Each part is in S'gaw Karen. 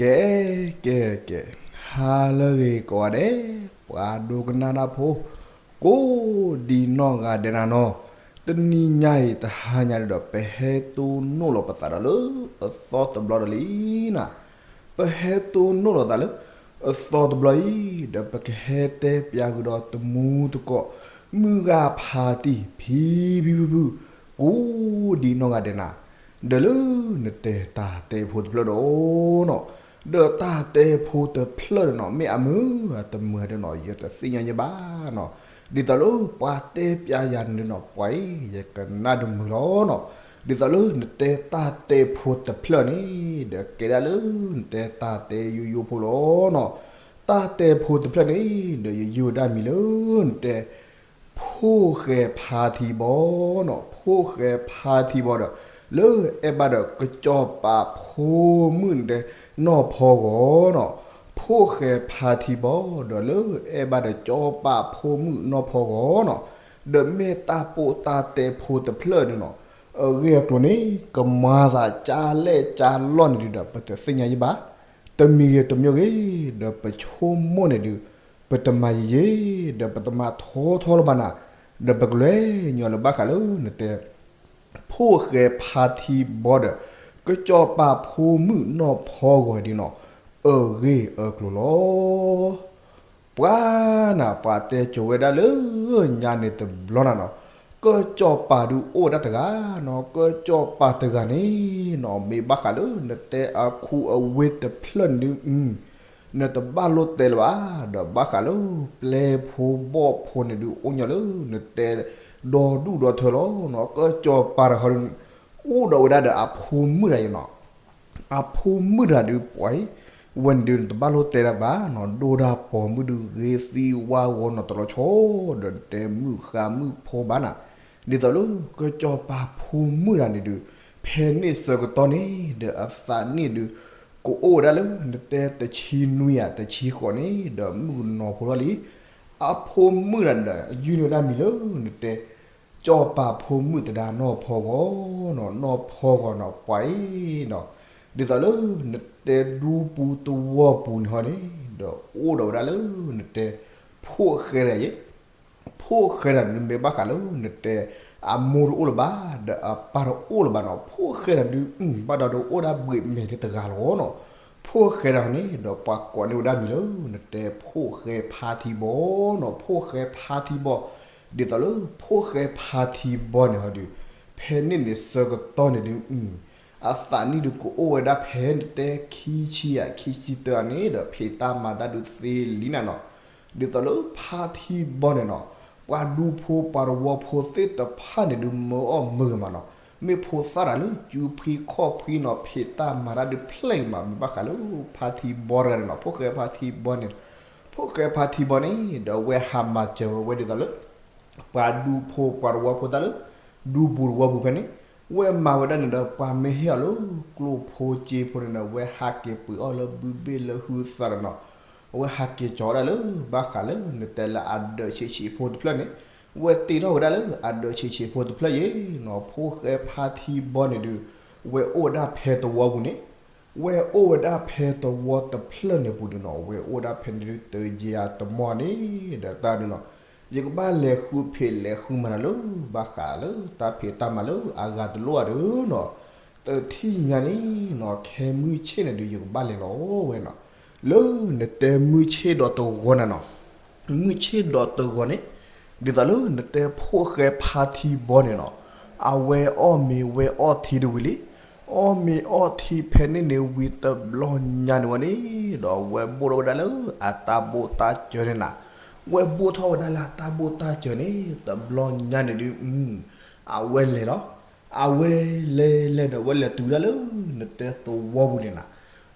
ကဲ ကဲ ကဲ, ဟါလၢအဂ့ၤကိးဂၤဒဲး, ပှၤဒိကနၣ်တၢ်ဖိ ကိးဒံနီၢ်ဂၤဒဲးနၤနီၤ, တနံၤညါအံၤတဟါညါဒီး ပဟဲတိၢ်နီၣ်လီၤပသးဒီးလၢအသီတဘျီဒီးလံနၤ, ပဟဲတိၢ်နီၣ်လီၤသးလၢအသီတဘျီအံၤ ဒီးပကဟဲတဲပၠးဃုာ်ဒီးတမူတကိး မုၢ်ဂၤဖါတံၢ် ဖံဖံဖုဖု ကိးဒံနီၢ်ဂၤဒဲးနၤ ဒီးလၢနတဲတၢ်တဲဖိတဖျၢၣ်ဒီးအိၣ်နီၤ, ဒီးတၢ်တဲဖိတဖျၢၣ်ဒီးနီၤ မ့ၢ်အမုာ်အတမုာ်ဒီးနီၤ ယတသ့ၣ်ညါယဲဘၣ်နီၤ, ဒ်သိးလၢပှၤတဲပၠးယၤန့ၣ်နီၤ ပှၤအံၤ ယကနၣ်တမုာ်လီၤနီၤ, ဒ်သိးလၢနတဲတၢ်တဲဖိတဖျၢၣ်န့ၣ် ဒီးကဲဒၣ်လၢနတဲတၢ်တဲယိယိဖိလီၤနီၤ, တၢ်တဲဖိတဖျၢၣ်န့ၣ် ဒီးယယုၢ်ဝဲဒၣ်မံၤလၢနတဲ ဖိၣ်ဃဲဖါထံဘီနီၤ, ဖိၣ်ဃဲဖါထံဘီဒီး လၢအဲၣ်ဘၣ်ဒီးကစီၤပၤဖိမုၣ်နတဲ နီၢ်ဖီဂီၤနီၤ, ဖိၣ်ဃဲဖါထံဘီဒီး လၢအဲၣ်ဘၣ်ဒီးစီၤပၤဖိမုၣ်နီၢ်ဖီဂီၤနီၤ, ဒီးမ့ၢ်တၢ်ပိာ်တၢ်တဲဖိတဖျၢၣ်န့ၣ်နီၤ, အဂ့ၢ်အကျိၤန့ၣ် ကမၤသးကၢလဲၣ်ကၢလီၢ်န့ၣ်ဒုးဒီး ပတသ့ၣ်ညါယဲဘၣ် တမံၤဂ့ၤတမံၤဂ့ၤ ဒီးပဆိကမိၣ်န့ၣ်ဒုး ပတမၤယံာ်ယံာ် ဒီးပတမၤထီထီလၢၤဘၣ်နၤ, ဒီးပကလဲၤညီလၢဘၣ်ဃးလၢနတဲ ဖိၣ်ဃဲဖါထံဘီဒီး ကစီၤပၤဖိမုၣ်နီၢ်ဖီဂီၤဒ်နီၤ, အဂ့ၢ်အကျိၤလီၤ. ပှၤနၤ ပှၤတဲကိၤဝဲဒၣ်လၢညါန့ၣ်တဘျီနၤနီၤ, ကစီၤပၤဒုးအိၣ်ဝဲဒၣ်တဂၤနီၤ, ကစီၤပၤတဂၤန့ၣ်နီၤ မ့ၢ်ဘၣ်ဃးလၢနတဲအခူအဝ့ၢ်တဖျၢၣ်န့ၣ်ဒုး နတဘၣ်လိၣ်တဲလၢၤဘၣ်, ဒီးဘၣ်ဃးလၢပျဲၢ်ဖိဘီၣ်ဖိန့ၣ်ဒုး အိၣ်ညီလၢနတဲဒီဒူၣ်ဒီထၢလီၤနီၤ, ကစီၤပၤတဂၤန့ၣ် အိၣ်ဒီးဝဲဒၣ်ဒီးအဖိမုၣ်တဂၤအံၤနီၤ, အဖိမုၣ်တဂၤဒုးပှၤအံၤ ဝဲန့ၣ်ဒုးနတဘၣ်လိၣ်တဲတၢ်ဘၣ်နီၤ, ဒိၣ်ဒၣ်ပိာ်မုၣ်ဒုးဂ့ၤသံဝါဂီၤနီၤတလီၤဆီ, ဒီးနတဲမုၣ်ဃါမုၣ်ဖိဘၣ်နၤ, ဒ်သိးလၢကစီၤပၤဖိမုၣ်တဂၤန့ၣ်ဒုး ဖဲန့ၣ်ဆၢကတီၢ်န့ၣ် ဒီးအသးနံၣ်ဒုး ကအိၣ်ဝဲဒၣ်လၢနတဲတဆံနွံဧါ တဆံဃိးန့ၣ် ဒီးမုၣ်ကနီၤဖိထီၣ်လံ, အဖိမုၣ်တဂၤန့ၣ်ဒီး ယုၢ်န့ၢ်ဝဲဒၣ်မံၤလၢနတဲ စီၤပၤဖိမုၣ်သဒါနီၢ်ဖီဂီၤနီၤ, နီၢ်ဖီဂီၤနီၤ ပှၤအံၤနီၤ, ဒ်သိးလၢနတဲဒူပူၤသဝီပူၤန့ၣ်ဟီန့ၣ် ဒီးအိၣ်ဒီးဝဲဒၣ်လၢနတဲ ဖိၣ်ဃဲတဂၤအံၤ, ဖိၣ်ဃဲတဂၤန့ၣ်မ့ၢ်ဘၣ်ဃးလၢနတဲ အမိၢ်တအိၣ်လၢၤဘၣ် ဒီးအပၢ်တအိၣ်လၢၤဘၣ်နီၤ, ဖိၣ်ဃဲတဂၤဒုး ဘၣ်ဒီးတအိၣ်ဒၣ်ဘှံးမဲာ်လၢတဂၤလီၤနီၤ, ဖိၣ်ဃဲတဂၤန့ၣ် ဒီးပှၤကိးန့ၢ်ဝဲဒၣ်မံၤလၢနတဲဖိၣ်ဃဲဖါထံဘီနီၤ, ဖိၣ်ဃဲဖါထံဘီ ဒ်သိးလၢဖိၣ်ဃဲဖါထံဘီန့ၣ်ဟီဒုး ဖဲန့ၣ်န့ၣ်ဆၢကတီၢ်န့ၣ်ဒုး အသးနံၣ်ဒုးကအိၣ်ဝဲဒၣ်ဖဲနတဲခံဆံယဲၢ် ခံဆံတၢန့ၣ်ဒီး ဖံးတၢ်မၤတၢ်ဒုးသ့လံနၤနီၤ, ဒ်သိးလၢဖါထံဘီန့ၣ်နီၤ ပှၤဒူဖိပှၤတဝီဖိသ့ၣ်တဖၣ်န့ၣ်ဒုး မၢအီၣ်မၢဂ့ၤမးနီၤ, မ့ၢ်ဖိသၣ်တဂၤလၢ စုဖှံခီၣ်ဖှံနီၤ ဖံးတၢ်မၤတၢ်ဒုးဖျဲၣ်အံၤမး မ့ၢ်ဘၣ်ဃးလၢဖါထံဘီတဂၤန့ၣ်နီၤ, ဖိၣ်ဃဲဖါထံဘီန့ၣ်, ဖိၣ်ဃဲဖါထံဘီန့ၣ် ဒီးဝဲဟးမၤစၢၤဝဲဒ်သိးလၢ ပှၤဒူဖိပှၤတဝီဖိတၢ်လၢ ဒူပူၤတဝီပူၤဖဲန့ၣ်, ဝဲမၤဝဲဒၣ်န့ၣ်ဒီး ပှၤမ့ၢ်ဟ့ၣ်အီၤလၢကျိၣ်ဖိစ့ဖိန့ၣ်ဒီး ဝဲဟးက့ၤပှ့ၤအီၣ်လၢဘုဘ့ၣ်လၢဟုသးဒီးနီၤ, အဝဲဟးက့ၤကၠီၤဝဲဒၣ်လၢ ဘၣ်ဃးလၢနတဲလၢအဒၢးဆံးဆံးဖိတဖျၢၣ်န့ၣ်, ဝဲတ့ထီၣ်ဝဲဒၣ်လၢအဒၢးဆံးဆံးဖိတဖျၢၣ်အံၤနီၤ, ဖိၣ်ဃဲဖါထံဘီန့ၣ်ဒုး ဝဲအိၣ်ဝဲဒၣ်ဖဲသဝီပူၤန့ၣ် ဝဲအိၣ်ဝဲဒၣ်ဖဲသဝီတဖျၢၣ်န့ၣ်ပူၤဒုးနီၤ, ဝဲအိၣ်ဒၣ်ဖဲန့ၣ်ဒုး တယံာ်အတမီၢ်န့ၣ် ဒီးတၢ်ဒုးနီၤ, ယကဘၣ်လဲၤဃုဖံးလဲၤဃုမၤတၢ်လၢ ဘၣ်ဃးလၢတၢ်ဖံးတၢ်မၤလၢအဂၤတလိၣ်အဒုးနီၤ, တထံၣ်ညါန့ၣ်နီၤ ခဲမုၢ်ဆ့ၣ်န့ၣ်ဒုး ယကဘၣ်လဲၤလီၤဝဲနီၤ, လၢနတဲမုၢ်ဆ့ၣ်ဒီးတဂီၤနၤနီၤ မုၢ်ဆ့ၣ်ဒီးတဂီၤန့ၣ်, ဒ်သိးလၢနတဲဖိၣ်ဃဲဖါထံဘီန့ၣ်နီၤ, အဝဲအီၣ်မ့ၤဝဲအီၣ်ထံတဝံၤလံ, အီၣ်မ့ၤအီၣ်ထံဖဲန့ၣ်န့ၣ်ဝံၤတဘျီညါန့ၣ်ဝဲန့ၣ်, ဒီးဝဲဘိၣ်ထီၣ်ဝဲဒၣ်လၢအတၢ်ဘိၣ်တၢ်စၢၤန့ၣ်နၤ, ဝဲဘိၣ်ထီၣ်ဝဲဒၣ်လၢအတၢ်ဘိၣ်တၢ်စၢၤန့ၣ် တဘျီညါန့ၣ်ဒုး အဝဲလဲၤလီၤ, အဝဲလဲၤလဲၤဒီး ဝဲလဲၤတုၤဝဲဒၣ်လၢနတဲသဝီပူၤန့ၣ်နၤ,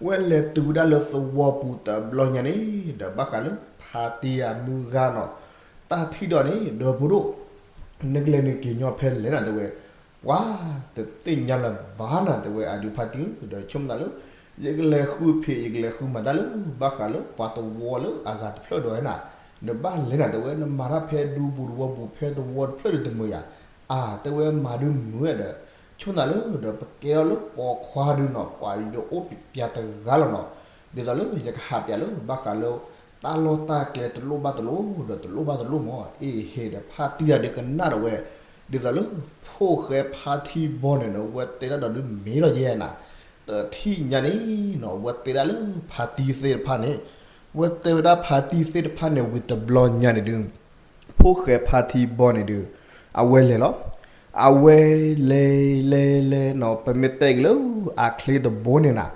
ဝဲလဲၤတုၤဝဲဒၣ်လၢသဝီပူၤတဘျီညါန့ၣ် ဒီးဘၣ်ဃးလၢဖါတံၢ်အမုၢ်ဂၤနီၤ, တၢ်ထံၣ်ဒီးန့ၣ် ဒီပုၢ်ဒိၣ်, နကလဲၤနက့ၤညီဖဲလဲၣ်နၤတဲဝဲ, ပှၤတသ့ၣ်ညါလၢၤဘၣ်နၤတဲဝဲ အဒုးဖါတံၢ်ဧၢ, ဒီးဆိကမိၣ်သးလၢ ယကလဲၤဃုဖံး ယကလဲၤဃုမၤတၢ်လၢ ဘၣ်ဃးလၢပှၤသဝီလၢအဂၤတဖျၢၣ်ဒီးနၤ, နဘၣ်လဲၤနၤတဲဝဲ နမၤတၢ်ဖဲဒူပူၤတဝီပူၤဖဲသဝီတဖျၢၣ်ဒုးတမုာ်ယၤ, အါ တဲဝဲမၤဒုးမုာ်ဝဲဒီး ဆိကမိၣ်သးလၢဒီး ပကဲထီၣ်လၢပိာ်ခွါဒုးနီၤ ပှၤဒီးအိၣ်ပျးတဂၤလီၤနီၤ, ဒ်သိးလၢယကဟးပၠးလၢ ဘၣ်ဃးလၢ တၢ်လီၢ်တၢ်ကျဲတလိၣ်ဘၣ်တလိၣ် ဒီးတလိၣ်ဘၣ်တလိၣ်မး အ့ၣ်ဟ့ၣ်ဒီးဖါတံၢ်တဂၤဒုးကနၣ်ဒီးဝဲ, ဒ်သိးလၢ ဖိၣ်ဃဲဖါတံၢ်ဘီန့ၣ်ဒီး ဝဲတဲတၢ်ဒီးဒုးမ့ၢ်လီၤယဲနၤ, တထံၣ်ညါန့ၣ်နီၤ ဝဲတဲဒၣ်လၢဖါတံၢ်သ့ၣ်တဖၣ်န့ၣ်, ဝဲတဲဝဲဒၣ်ဖါတံၢ်သ့ၣ်တဖၣ်န့ၣ် ဝံၤတဘျီညါန့ၣ်ဒုး ဖိၣ်ဃဲဖါတံၢ်ဘီန့ၣ်ဒုး အဝဲလဲၤလီၤ. အဝဲလဲၤလဲၤလဲၤနီၤ ပမ့ၢ်တဲက့ၤလၢအချ့တဘိန့ၣ်နၤ,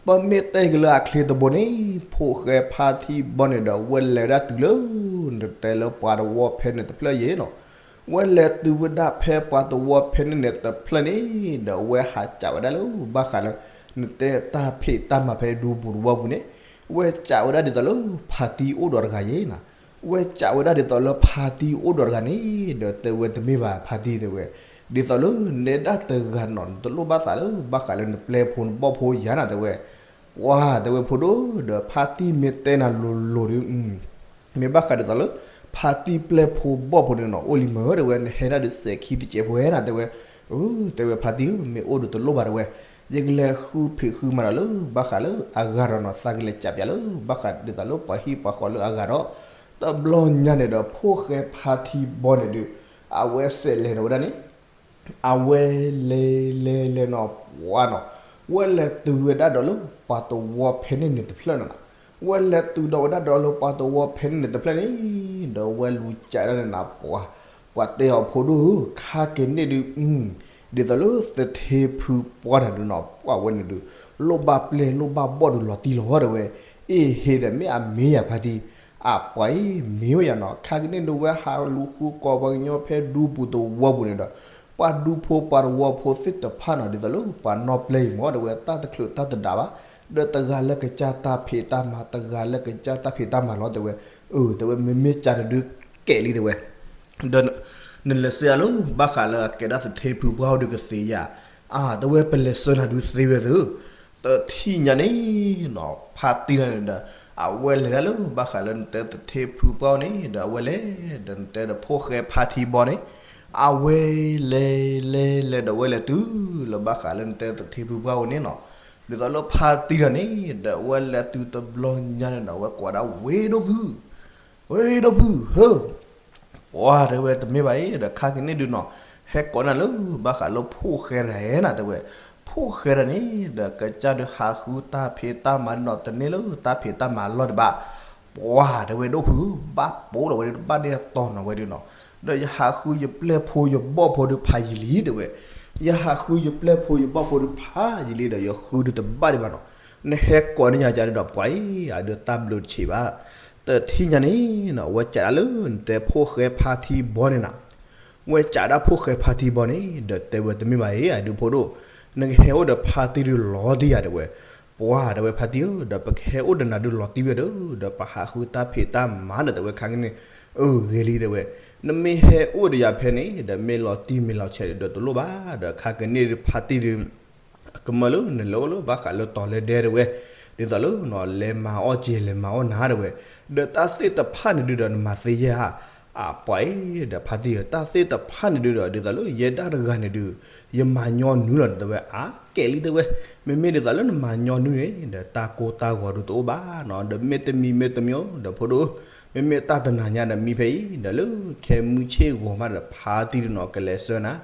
ပမ့ၢ်တဲက့ၤလၢအချ့တဘိန့ၣ် ဖိၣ်ဃဲဖါတံၢ်ဘီန့ၣ်ဒီး ဝဲလဲၤဝဲဒၣ်တုၤလၢ နတဲလၢပှၤတဝီဖဲန့ၣ်တဖျၢၣ်ယဲနီၤ, ဝဲလဲၤတုၤဝဲဒၣ်ဖဲပှၤတဝီဖဲန့ၣ်န့ၣ်တဖျၢၣ်န့ၣ် ဒီးဝဲဟးကးဝဲဒၣ်လၢ ဘၣ်ဃးလၢ နတဲတၢ်ဖံးတၢ်မၤဖဲဒူပူၤတဝီပူၤန့ၣ်, ဝဲကးဝဲဒၣ်ဒ်သိးလၢ ဖါတံၢ်အိၣ်ဒီးတဂၤယဲနၤ ဝဲကးဝဲဒၣ်ဒ်သိးလၢဖါတံၢ်အိၣ်ဒီးတဂၤန့ၣ် ဒီးတဲဝဲတမ့ၢ်ဘၣ်ဖါတံၢ်တဲဝဲ, ဒ်သိးလၢနဲဒၣ်တဂၤနီၤ နတလိၣ်ဘၣ်သးလၢ ဘၣ်ဃးလၢနပျဲၢ်ဖိနဘီၣ်ဖိယၤနၤတဲဝဲ, ပှၤတဲဝဲဖိဒိၣ် ဒီးဖါတံၢ်မ့ၢ်တဲနၤလိၤလိၤဒီး မ့ၢ်ဘၣ်ဃးဒ်သိးလၢ ဖါတံၢ်ပျဲၢ်ဖိဘီၣ်ဖိန့ၣ်နီၤ အိၣ်လံမၢတဲဝဲ နဟဲဒၣ်ဒုးစဲးခံတစဲးဖိဝဲနၤတဲဝဲ, တဲဝဲဖါတံၢ်ဧၢ မ့ၢ်အိၣ်ဒီးတလိၣ်ဘၣ်တဲဝဲ, ယကလဲၤဃုဖံးဃုမၤဒီးလၢ ဘၣ်ဃးလၢအဂၤဒီးနီၤ သးကလဲၤကးပၠးလၢ ဘၣ်ဃးဒ်သိးလၢပှၤဟံၣ်ပှၤဃီလၢအဂၤဒီး, တဘျီညါန့ၣ်ဒီး ဖိၣ်ဃဲဖါတံၢ်ဘီန့ၣ်ဒုး အဝဲစဲးလဲၤန့ၣ်ဝဲဒၣ်န့ၣ် အဝဲလဲၤလဲၤလဲၤနီၤ ပှၤနီၤ, ဝဲလဲၤတုၤဝဲဒၣ်ဒီးလၢ ပှၤတဝီဖဲန့ၣ်န့ၣ်တဖျၢၣ်နီၤ, ဝဲလဲၤတုၤဒီးဝဲဒၣ်ဒီးလၢပှၤတဝီဖဲန့ၣ်န့ၣ်တဖျၢၣ်န့ၣ်, ဒီးဝဲလူၤကးဒၣ်န့ၣ်နၤ ပှၤ, ပှၤတဲအီၤဖိဒိၣ်ဧၢ ခါက့ၤန့ၣ်ဒုး, ဒ်သိးလၢသထ့ဖုပှၢ်နၤဒုးနီၤ ပှၤဝဲန့ၣ်ဒုး, လိၣ်ဘၣ်ပျဲၢ်လိၣ်ဘၣ်ဘီၣ်ဒုးလီၤတံၢ်လီၤတဲဝဲ, အ့ၣ်ဟ့ၣ်ဒီးမ့ၢ်အမ့ၢ်ယၤဖါတံၢ်, အပှၤအံၤမ့ၢ်ဝဲယၤနီၤ ခါက့ၤန့ၣ်ဒုးဝဲဟးလူၤဃုကိးပှၤကညီဖဲဒူပူၤတဝီပူၤန့ၣ်ဒီး, ပှၤဒူဖိပှၤတဝီဖိသ့ၣ်တဖၣ်နီၤ ဒ်သိးလၢပှၤနီၢ်ပျဲၢ်အံၤမၢတဲဝဲ တၢ်တချုးတၢ်တဒးဘၣ်, ဒီးတဂၤလၢကစၢ်တၢ်ဖံးတၢ်မၤ တဂၤလၢကစၢ်တၢ်ဖံးတၢ်မၤလီၤတဲဝဲ, အၢ တဲဝဲ မ့မ့ၢ်ကးန့ၣ်ဒုးကဲးလံတဲဝဲ, ဒီး နလဲၤစၢၤယၤလၢ ဘၣ်ဃးလၢအကဲဒၣ်သထ့ဖုပှၢ်အိၣ်ဒုးကသ့ဧါ, အါ တဲဝဲပလဲၤစၢၤနၤဒုးသ့ဝဲသ့, တထံၣ်ညါန့ၣ်နီၤ ဖါတံၢ်တဂၤန့ၣ်ဒီး, အဝဲလဲၤဒၣ်လၢ ဘၣ်ဃးလၢနတဲသထ့ဖုပှၢ်အိၣ်န့ၣ်ဒီး အဝဲလဲၤ ဒီးနတဲဒီးဖိၣ်ဃဲဖါတံၢ်ဘီန့ၣ်, အဝဲလဲၤလဲၤလဲၤဒီးအဝဲလဲၤတုၤလၢဘၣ်ဃးလၢနတဲသထ့ဖုပှၢ်အိၣ်န့ၣ်နီၤ, ဒ်သိးလၢဖါတံၢ်တဂၤန့ၣ် ဒီးအဝဲလဲၤတုၤတဘျီညါန့ၣ်ဒီး အဝဲကိးဒၣ်ဝ့ၢ်ဒိၣ်ဖု ဝ့ၢ်ဒိၣ်ဖုဧၢ, ပှၤတဲဝဲတမ့ၢ်ဘၣ်အံၤ ဒီးခါက့ၤန့ၣ်ဒုးနီၤ, ဟဲကိးနၤလၢ ဘၣ်ဃးလၢဖိၣ်ဃဲတဂၤဧဲနၤတဲဝဲ, ဖိၣ်ဃဲတဂၤန့ၣ် ဒီးကစၢ်ဒုးဟးဃုတၢ်ဖံးတၢ်မၤနီၤ တန့ၢ်လၢတၢ်ဖံးတၢ်မၤလီၢ်တဘၣ်, ပှၤတဲဝဲဒိၣ်ဖုဧၢ ဘၣ်ပိာ်လီၤဝဲဒုးတဘၣ်ဒဲးတီၤနီၤဝဲဒုးနီၤ, ဒီးယဟးဃုယပျဲၢ်ဖိယဘီၣ်ဖိဒုးဖးယံာ်လံတဲဝဲ, ယဟးဃုယပျဲၢ်ဖိယဘီၣ်ဖိဒုးဖးယံာ်လံဒီး ယဃုဒုးတဘၣ်ဒံးဘၣ်နီၤ, နဟဲကိးန့ၢ်ယၤကဒီးပှၤအံၤ အဒုးတၢ်ဘျုးတဆံးဘၣ်, တထံၣ်ညါန့ၣ်နီၤ အဝဲကးဒၣ်လၢနတဲဖိၣ်ဃဲဖါတံၢ်ဘီန့ၣ်နၤ, ဝဲကးဒၣ်ဖိၣ်ဃဲဖါတံၢ်ဘီန့ၣ် ဒီးတဲဝဲတမ့ၢ်ဘၣ်အံၤ အဒုးဖိဒိၣ်, နကဟဲအိၣ်ဒီးဖါတံၢ်ဒုးလီၤတံၢ်ယၤတဲဝဲ, ပှၤတဲဝဲဖါတံၢ်ဧၢ ဒီးပကဟဲအိၣ်ဒီးနၤဒုးလီၤတံၢ်ဝဲဒီး ဒီးပဟးဃုတၢ်ဖံးတၢ်မၤဒီးတဲဝဲခါက့ၤန့ၣ်, အၢဂ့ၤလံတဲဝဲ, နမ့ၢ်ဟဲအိၣ်ဒီးယၤဖဲန့ၣ် ဒီးမ့ၢ်လီၤတံၢ်မ့ၢ်လီၤဆဲးဒီးတလိၣ်ဘၣ် ဒီးခါက့ၤန့ၣ်ဒုးဖါတံၢ်ဒုး ကမၢလၢနလဲၤအိၣ်လၢဘၣ်ဃးလၢတီၤလၢဒဲတဲဝဲ, ဒ်သိးလၢနီၤ လဲၤမၤအီၣ်က့ၤလဲၤမၤအီၣ်နၤတဲဝဲ, ဒီးတၢ်သ့ၣ်တဖၣ်န့ၣ်ဒုးဒီးနမၤသ့ယဲၢ်ဧါ, အပှၤအံၤ ဒီးဖါတံၢ်ဧၢ တၢ်သ့ၣ်တဖၣ်န့ၣ်ဒုးဒီး ဒ်သိးလၢယဲဒၣ်တဂၤန့ၣ်ဒုး ယမၤညီနုၢ်လီၤတဲဝဲ အါကဲလံတဲဝဲ, မ့မ့ၢ်ဒ်သိးလၢနမၤညီနုၢ်န့ၣ် ဒီးတၢ်ကိၢ်တၢ်ဂီၤဒုးတအိၣ်ဘၣ်နီၤ ဒီးမ့ၢ်တမံၤမ့ၢ်တမံၤဧိၤ ဒီးဖိဒိၣ်ဧၢ, မ့မ့ၢ်တၢ်တနၤညါဒီးမံဖဲအံၤ ဒီးလၢခဲမုၢ်ဆ့ၣ်ဂီၤမးဒီးဖါတံၢ်ဒုးနီၤ ကလဲၤဆှၢနၤ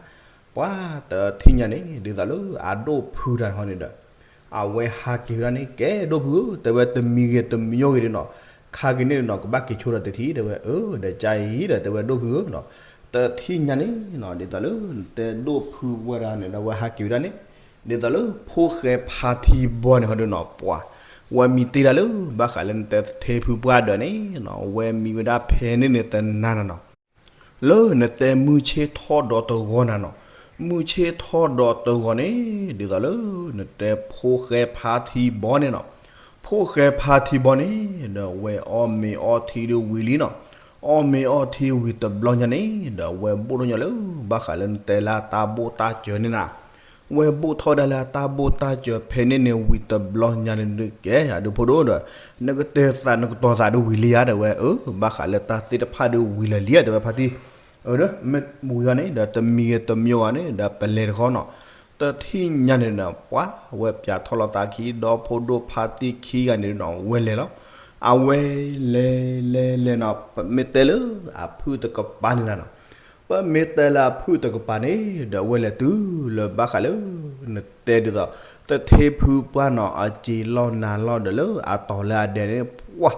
ပှၤတထံၣ်ညါန့ၣ် ဒ်သိးလၢအဒိၣ်ဖုတၢ်ဟီန့ၣ်ဒီး အဝဲဟးက့ၤဝဲဒၣ်န့ၣ် ကဲဒိၣ်ဖုဧၢ တဲဝဲတမံၤဂ့ၤတမံၤဂ့ၤဒုးနီၤ, ခါက့ၤန့ၣ်ဒုးနီၤ ကဘၣ်က့ၤဆိဒီးတထံၣ်တဲဝဲ အၢ ဒီးကါအံၤဒီးတဲဝဲဒိၣ်ဖုဧၢနီၤ, တထံၣ်ညါန့ၣ်နီၤ ဒ်သိးလၢနတဲဒိၣ်ဖုဝဲဒၣ်န့ၣ်ဒီး အဝဲဟးက့ၤဝဲဒၣ်န့ၣ်, ဒ်သိးလၢဖိၣ်ဃဲဖါတံၢ်ဘီန့ၣ်ဟီဒုးနီၤ ပှၤ ဝဲမံတ့ၢ်ဒၣ်လၢ ဘၣ်ဃးလၢနတဲသထ့ဖုပှၢ်ဒီးန့ၣ်နီၤ ဝဲမံဝဲဒၣ်ဖဲန့ၣ်န့ၣ်တနၤနၤနီၤ လၢနတဲမုၢ်ဆ့ၣ်ထီၣ်ဒီးတဂီၤနၤနီၤ, မုၢ်ဆ့ၣ်ထီၣ်ဒီးတဂီၤန့ၣ် ဒ်သိးလၢ နတဲဖိၣ်ဃဲဖါတံၢ်ဘီန့ၣ်နီၤ, ဖိၣ်ဃဲဖါတံၢ်ဘီန့ၣ် ဒီးဝဲအီၣ်မ့ၤအီထံဒုးဝံၤလံနီၤ, အီၣ်မ့ၤအီထံဝံၤတဘျီညါန့ၣ် ဒီးဝဲဘိၣ်ထီၣ်ညီလၢ ဘၣ်ဃးလၢနတဲလၢအတၢ်ဘိၣ်တၢ်စၢၤန့ၣ်နၤ ဝဲဘိၣ်ထီၣ်ဒၣ်လၢအတၢ်ဘိၣ်တၢ်စၢၤဖဲန့ၣ်န့ၣ်ဝံၤတဘျီညါန့ၣ်ဒုးကဲ အဒုးဖိဒိၣ်ဒီး နကတဲသးနကတီၤသးဒုးဝံၤလံဧါ တဲဝဲ အၢ ဘၣ်ဃးလၢတၢ်သ့ၣ်တဖၣ်ဒုးဝံၤလၢာ်လံဧါ တဲဝဲဖါတံၢ်, အၢ မ့ၢ်ဝံၤဂီၢ်န့ၣ် ဒီးတမံၤဂ့ၤတမံၤဂီၢ်န့ၣ် ဒီးပလဲၤတခီနီၤ, တထံၣ်ညါန့ၣ်ဒီး ပှၤဝဲပၠးထီၣ်လီၤသးခံ ဒီဖိဒိၣ်ဖါတံၢ်ခံဂၤန့ၣ်ဒီး ဝဲလဲၤလီၤ. အဝဲလဲၤလဲၤလဲၤနီၤ ပမ့ၢ်တဲလၢအဖုၣ်တကပၤန့ၣ်နီၤ, ပမ့ၢ်တဲလၢအဖုၣ်တကပၤန့ၣ်ဒီး ဝဲလဲၤတုၤလၢဘၣ်ဃးလၢ နတဲဒ်သိး သထ့ဖုပှၢ်နီၤ အစ့လီၢ်နၤလီၢ်ဒီးလၢအတီၤလၢအဒဲန့ၣ် ပှၤ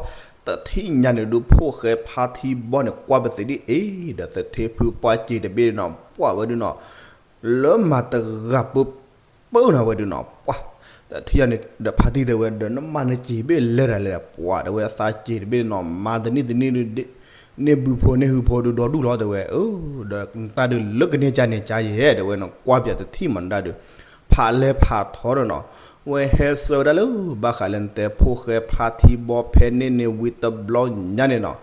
တထံၣ်ညါန့ၣ်ဒုး ဖိၣ်ဃဲဖါထံဘီန့ၣ် ကွၢ်ပသ့ဒ်အံၤဒီး သထ့ဖုပှၢ်စ့တဘ့ၣ်နီၤ ပှၤဝဲဒုးနီၤ လၢမၤတဂၤပၢပၢနီၤဝဲဒုးနီၤ ပှၤ တထံၣ်ညါန့ၣ်ဒီး ဖါတံၢ်တဲဝဲဒီး နမၤနစ့ဘ့ၣ်လဲၤတၢ်လဲၤ ပှၤတဲဝဲသးစ့တဘ့ၣ်နီၤ မၤတနံၣ်တနံၣ်ဒုး န့ၢ်ဘုဖိန့ၢ်ဟုဖိဒုးဒီဒူၣ်လီၤတဲဝဲ, အၢ ဒီးနတၢ်ဒုးလၢကန့ၢ်ကန့ၢ်ကါယဲၢ်တဲဝဲနီၤ ကွၢ်ပၠးတထံၣ်မးနတၢ်ဒုး ဖးလဲၤဖးထီဒီးနီၤ ဝဲဟဲဆၢဝဲဒၣ်လၢ ဘၣ်ဃးလၢနတဲဖိၣ်ဃဲဖါထံဘီဖဲန့ၣ်န့ၣ်ဝံၤတဘျီညါန့ၣ်နီၤ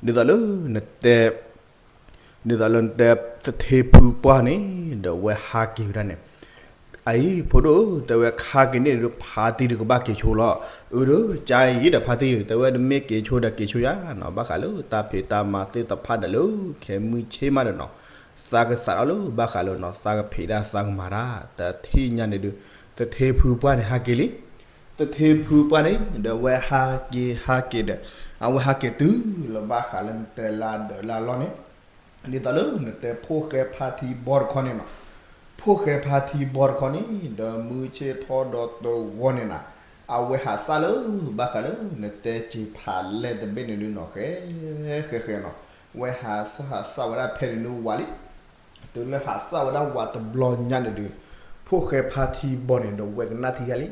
ဒ်သိးလၢနတဲ ဒ်သိးလၢနတဲသထ့ဖုပှၢ်န့ၣ် ဒီးဝဲဟးက့ၤဝဲဒၣ်န့ၣ် အအံၤ ဖိဒိၣ်ဧၢ တဲဝဲခါက့ၤန့ၣ်ဒီး ဖါတံၢ်ဒုးကဘၣ်က့ၤဆိလီၤ. အၢ ဒီးကါအံၤဒီးဖါတံၢ် တဲဝဲနမ့ၢ်က့ၤဆိဒီးက့ၤဆိယါနီၤ ဘၣ်ဃးလၢတၢ်ဖံးတၢ်မၤသ့ၣ်တဖၣ်ဒီးလၢ ခဲမုၢ်ဆ့ၣ်မးဒီးနီၤ သးကစးထီၣ်လၢဘၣ်ဃးလၢနီၤ သးကဖံးတၢ်သးကမၤတၢ် တထံၣ်ညါန့ၣ်ဒုး သထ့ဖုပှၢ်န့ၣ်ဟးက့ၤလံ သထ့ဖုပှၢ်န့ၣ် ဒီးဝဲဟးက့ၤဟးက့ၤဒီး အဝဲဟးက့ၤတုၤလၢဘၣ်ဃးလၢနတဲလၢဒၢးလၢလီၢ်န့ၣ် ဒ်သိးလၢနတဲဖိၣ်ဃဲဖါထံဘီတခီန့ၣ်နီၤ ဖိၣ်ဃဲဖါထံဘီတခီန့ၣ် ဒီးမုၢ်ဆ့ၣ်ထီဒီးတဂီၤန့ၣ်နီၤ အဝဲဟးစၢ်လၢ ဘၣ်ဃးလၢနတဲစ့ဖးလဲၤတဘ့ၣ်န့ၣ်ဒုးနီၤ ဃဲ ဃဲဃဲနီၤ ဝဲဟးစၢ်ဟးစၢ်ဝဲဒၣ်ဖဲန့ၣ်ဒုးဝးလံ တုၤလၢဟးစၢ်ဝဲဒၣ်ဝးတဘျီညါန့ၣ်ဒုး ဖိၣ်ဃဲဖါထံဘီန့ၣ်ဒီး ဝဲကနၣ်ထံယါလံ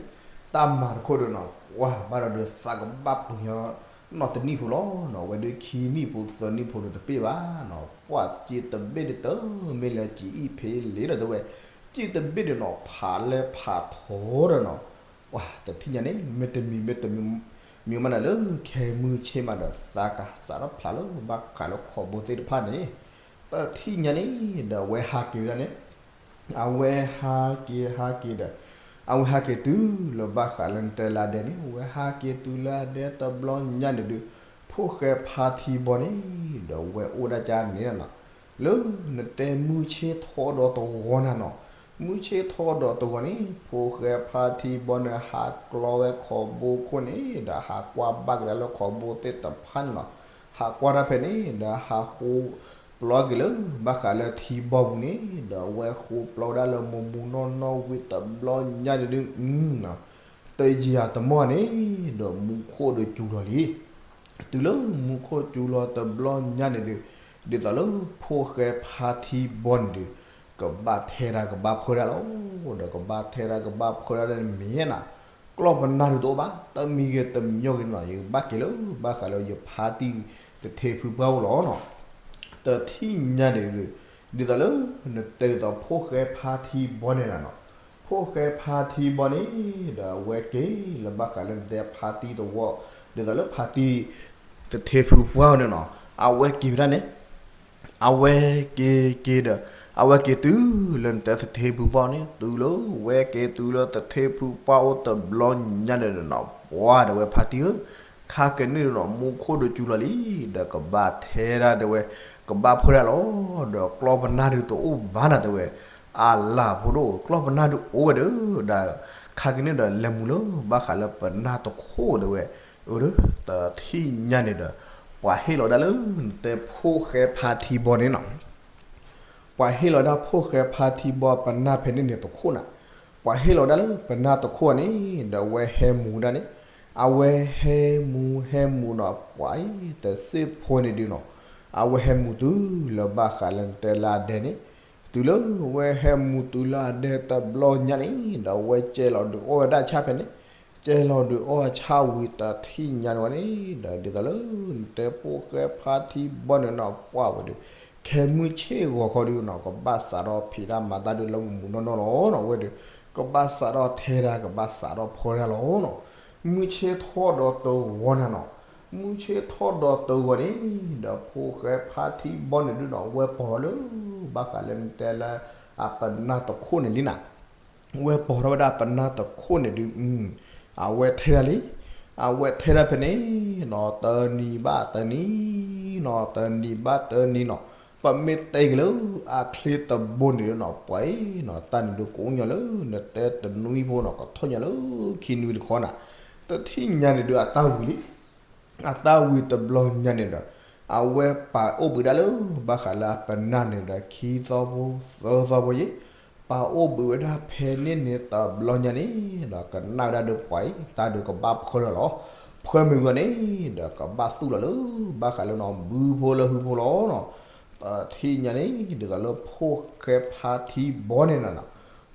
တၢ်မၤတခိၣ်ဒီးနီၤ ပှၤဘၣ်ဒီးဒုးသးကဘၣ်ပှ့ၤညီ နီၢ်တနံၣ်ဖိလီၤနီၤ ဝဲဒုးခံနံၣ်ဖိသၢနံၣ်ဖိန့ၣ်တပ့ၢ်ဘၣ်နီၤ ပှၤစ့တဘ့ၣ်ဒုးတမ့ၢ်လၢစ့အံၤဖဲလဲၣ်ဒီးတဲဝဲ စ့တဘ့ၣ်ဒီးနီၤ ဖးလဲၤဖးထီဒီးနီၤ ပှၤတထံၣ်ညါန့ၣ် မ့တမံၤမ့တမံၤ မ့ၢ်မးန့ၣ်လၢခဲမုၢ်ဆ့ၣ်မးဒီး သးကစးထီၣ်ဖျးလၢဘၣ်ဃးလၢခီၣ်ဘိသ့ၣ်တဖၣ်န့ၣ် တထံၣ်ညါန့ၣ်ဒီး အဝဲဟးက့ၤဝဲဒၣ်န့ၣ် အဝဲဟးက့ၤဟးက့ၤဒီး အဝဲဟးက့ၤတုၤလၢဘၣ်ဃးလၢနတဲလၢအဒဲန့ၣ် ဝဲဟးက့ၤတုၤလၢအဒဲတဘျီညါန့ၣ်ဒုး ဖိၣ်ဃဲဖါထံဘီန့ၣ် ဒီးဝဲအိၣ်ဒၣ်ကါန့ၣ်နီၤ လၢနတဲမုၢ်ဆ့ၣ်ထီဒီးတဂီၤနၤနီၤ မုၢ်ဆ့ၣ်ထီဒီးတဂီၤန့ၣ် ဖိၣ်ဃဲဖါထံဘီန့ၣ် ဟးကျီဝဲခီၣ်ဘိခိၣ်န့ၣ် ဒီးဟးကွၢ်ဘၣ်ကဒါလၢခီၣ်ဘိသ့ၣ်တဖၣ်န့ၣ်နီၤ ဟးကွၢ်တၢ်ဖဲန့ၣ် ဒီးဟးဃိပျီက့ၤလၢ ဘၣ်ဃးလၢထံဘီပူၤန့ၣ် ဒီးဝဲဃိပျီဝဲဒၣ်လၢမူမူနီၢ်နီၢ်ဝံၤတဘျီညါန့ၣ်ဒုး တယံာ်အတမီၢ်န့ၣ် ဒီးမူခိၣ်ဒီးစူၤလီၤလံ တုၤလၢမူခိၣ်စူၤလီၤတဘျီညါန့ၣ်ဒုး ဒ်သိးလၢဖိၣ်ဃဲဖါထံဘီန့ၣ်ဒုး ကဘၣ်ထဲတၢ်ကဘၣ်ဖှၢတၢ်လီၤ. ဒီးကဘၣ်ထဲတၢ်ကဘၣ်ဖှၢတၢ်န့ၣ်မ့ၢ်နီၤ ကျီၢ်ပနၢ်ဒုးတအိၣ်ဘၣ် တမံၤဂ့ၤတမံၤဂ့ၤနီၤ ယကဘၣ်က့ၤလၢ ဘၣ်ဃးလၢယဖါတံၢ်သထ့ဖုပှၢ်အိၣ်လီၤနီၤ တထံၣ်ညါန့ၣ်ဒုး ဒ်သိးလၢ နတဲဒ်သိးဖိၣ်ဃဲဖါထံဘီန့ၣ်နီၤ ဖိၣ်ဃဲဖါထံဘီန့ၣ် ဒီးအဝဲက့ၤလၢဘၣ်ဃးလၢနတဲဖါတံၢ်တဝီ ဒ်သိးလၢဖါတံၢ်သထ့ဖုပှၢ်န့ၣ်နီၤ အဝဲက့ၤဝဲဒၣ်န့ၣ် အဝဲက့ၤက့ၤဒီး အဝဲက့ၤတုၤလၢနတဲသထ့ဖုပှၢ်န့ၣ် တုၤလၢဝဲက့ၤတုၤလၢသထ့ဖုပှၢ်အိၣ်တဘျီညါန့ၣ်နီၤ ပှၤတဲဝဲဖါတံၢ်ဧၢ ခါက့ၤန့ၣ်နီၤ မူခိၣ်ဒီးစူၤလီၤလံ ဒီးကဘၣ်ထဲတၢ်တဲဝဲ ကဘၣ်ဖှၢတၢ်လီၤ ဒီးကျီၢ်ပနၢ်ဒုးတအိၣ်ဘၣ်နၤတဲဝဲ အလၤဖိဒိၣ် ကျီၢ်ပနၢ်ဒုးအိၣ်ဝဲဒီး ဒီးခါက့ၤန့ၣ်ဒီးလဲၤမူလၢ ဘၣ်ဃးလၢပနၢ်တခိၣ်တဲဝဲ အၢ တထံၣ်ညါန့ၣ်ဒီး ပှၤဟ့ၣ်လီၤဒၣ်လၢ နတဲဖိၣ်ဃဲဖါထံဘီန့ၣ်နီၤ ပှၤဟ့ၣ်လီၤဒၣ်ဖိၣ်ဃဲဖါထံဘီပနၢ်ဖဲန့ၣ်န့ၣ်တခိၣ်နီၤ ပှၤဟ့ၣ်လီၤဒၣ်လၢပနၢ်တခိၣ်န့ၣ် ဒီးအဝဲဟဲမူဒၣ်န့ၣ် အဝဲဟဲမူဟဲမူနီၤ ပှၤအံၤတစ့ၢ်ဖိန့ၣ်ဒုးနီၤ အဝဲဟဲမူတုၤလၢဘၣ်ဃးလၢနတဲလၢအဒဲန့ၣ် တုၤလၢဝဲဟဲမူတုၤလၢအဒဲတဘျီညါန့ၣ် ဒီးဝဲကဲလီၤဒုးအီၣ်ဝဲဒၣ်ဆၣ်ဖဲန့ၣ် ကဲလီၤဒုးအီၣ်ဆၣ်ဝံၤတထံၣ်ညါန့ၣ်ဝဲန့ၣ် ဒီးဒ်သိးလၢ နတဲဖိၣ်ဃဲဖါထံဘီန့ၣ်နီၤ ပှၢ်ဝဲဒုး ခဲမုၢ်ဆ့ၣ်ဂီၤခီဒုးနီၤ ကဘၣ်စးထီၣ်ဖံးတၢ်မၤတၢ်ဒုးလၢမူမူနီၢ်နီၢ်လီၤနီၤ ဝဲဒုး ကဘၣ်စးထီၣ်ထဲတၢ် ကဘၣ်စးထီၣ်ဖှၢတၢ်လီၤနီၤ မုၢ်ဆ့ၣ်ထီၣ်ဒီးတဂီၤနၤနီၤ မုၢ်ဆ့ၣ်ထီၣ်ဒီးတဂီၤန့ၣ် ဒီးဖိၣ်ဃဲဖါထံဘီန့ၣ်ဒုးနီၤ ဝဲပိာ်လၢ ဘၣ်ဃးလၢနတဲလၢ အပနၢ်တခိၣ်န့ၣ်လံနၤ ဝဲပိာ်ထီၣ်ဝဲဒၣ်ပနၢ်တခိၣ်န့ၣ်ဒုး အဝဲထဲဒၣ်လံ အဝဲထဲဒၣ်ဖဲန့ၣ်နီၤ တနံၤဘၣ်တနံၤနီၤ တနံၤဘၣ်တနံၤနီၤ ပမ့ၢ်တဲက့ၤလၢအချ့တဘိန့ၣ်ဒီးနီၤ ပှၤအံၤနီၤ တၢ်န့ၣ်ဒုးကအိၣ်ညီလၢ နတဲတနွံဖိနီၤ ကထီၣ်ညီလၢခံနွံတခီနၤ, တထံၣ်ညါန့ၣ်ဒုးအတၢ်ဝံၤလံ အတၢ်ဝံၤတဘျီညါန့ၣ်ဒီး အဝဲပာ်အိၣ်ဘှံးဒၣ်လၢ ဘၣ်ဃးလၢအပနၢ်န့ၣ်ဒီး ခံသီဖိ သၢသီဖိယ့ၣ်, ပာ်အိၣ်ဘှံးဝဲဒၣ်ဖဲန့ၣ်န့ၣ်တဘျီညါန့ၣ်ဒီး ကနၣ်ဝဲဒၣ်ဒီးပှၤအံၤ တၢ်ဒုးကဘၣ်ဖၢထီၣ်လီၤ. ဖၢမ့ၢ်ဝံၤန့ၣ်ဒီး ကဘၣ်သူၣ်လီၤလၢ ဘၣ်ဃးလၢနီၤ ဘုဖိလၢဟုဖိလီၤနီၤ. တထံၣ်ညါန့ၣ် ဒ်သိးလၢဖိၣ်ဃဲဖါထံဘီန့ၣ်နီၤ,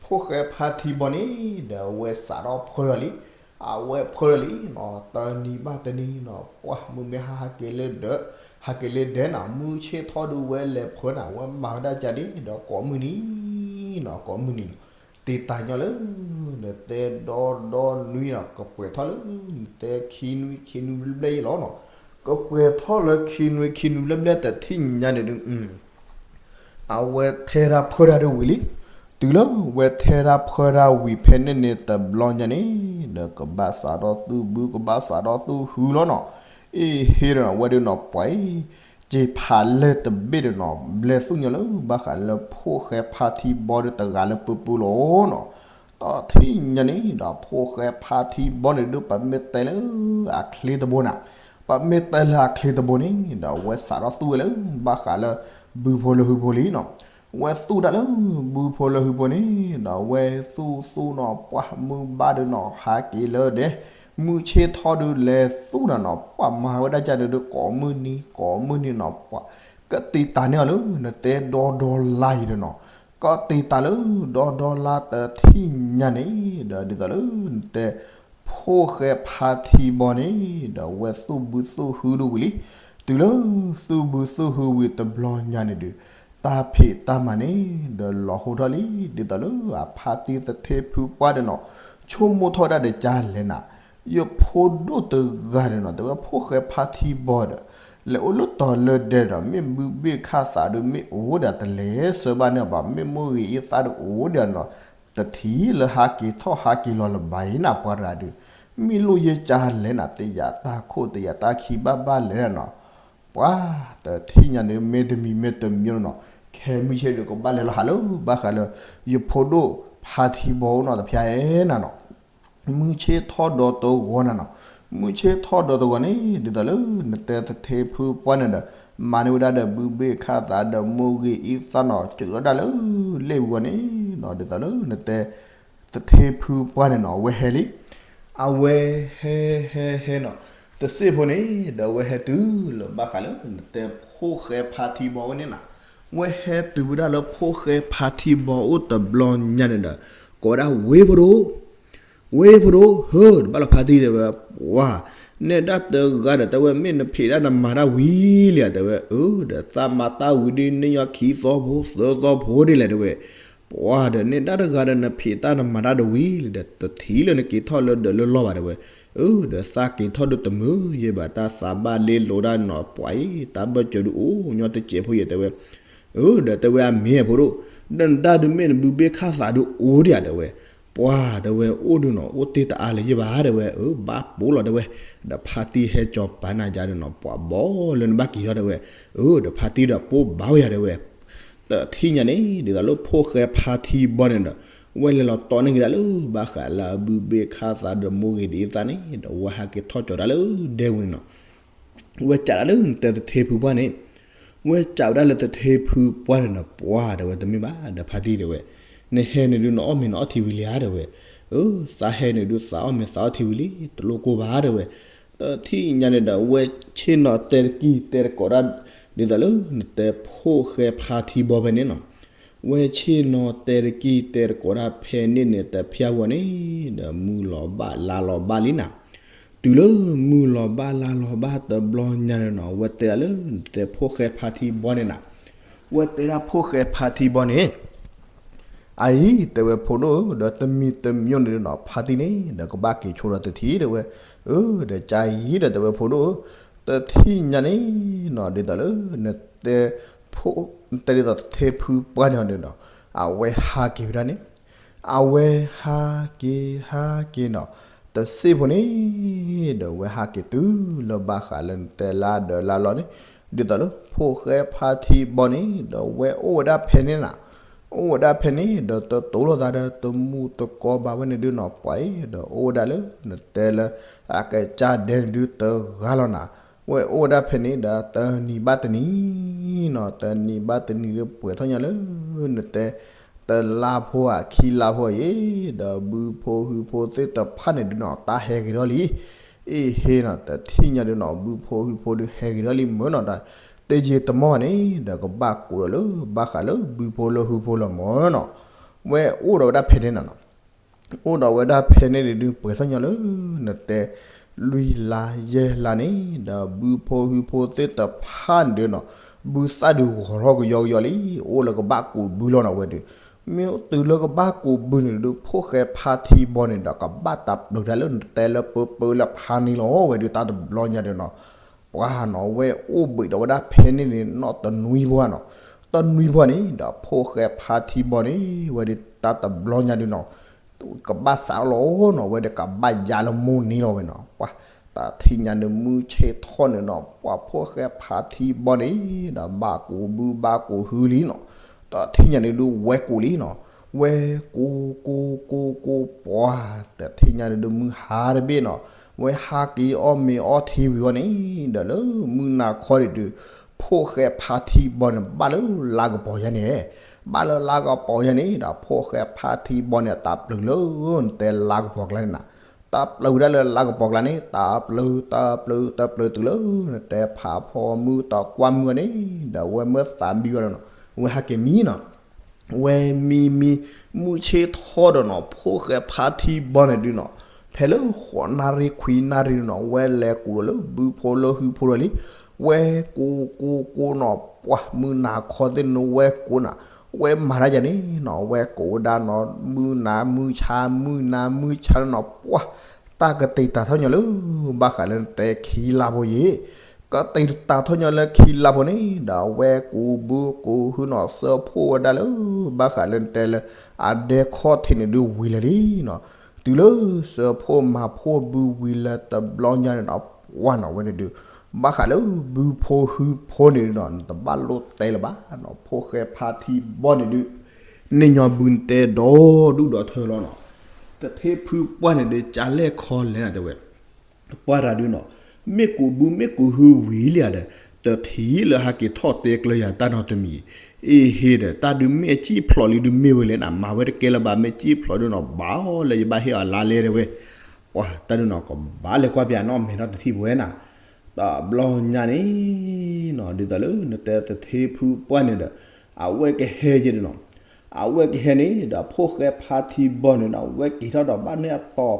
ဖိၣ်ဃဲဖါထံဘီန့ၣ်ဒီး အဝဲစးထီၣ်ဖၢထီၣ်လံ, အဝဲဖၢထီၣ်လံနီၤ တနံၤဘၣ်တနံၤနီၤ ပှၢ်မုၢ်မ့ၢ်ဟါ ဟးက့ၤလၢဒၢး, ဟးက့ၤလၢဒဲးနီၤ မုၢ်ဆ့ၣ်ထီၣ်ဒုးဝဲလဲၤဖၢနၤ ဝဲမၤဝဲဒၣ်ကဒ်ဒီး ကိးမုၢ်နံၤနီၤ ကိးမုၢ်နံၤနီၤ တ့တၢ်ညီလၢ နတဲဒီဒီနွံနီၤ ကပှဲၤထီၣ်လၢ နတဲခံနွံခံနွံဘျဲၣ်ဘျဲၣ်ယ့ၣ်လီၤနီၤ, ကပှဲၤထီၣ်လၢခံနွံခံနွံဘျဲၣ်ဘျဲၣ် တထံၣ်ညါန့ၣ်ဒုး အဝဲထဲတၢ်ဖၢတၢ်ဒုးဝံၤလံ. တုၤလၢဝဲထဲတၢ်ဖၢတၢ်ဝံၤဖဲန့ၣ်န့ၣ်တဘျီညါန့ၣ်ဒီး ကဘၣ်စးထီၣ်သူၣ်ဘု ကဘၣ်စးထီၣ်သူၣ်ဟုလီၤနီၤ. အ့ဟ့ဒီးနီၤ ဝဲဒုးနီၤ ပှၤအံၤ က့ၤဖးလဲၢ်တဘ့ၣ်ဒီးနီၤ ဘျဲၣ်သူၣ်ညီလၢ ဘၣ်ဃးလၢဖိၣ်ဃဲဖါထံဘီဒုးတဂၤလၢပူၤပူၤလီၤနီၤ. တထံၣ်ညါန့ၣ်ဒီး ဖိၣ်ဃဲဖါထံဘီန့ၣ်ဒုး ပမ့ၢ်တဲလၢအချ့တဘိနၤ, ပမ့ၢ်တဲလၢအချ့တဘိန့ၣ်ဒီး အဝဲစးထီၣ်သူၣ်ဝဲလၢ ဘၣ်ဃးလၢ ဘုဖိလၢဟုဖိလံနီၤ. ဝဲသူၣ်တၢ်လၢ ဘုဖိလၢဟုဖိန့ၣ်ဒီး ဝဲသူၣ်သူၣ်နီၤ ပှၢ်မုၢ်ဘၣ်ဒုးနီၤ ဟးက့ၤလၢဒဲး, မုၢ်ဆ့ၣ်ထီၣ်ဒုးလဲၤသူၣ်နၤနီၤ ပှၢ်မၤဝဲဒၣ်ကဒုးဒုး ကိးမုၢ်နံၤ ကိးမုၢ်နံၤနီၤ ပှၢ် ကတ့တၢ်န့ၢ်အီၤလၢ နတဲဒီဒီလါယံၤဒီးနီၤ, ကတ့တၢ်လၢ ဒီဒီလါတထံၣ်ညါန့ၣ်ဒီး ဒ်သိးလၢ နတဲ ဖိၣ်ဃဲဖါထံဘီန့ၣ်ဒီး ဝဲသူၣ်ဘုသူၣ်ဟုဒုးဝံၤလံ. တုၤလၢ သူၣ်ဘုသူၣ်ဟုဝံၤတဘျီညါန့ၣ်ဒုး တၢ်ဖံးတၢ်မၤန့ၣ်ဒီးလီၤဟိထီၣ်လံ, ဒ်သိးလၢအဖါတံၢ်သထ့ဖုပှၢ်ဒီးနီၤ ဆိကမိၣ်ထီၣ်ဒၣ်ဒီးကလဲၣ်နၤ, ယဖိဒိၣ်တဂၤဒီးနီၤ တဲဝဲဖိၣ်ဃဲဖါထံဘီဒီး လဲၤအိၣ်လၢတီၤလၢဒဲးဒီး မ့ၢ်ဘုဘ့ၣ်ခၣ်သးဒုး မ့ၢ်အိၣ်ဒီးတလဲၤဆၢဘၣ်န့ၢ်ဘၣ်, မ့ၢ်မိၢ်ဂ့ၤအ့သၣ်ဒုးအိၣ်ဒီးနီၤ တထံၣ်လၢဟးက့ၤထီၣ်ဟးက့ၤလီၤလၢၤဘၣ်အံၤနၤ ပှၤတဂၤဒုး, မ့ၢ်လိၣ်ယဲကလဲၣ်နၤ တယာ်တၢ်ခိၣ်တယာ်တၢ်ခံဘၣ်ဘၣ်လဲၣ်နၤနီၤ, ပှၤတထံၣ်ညါန့ၣ် မ့ၢ်တမံၤမ့ၢ်တမံၤနီၤ, ခဲမုၢ်ဆ့ၣ်ဒုးကဘၣ်လဲၤလီၤဟးလၢ ဘၣ်ဃးလၢ ယဖိဒိၣ်ဖါထံဘီအိၣ်နီၤတဖၠါဧဲနၤနီၤ မုၢ်ဆ့ၣ်ထီၣ်ဒီးတဂီၤနၤနီၤ, မုၢ်ဆ့ၣ်ထီၣ်ဒီးတဂီၤန့ၣ် ဒ်သိးလၢနတဲသထ့ဖုပှၢ်န့ၣ်ဒီး မၤန့ၢ်ဝဲဒၣ်ဒီးဘုဘ့ၣ်ခၣ်သးဒီးမိၢ်ဂ့ၤအ့သၣ်နီၤ စၢၤထီၣ်ဒၣ်လၢ လ့ၣ်ပူၤဂီၤန့ၣ်နီၤ ဒ်သိးလၢနတဲ သထ့ဖုပှၢ်န့ၣ်နီၤ အဝဲဟဲလံ, အဝဲဟဲဟဲဟဲနီၤ, တစ့ၢ်ဖိန့ၣ် ဒီးအဝဲဟဲတုၤလၢဘၣ်ဃးလၢ နတဲဖိၣ်ဃဲဖါထံဘီဝဲန့ၣ်နီၤ, ဝဲဟဲတုၤဝဲဒၣ်လၢဖိၣ်ဃဲဖါထံဘီအိၣ်တဘျီညါန့ၣ်ဒီး ကိးဝဲဒၣ်ဝ့ၢ်ဖိဒိၣ် ဝ့ၢ်ဖိဒိၣ်ဧၢ တဘၣ်လီၤဖါတံၢ်တဲဝဲ, ပှၤ နဲဒၣ်တဂၤဒီးတဲဝဲ မ့ၢ်နဖံးတၢ်နမၤတၢ်ဝံၤလံဧါ တဲဝဲ, အၢ ဒီးသးမၤတၢ်ဝံၤဒ်န့ၣ်ညီခံသီဖိသၢသီဖိဒ်လဲၣ်တဲဝဲ, ပှၤဒီး နဲဒၣ်တဂၤဒီးနဖံးတၢ်နမၤတၢ်ဒ်ဝံၤလံဒီး တထံၣ်လၢနက့ၤထီၣ်လၢဒၢးလၢလီၢ်ဘၣ်တဲဝဲ, အၢ ဒီးသးက့ၤထီၣ်ဒုးတမုာ်ယဲဘၣ် တၢ်သးဘၣ်လ့လိာ်ဒၣ်နီၤ ပှၤအံၤ တၢ်ဘၢၣ်စၢၤဒုးအိၣ်ညီတစဲးဖိယဲတဲဝဲ အၢ ဒီးတဲဝဲအမ့ၢ်ဖိဒိၣ်, ဒီးနတၢ်ဒုးမ့ၢ်နဘုဘ့ၣ်ခၣ်သးဒုးအိၣ်ဒံးဧါတဲဝဲ, ပှၤတဲဝဲအိၣ်ဒုးနီၤ အိၣ်တ့ၢ်တအါလၢၤယဲဘၣ်တဲဝဲ, အၢ ဘၣ်ပိာ်လီၤတဲဝဲ, ဒီးဖါတံၢ်ဟဲကၠီၤပၤနၤယါဒီးနီၤ ပှၤဘီလၢနဘၣ်က့ၤထီၣ်တဲဝဲ, အၢ ဒီးဖါတံၢ်ဒီးပိာ်ဘၣ်ဝဲယၤတဲဝဲ, တထံၣ်ညါန့ၣ် ဒ်သိးလၢဖိၣ်ဃဲဖါထံဘီန့ၣ်ဒီး ဝဲလဲၤလီၤတီန့ၢ်က့ၤဒၣ်လၢ ဘၣ်ဃးလၢအဘုဘ့ၣ်ခၣ်သးဒီးမိၢ်ဂ့ၤဒ်အသၣ်န့ၣ် ဒီးဝဲဟးက့ၤထီၣ်ကၠီၤဒၣ်လၢဒဲဝံၤန့ၣ်နီၤ ဝဲစံးဒၣ်လၢနတဲသထ့ဖုပှၢ်န့ၣ်, ဝဲစံးဝဲဒၣ်လၢသထ့ဖုပှၢ်န့ၣ်ဒီး ပှၤတဲဝဲတမ့ၢ်ဘၣ် ဒီးဖါတံၢ်တဲဝဲ, နဟဲန့ၣ်ဒုးနအီၣ်မ့ၤနအီထံဝံၤလံဧါတဲဝဲ, အၢ သးဟဲန့ၣ်ဒုးသးအီၣ်မ့ၤသးအီထံဝံၤလံ တလိၣ်ကိၢ်ဘၣ်တဲဝဲ, တထံၣ်ညါန့ၣ်ဒီး ဝဲဆ့ၣ်နီၤတဲတကံၢ်တဲတကိးတၢ် ဒ်သိးလၢနတဲဖိၣ်ဃဲဖါထံဘီဖဲန့ၣ်နီၤ ဝဲဆ့ၣ်နီၤတဲတကံၢ်တဲတကိးတၢ်ဖဲန့ၣ်န့ၣ် တဖၠါဝဲန့ၣ်ဒီး မုၢ်လီၤဘၣ်လါလီၤဘၣ်လံနၤ, တုၤလၢမုၢ်လီၤဘၣ်လါလီၤဘၣ်တဘျီညါန့ၣ်နီၤ ဝဲတဲဒၣ်လၢနတဲဖိၣ်ဃဲဖါထံဘီန့ၣ်နၤ, ဝဲတဲဒၣ်ဖိၣ်ဃဲဖါထံဘီန့ၣ် အအံၤတဲဝဲဖိဒိၣ်ဧၢ ဒီးတမံၤတမံၤန့ၣ်နီၤ ဖါတံၢ်န့ၣ်ဒီးကဘၣ်က့ၤဆိဒီးတထံၣ်တဲဝဲ, အၢ ဒီးကါယံၤဒီးတဲဝဲဖိဒိၣ်ဧၢ, တထံၣ်ညါန့ၣ်နီၤ ဒ်သိးလၢနတဲ နတဲဒ်သိးသထ့ဖုပှၢ်န့ၣ်ဒီးနီၤ အဝဲဟးက့ၤဝဲဒၣ်န့ၣ်, အဝဲဟးက့ၤဟးက့ၤနီၤ တစ့ၢ်ဖိန့ၣ် ဒီးဝဲဟးက့ၤတုၤလၢဘၣ်ဃးလၢနတဲလါဒီးလါလီၤန့ၣ်, ဒ်သိးလၢဖိၣ်ဃဲဖါထံဘီန့ၣ် ဒီးဝဲအိၣ်ဝဲဒၣ်ဖဲန့ၣ်နၤ, အိၣ်ဝဲဒၣ်ဖဲန့ၣ် ဒီးတတိၤလိာ်သးဒီးတမူတကိးဘၣ်ဝဲန့ၣ်ဒုးနီၤ ပှၤအံၤ ဒီးအိၣ်ဝဲဒၣ်လၢ နတဲလၢ အကစၢ်ဒဲန့ၣ်ဒုးတဂၤလီၤနၤ, ဝဲအိၣ်ဝဲဒၣ်ဖဲန့ၣ် ဒီးတနံၤဘၣ်တနံၤနီၤ, တနံၤဘၣ်တနံၤဒုးပှဲၤထီၣ်ညါလၢ နတဲ တလါဖိဧါ ခံလါဖိအံၤ, ဒီးဘုဖိဟုဖိသ့ၣ်တဖၣ်န့ၣ်ဒုးနီၤ တၢ်ဟဲဂ့ၤထီၣ်လံ အ့ၣ်ဟ့နီၤ, တထံၣ်ညါဒုးနီၤ ဘုဖိဟုဖိဒုးဟဲဂ့ၤထီၣ်လံမၢ်နီၤ, ဒီးတယံာ်တမီၢ်ဘၣ်န့ၣ် ဒီးကဘၣ်ကိးဒီးလၢဘၣ်ဃးလၢဘုဖိလၢဟုဖိလီၤမၢ်နီၤ, ဝဲအိၣ်ဒီးဝဲဒၣ်ဖဲန့ၣ်နၤနီၤ, အိၣ်ဒီးဝဲဒၣ်ဖဲန့ၣ်ဒုး ပှဲၤထီၣ်ညါလၢ နတဲ လွံၢ်လါယဲၢ်လါန့ၣ် ဒီးဘုဖိဟုဖိသ့ၣ်တဖၣ်န့ၣ်ဒုးနီၤ ဘုသၣ်ဒုးဂီၤထီၣ်ကယီကယီလံ, အိၣ်လၢကဘၣ်ကိးဘုလီၤနီၤဝဲဒုး, မ့ၢ်တုၤလၢကဘၣ်ကိးဘုန့ၣ်ဒုး ဖိၣ်ဃဲဖါထံဘီန့ၣ်ဒီး ကဘၣ်တၢ်ပျုၤတၢ်လၢနတဲလၢပၢပၢလၢဖါန့ၣ်လီၤဝဲဒုး တၢ်တဘျီညါဒုးနီၤ, ပှၤနီၤ ဝဲအိၣ်ဘှံးဒီးဝဲဒၣ်ဖဲန့ၣ်န့ၣ် နီၢ်တနွံဖိဧါနီၤ, တနွံဖိန့ၣ် ဒီးဖိၣ်ဃဲဖါထံဘီန့ၣ် ဝဲဒုးတၢ်တဘျီညါဒုးနီၤ ကဘၣ်စးလီၤနီၤ ဝဲဒီးကဘၣ်ယါလၢမိၢ်န့ၣ်လီၤဝဲနီၤ, ပှၤ တထံၣ်ညါန့ၣ်မုၢ်ဆ့ၣ်ထီၣ်န့ၣ်နီၤ ပှၤဖိၣ်ဃဲဖါထံဘီန့ၣ် ဒီးဘၣ်ကိးဘုဘၣ်ကိးဟုလံနီၤ, တထံၣ်ညါန့ၣ်ဒုးဝဲကိးလံနီၤ, ဝဲကိးကိးကိးကိးပှၤ တထံၣ်ညါန့ၣ်ဒုးမုၢ်ဟါတဘ့ၣ်နီၤ, ဝဲဟးက့ၤအီၣ်မ့ၤအီထံဝံၤအီၤန့ၣ် ဒီးလၢမုၢ်နၤခီန့ၣ်ဒုး ဖိၣ်ဃဲဖါထံဘီန့ၣ် ဘၣ်လၢလါကပီၤယါန့ၣ်, ဘၣ်လၢလါကပီၤယါန့ၣ် ဒီးဖိၣ်ဃဲဖါထံဘီန့ၣ် တၢ်ပျုၤလၢ နတဲလါကပီၤကျါန့ၣ်နၤ, တၢ်ပျုၤဝဲဒၣ်လၢလါကပီၤကျါန့ၣ် တၢ်ပျုၤ တၢ်ပျုၤ တၢ်ပျုၤတုၤလၢ နတဲဖးဖီမုၢ်တကွၢ်မုၢ်အီၤန့ၣ် ဒီးဝဲမၢသးဘံဝဲဒီးနီၤ ဝဲဟးက့ၤမံနီၤ ဝဲမံမံ မုၢ်ဆ့ၣ်ထီၣ်ဒီးနီၤ ဖိၣ်ဃဲဖါထံဘီန့ၣ်ဒုးနီၤ, ဖဲလၢဃိးနၣ်ရံၣ်ခွံနၣ်ရံၣ်နီၤ ဝဲလဲၤကိးဒီးလၢဘုဖိလၢဟုဖိဒီးလံ, ဝဲကိးကိးကိးနီၤ ပှၤမုၢ်နၤခီသ့ၣ်န့ၣ်ဝဲကိးနၤ, ဝဲမၤတၢ်ယါန့ၣ်နီၤ ဝဲကိးဝဲဒၣ်နီၤ မုၢ်နၤမုၢ်ဆါ မုၢ်နၤမုၢ်ဆါန့ၣ်နီၤ ပှၤ တၢ်ကတံာ်တာ်ထီၣ်ညီလၢ ဘၣ်ဃးလၢနတဲခံလါဖိယ့ၣ်, ကတံာ်တာ်ထီၣ်ညီလၢခံလါဖိန့ၣ် ဒီးဝဲကိးဘုကိးဟုနီၤ စၢဖှိၣ်ဝဲဒၣ်လၢ ဘၣ်ဃးလၢနတဲလၢ အဒဲခီၣ်ထံးန့ၣ်ဒုးဝံၤလၢာ်လံနီၤ, တုၤလၢစၢဖှိၣ်မၤဖှိၣ်ဘုဝံၤလၢတဘျီညါန့ၣ်နီၤ ပှၤနီၤဝဲန့ၣ်ဒုး ဘၣ်ဃးလၢဘုဖိဟုဖိန့ၣ်ဒုးနီၤ နတဘၣ်လိၣ်တဲလၢၤဘၣ်နီၤ ဖိၣ်ဃဲဖါထံဘီန့ၣ်ဒုး န့ၢ်ညီဘုနတဲဒီဒူၣ်ဒီထၢလီၤနီၤ, တထ့ဖုပှၢ်န့ၣ်ဒုး ကလဲၢ်ခီလဲၣ်နၤတဲဝဲ ပှၤတၢ်ဒုးနီၤ, မ့ၢ်ကိးဘုမ့ၢ်ကိးဟုဝံၤလံဧါဒီး တထံၣ်လၢဟးက့ၤထီၣ်တဲကျၢၤယၤတၢ်နီတမံၤ, အ့ဟ့ဒီး တၢ်ဒုးမ့ၢ်အစံၣ်ဖျိးလံဒုးမ့ၢ်ဝဲလဲၣ်နၤ မၤဝဲတကဲလၢၤဘၣ် မ့ၢ်စံၣ်ဖျိးဒုးနီၤ ဘၣ်အီၤလၢယဘၣ်ဟ့ၣ်အီၤလါလဲၣ်တဲဝဲ, ပှၤတၢ်ဒုးနီၤ ကဘၣ်လဲၤကွၢ်ပၠးနီၣ်မဲာ်ထီၣ်တထံၣ်ပဝဲနၤ, တဘျီညါန့ၣ်နီၤ ဒ်သိးလၢနတဲတထ့ဖုပှၢ်န့ၣ်ဒီး အဝဲကဟဲယဲၢ်ဒုးနီၤ, အဝဲကဟဲန့ၣ်ဒီး ဖိၣ်ဃဲဖါထံဘီန့ၣ်ဒီး အဝဲက့ၤထီၣ်ဒီးဘၣ်န့ၢ်အတီၤ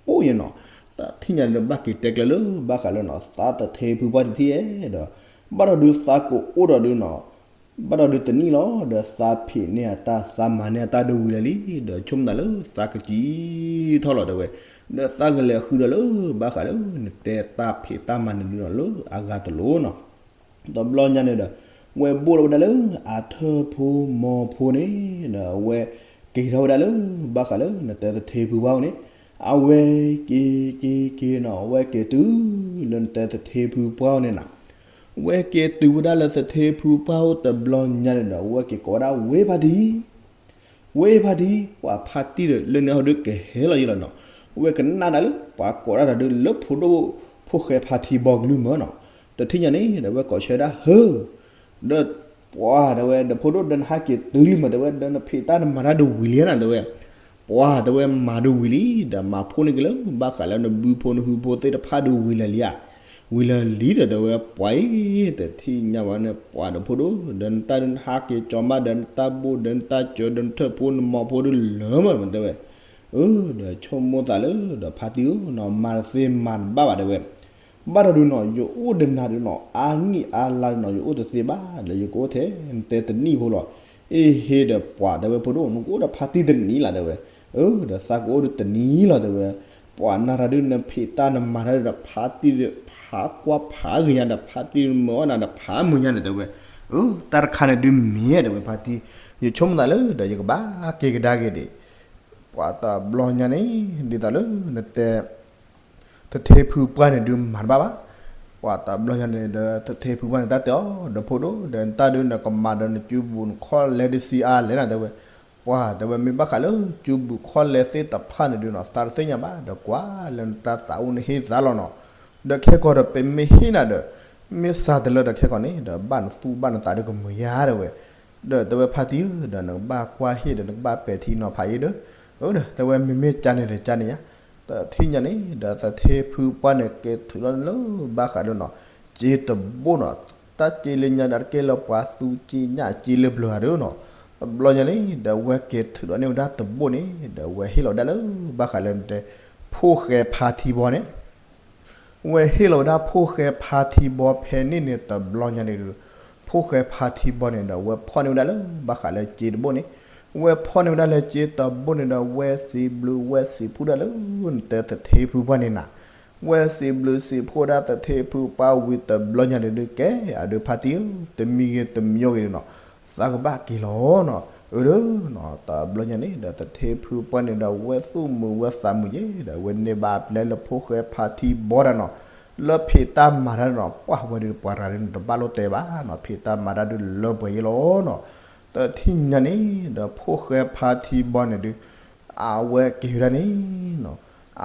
ပိၢ်ယဲၢ်နီၤ, တထံၣ်ညါန့ၣ်ဒီး ဘၣ်က့ၤတဲကျၢၤလၢ ဘၣ်ဃးလၢနီၤ သးတထ့ဖုပှၢ်တထံၣ်ဧဲဒီး ဘၣ်ဒီးဒုးသးကအိၣ်ဒီးဒုးနီၤ, ဘၣ်ဒီးဒုးတနံၣ်လီၤ ဒီးသးဖံးန့ၢ်အတၢ် သးမၤန့ၢ်အတၢ်ဒုးဝံၤလၢာ်လံ, ဒီးဆိကမိၣ်သးလၢသးကစံၣ်ထီၣ်လီၤတဲဝဲ, ဒီးသးကလဲၤဃုဒီးလၢ ဘၣ်ဃးလၢ နတဲတၢ်ဖံးတၢ်မၤန့ၣ်ဒုးနီၤ လၢအဂၤတလိၤနီၤ တဘျီညါန့ၣ်ဒီး ဝဲဘိၣ်လီၤဝဲဒၣ်လၢ အထၢၣ်ဖိမီၤဖိန့ၣ်ဒီး အဝဲက့ၤထီၣ်ဝဲဒၣ်လၢ ဘၣ်ဃးလၢနတဲတထ့ဖုပှၢ်န့ၣ်, အဝဲက့ၤက့ၤက့ၤနီၤ အဝဲက့ၤတုၤလၢနတဲတထ့ဖုပှၢ်န့ၣ်နၤ, ဝဲက့ၤတုၤဝဲဒၣ်လၢတထ့ဖုပှၢ်အိၣ်တဘျီညါန့ၣ်ဒီး အဝဲက့ၤကိးဝဲဒၣ် ဝ့ၢ်ဖါတံၢ် ဝ့ၢ်ဖါတံၢ် ပှၤဖါတံၢ်ဒီး လၢန့ၣ်ဟီဒုးကဟဲလီၤယဲၢ်လီၤနီၤ, ဝဲကနၣ်ဒၣ်လၢ ပှၤကိးဒၣ်တၢ်ဒုးလၢဖိဒိၣ် ဖိၣ်ဃဲဖါထံဘီကလုၢ်မၢ်နီၤ, တထံၣ်ညါန့ၣ်ဒီး ဝဲကိးဆၢဒၣ် ဟၢ ဒီးပှၤတဲဝဲ ဒီးဖိဒိၣ်ဒီးနဟးက့ၤတုၤလံမၢ်တဲဝဲ ဒီးနဖံးတၢ်နမၤတၢ်ဒုးဝံၤလံနၤတဲဝဲ, ပှၤတဲဝဲမၤဒုးဝံၤလံ ဒီးမၤဖှိၣ်န့ၢ်က့ၤလၢ ဘၣ်ဃးလၢနဘုဖိနဟုဖိသ့ၣ်တဖၣ်ဒုးဝံၤလၢာ်လံဧါ, ဝံၤလၢာ်လံဒီးတဲဝဲ ပှၤအံၤ တထံၣ်ညါဝဲန့ၣ် ပှၤဒီးဖိဒိၣ် ဒီးနတၢ်ဒုးနဟးက့ၤကၠီၤမး ဒီးနတၢ်ဘိၣ် ဒီးနတၢ်စၢၤ ဒီးနထၢၣ်ဖိနမီၤဖိဒုးလၢာ်မၢ်တဲဝဲ, အၢ ဒီးဆိကမိၣ်သးလၢ ဒီးဖါတံၢ်ဧၢနီၤ မၤတသ့မၤတဘၣ်ဘၣ်တဲဝဲ ဘၣ်ဒီးဒုးနီၤ ယအိၣ်ဒီးနၤဒုးနီၤ အါနံၣ်အါလါဒုးနီၤ ယအိၣ်တသ့ဘၣ် ဒီးယကအိၣ်ထဲ နတဲတနံၣ်ဖိလီၤ. အ့ဟ့ဒီးပှၤတဲဝဲ ဖိဒိၣ် နကအိၣ်ဒီးဖါတံၢ်တနံၣ်လီၤတဲဝဲ. အၢ ဒီးသးကအိၣ်ဒီးတနံၣ်လီၤတဲဝဲ. ပှၤနၤတၢ်ဒုး နဖံးတၢ်နမၤတၢ်ဒုးဒီး ဖါတံၢ်ဒုး ဖးကွၢ်ဖးဂ့ၤညါဒီး ဖါတံၢ်မၤအီၣ်နၤဒီး ဖးမုာ်ညါန့ၣ်တဲဝဲ. အၢ တၢ်တခါန့ၣ်ဒုးမ့ၢ်တဲဝဲ ဖါတံၢ် ယဆိကမိၣ်သးလၢ ဒီးယကဘၣ်က့ၤကဒါက့ၤဒံး ပှၤတဘျီညါန့ၣ် ဒ်သိးလၢနတဲ တထ့ဖုပှၢ်န့ၣ်ဒုးမၤတဘၣ်ဘၣ်. ပှၤတဘျီညါန့ၣ်ဒီး သထ့ဖုပှၢ်န့ၣ် တၢ်တဲအီၤ ဒီးဖိဒိၣ်ဒီး တၢ်ဒုးနကမၤဒီးနကၠူဘူၣ်နခီလဲတဆံအါလဲၣ်နၤ တဲဝဲ. ပှၤတဲဝဲ မ့ၢ်ဘၣ်ဃးလၢကၠူဘူၣ်ခီလဲသ့ၣ်တဖၣ်န့ၣ်ဒုးနီၤ သးတသ့ၣ်ညါဘၣ် ဒီးကွၢ်လၢနတၢ်သးအိၣ်နဟ့ၣ်သးလီၤနီၤ. ဒီးခဲကီးဒီး ပမ့ၢ်ဟ့ၣ်နၤဒီး မ့ၢ်စှၤတလၢဒီးခဲကီးန့ၣ် ဒီးဘၣ်နသူၣ်ဘၣ်နသးဒုးကမုာ်ယါ တဲဝဲ. ဒီးတဲဝဲ ဖါတံၢ်ဧၢ ဒီးနကဘၣ်ကွၢ်ဟ့ၣ်ဒီး နကဘၣ်ပဲာ်ထံနီၤဖးအံၤဒီး, အၢ ဒီးတဲဝဲ မ့မ့ၢ်ကန့ၣ်ဒီးကန့ၣ်ယါ. တထံၣ်ညါန့ၣ်ဒီး သထ့ဖုပှၢ်န့ၣ် က့ၤထုးထီၣ်န့ၢ်လၢဘၣ်ဃးဒီးနီၤ စ့တဘိနီၤ, တၢ်စ့လၢညါဒီး တကဲလၢပှၤသူစ့ညၣ်စ့လၢပျၢၤဂၤဒီးနီၤ. တဘျီညါန့ၣ်ဒီး ဝဲက့ၤထုးထီၣ်န့ၢ်ဝဲဒၣ်တဘိန့ၣ်ဒီး ဝဲဟ့ၣ်လီၤဝဲဒၣ်လၢဘၣ်ဃးလၢနတဲ ဖိၣ်ဃဲဖါထံဘီန့ၣ် ဝဲဟ့ၣ်လီၤဝဲဒၣ်ဖိၣ်ဃဲဖါထံဘီဖဲန့ၣ်န့ၣ် တဘျီညါန့ၣ်ဒီး ဖိၣ်ဃဲဖါထံဘီန့ၣ်ဒီး ဝဲဖီၣ်န့ၢ်ဝဲဒၣ်လၢဘၣ်ဃးလၢစ့တဘိန့ၣ်, ဝဲဖီၣ်န့ၢ်ဝဲဒၣ်လၢစ့တဘိန့ၣ်ဒီး ဝဲစံးဘျုးဝဲစံးဖှိၣ်ဒၣ်လၢ နတဲသထ့ဖုပှၢ်န့ၣ်နၤ, ဝဲစံးဘျုးစံးဖှိၣ်ဒၣ်သထ့ဖုပှၢ်ဝံၤတဘျီညါန့ၣ်ဒုး ကဲအဒုး ဖါတံၢ်ဧၢ တမံၤဂ့ၤတမံၤဂ့ၤဒီးနီၤ သးကဘၣ်က့ၤလီၤနီၤ. အၢ ဒီးနီၤ တဘျီညါန့ၣ်ဒီး သထ့ဖုပှၢ်န့ၣ်ဒီး ဝဲသူၣ်မုာ်ဝဲသးမုာ်ယဲဒီး ဝဲန့ၢ်ဘၣ်ပျဲလၢဖိၣ်ဃဲဖါထံဘီတၢ်နီၤ, လၢဖံးတၢ်မၤတၢ်နီၤ ပှၢ်ဝဲဒုးပှၤရၤဒုးန့ၣ် တဘၣ်လိၣ်တဲဘၣ်နီၤ ဖံးတၢ်မၤတၢ်ဒုးလၢပှဲၤယဲလီၤနီၤ. တထံၣ်ညါန့ၣ်ဒီး ဖိၣ်ဃဲဖါထံဘီန့ၣ်ဒုး အဝဲက့ၤဝဲဒၣ်န့ၣ်နီၤ,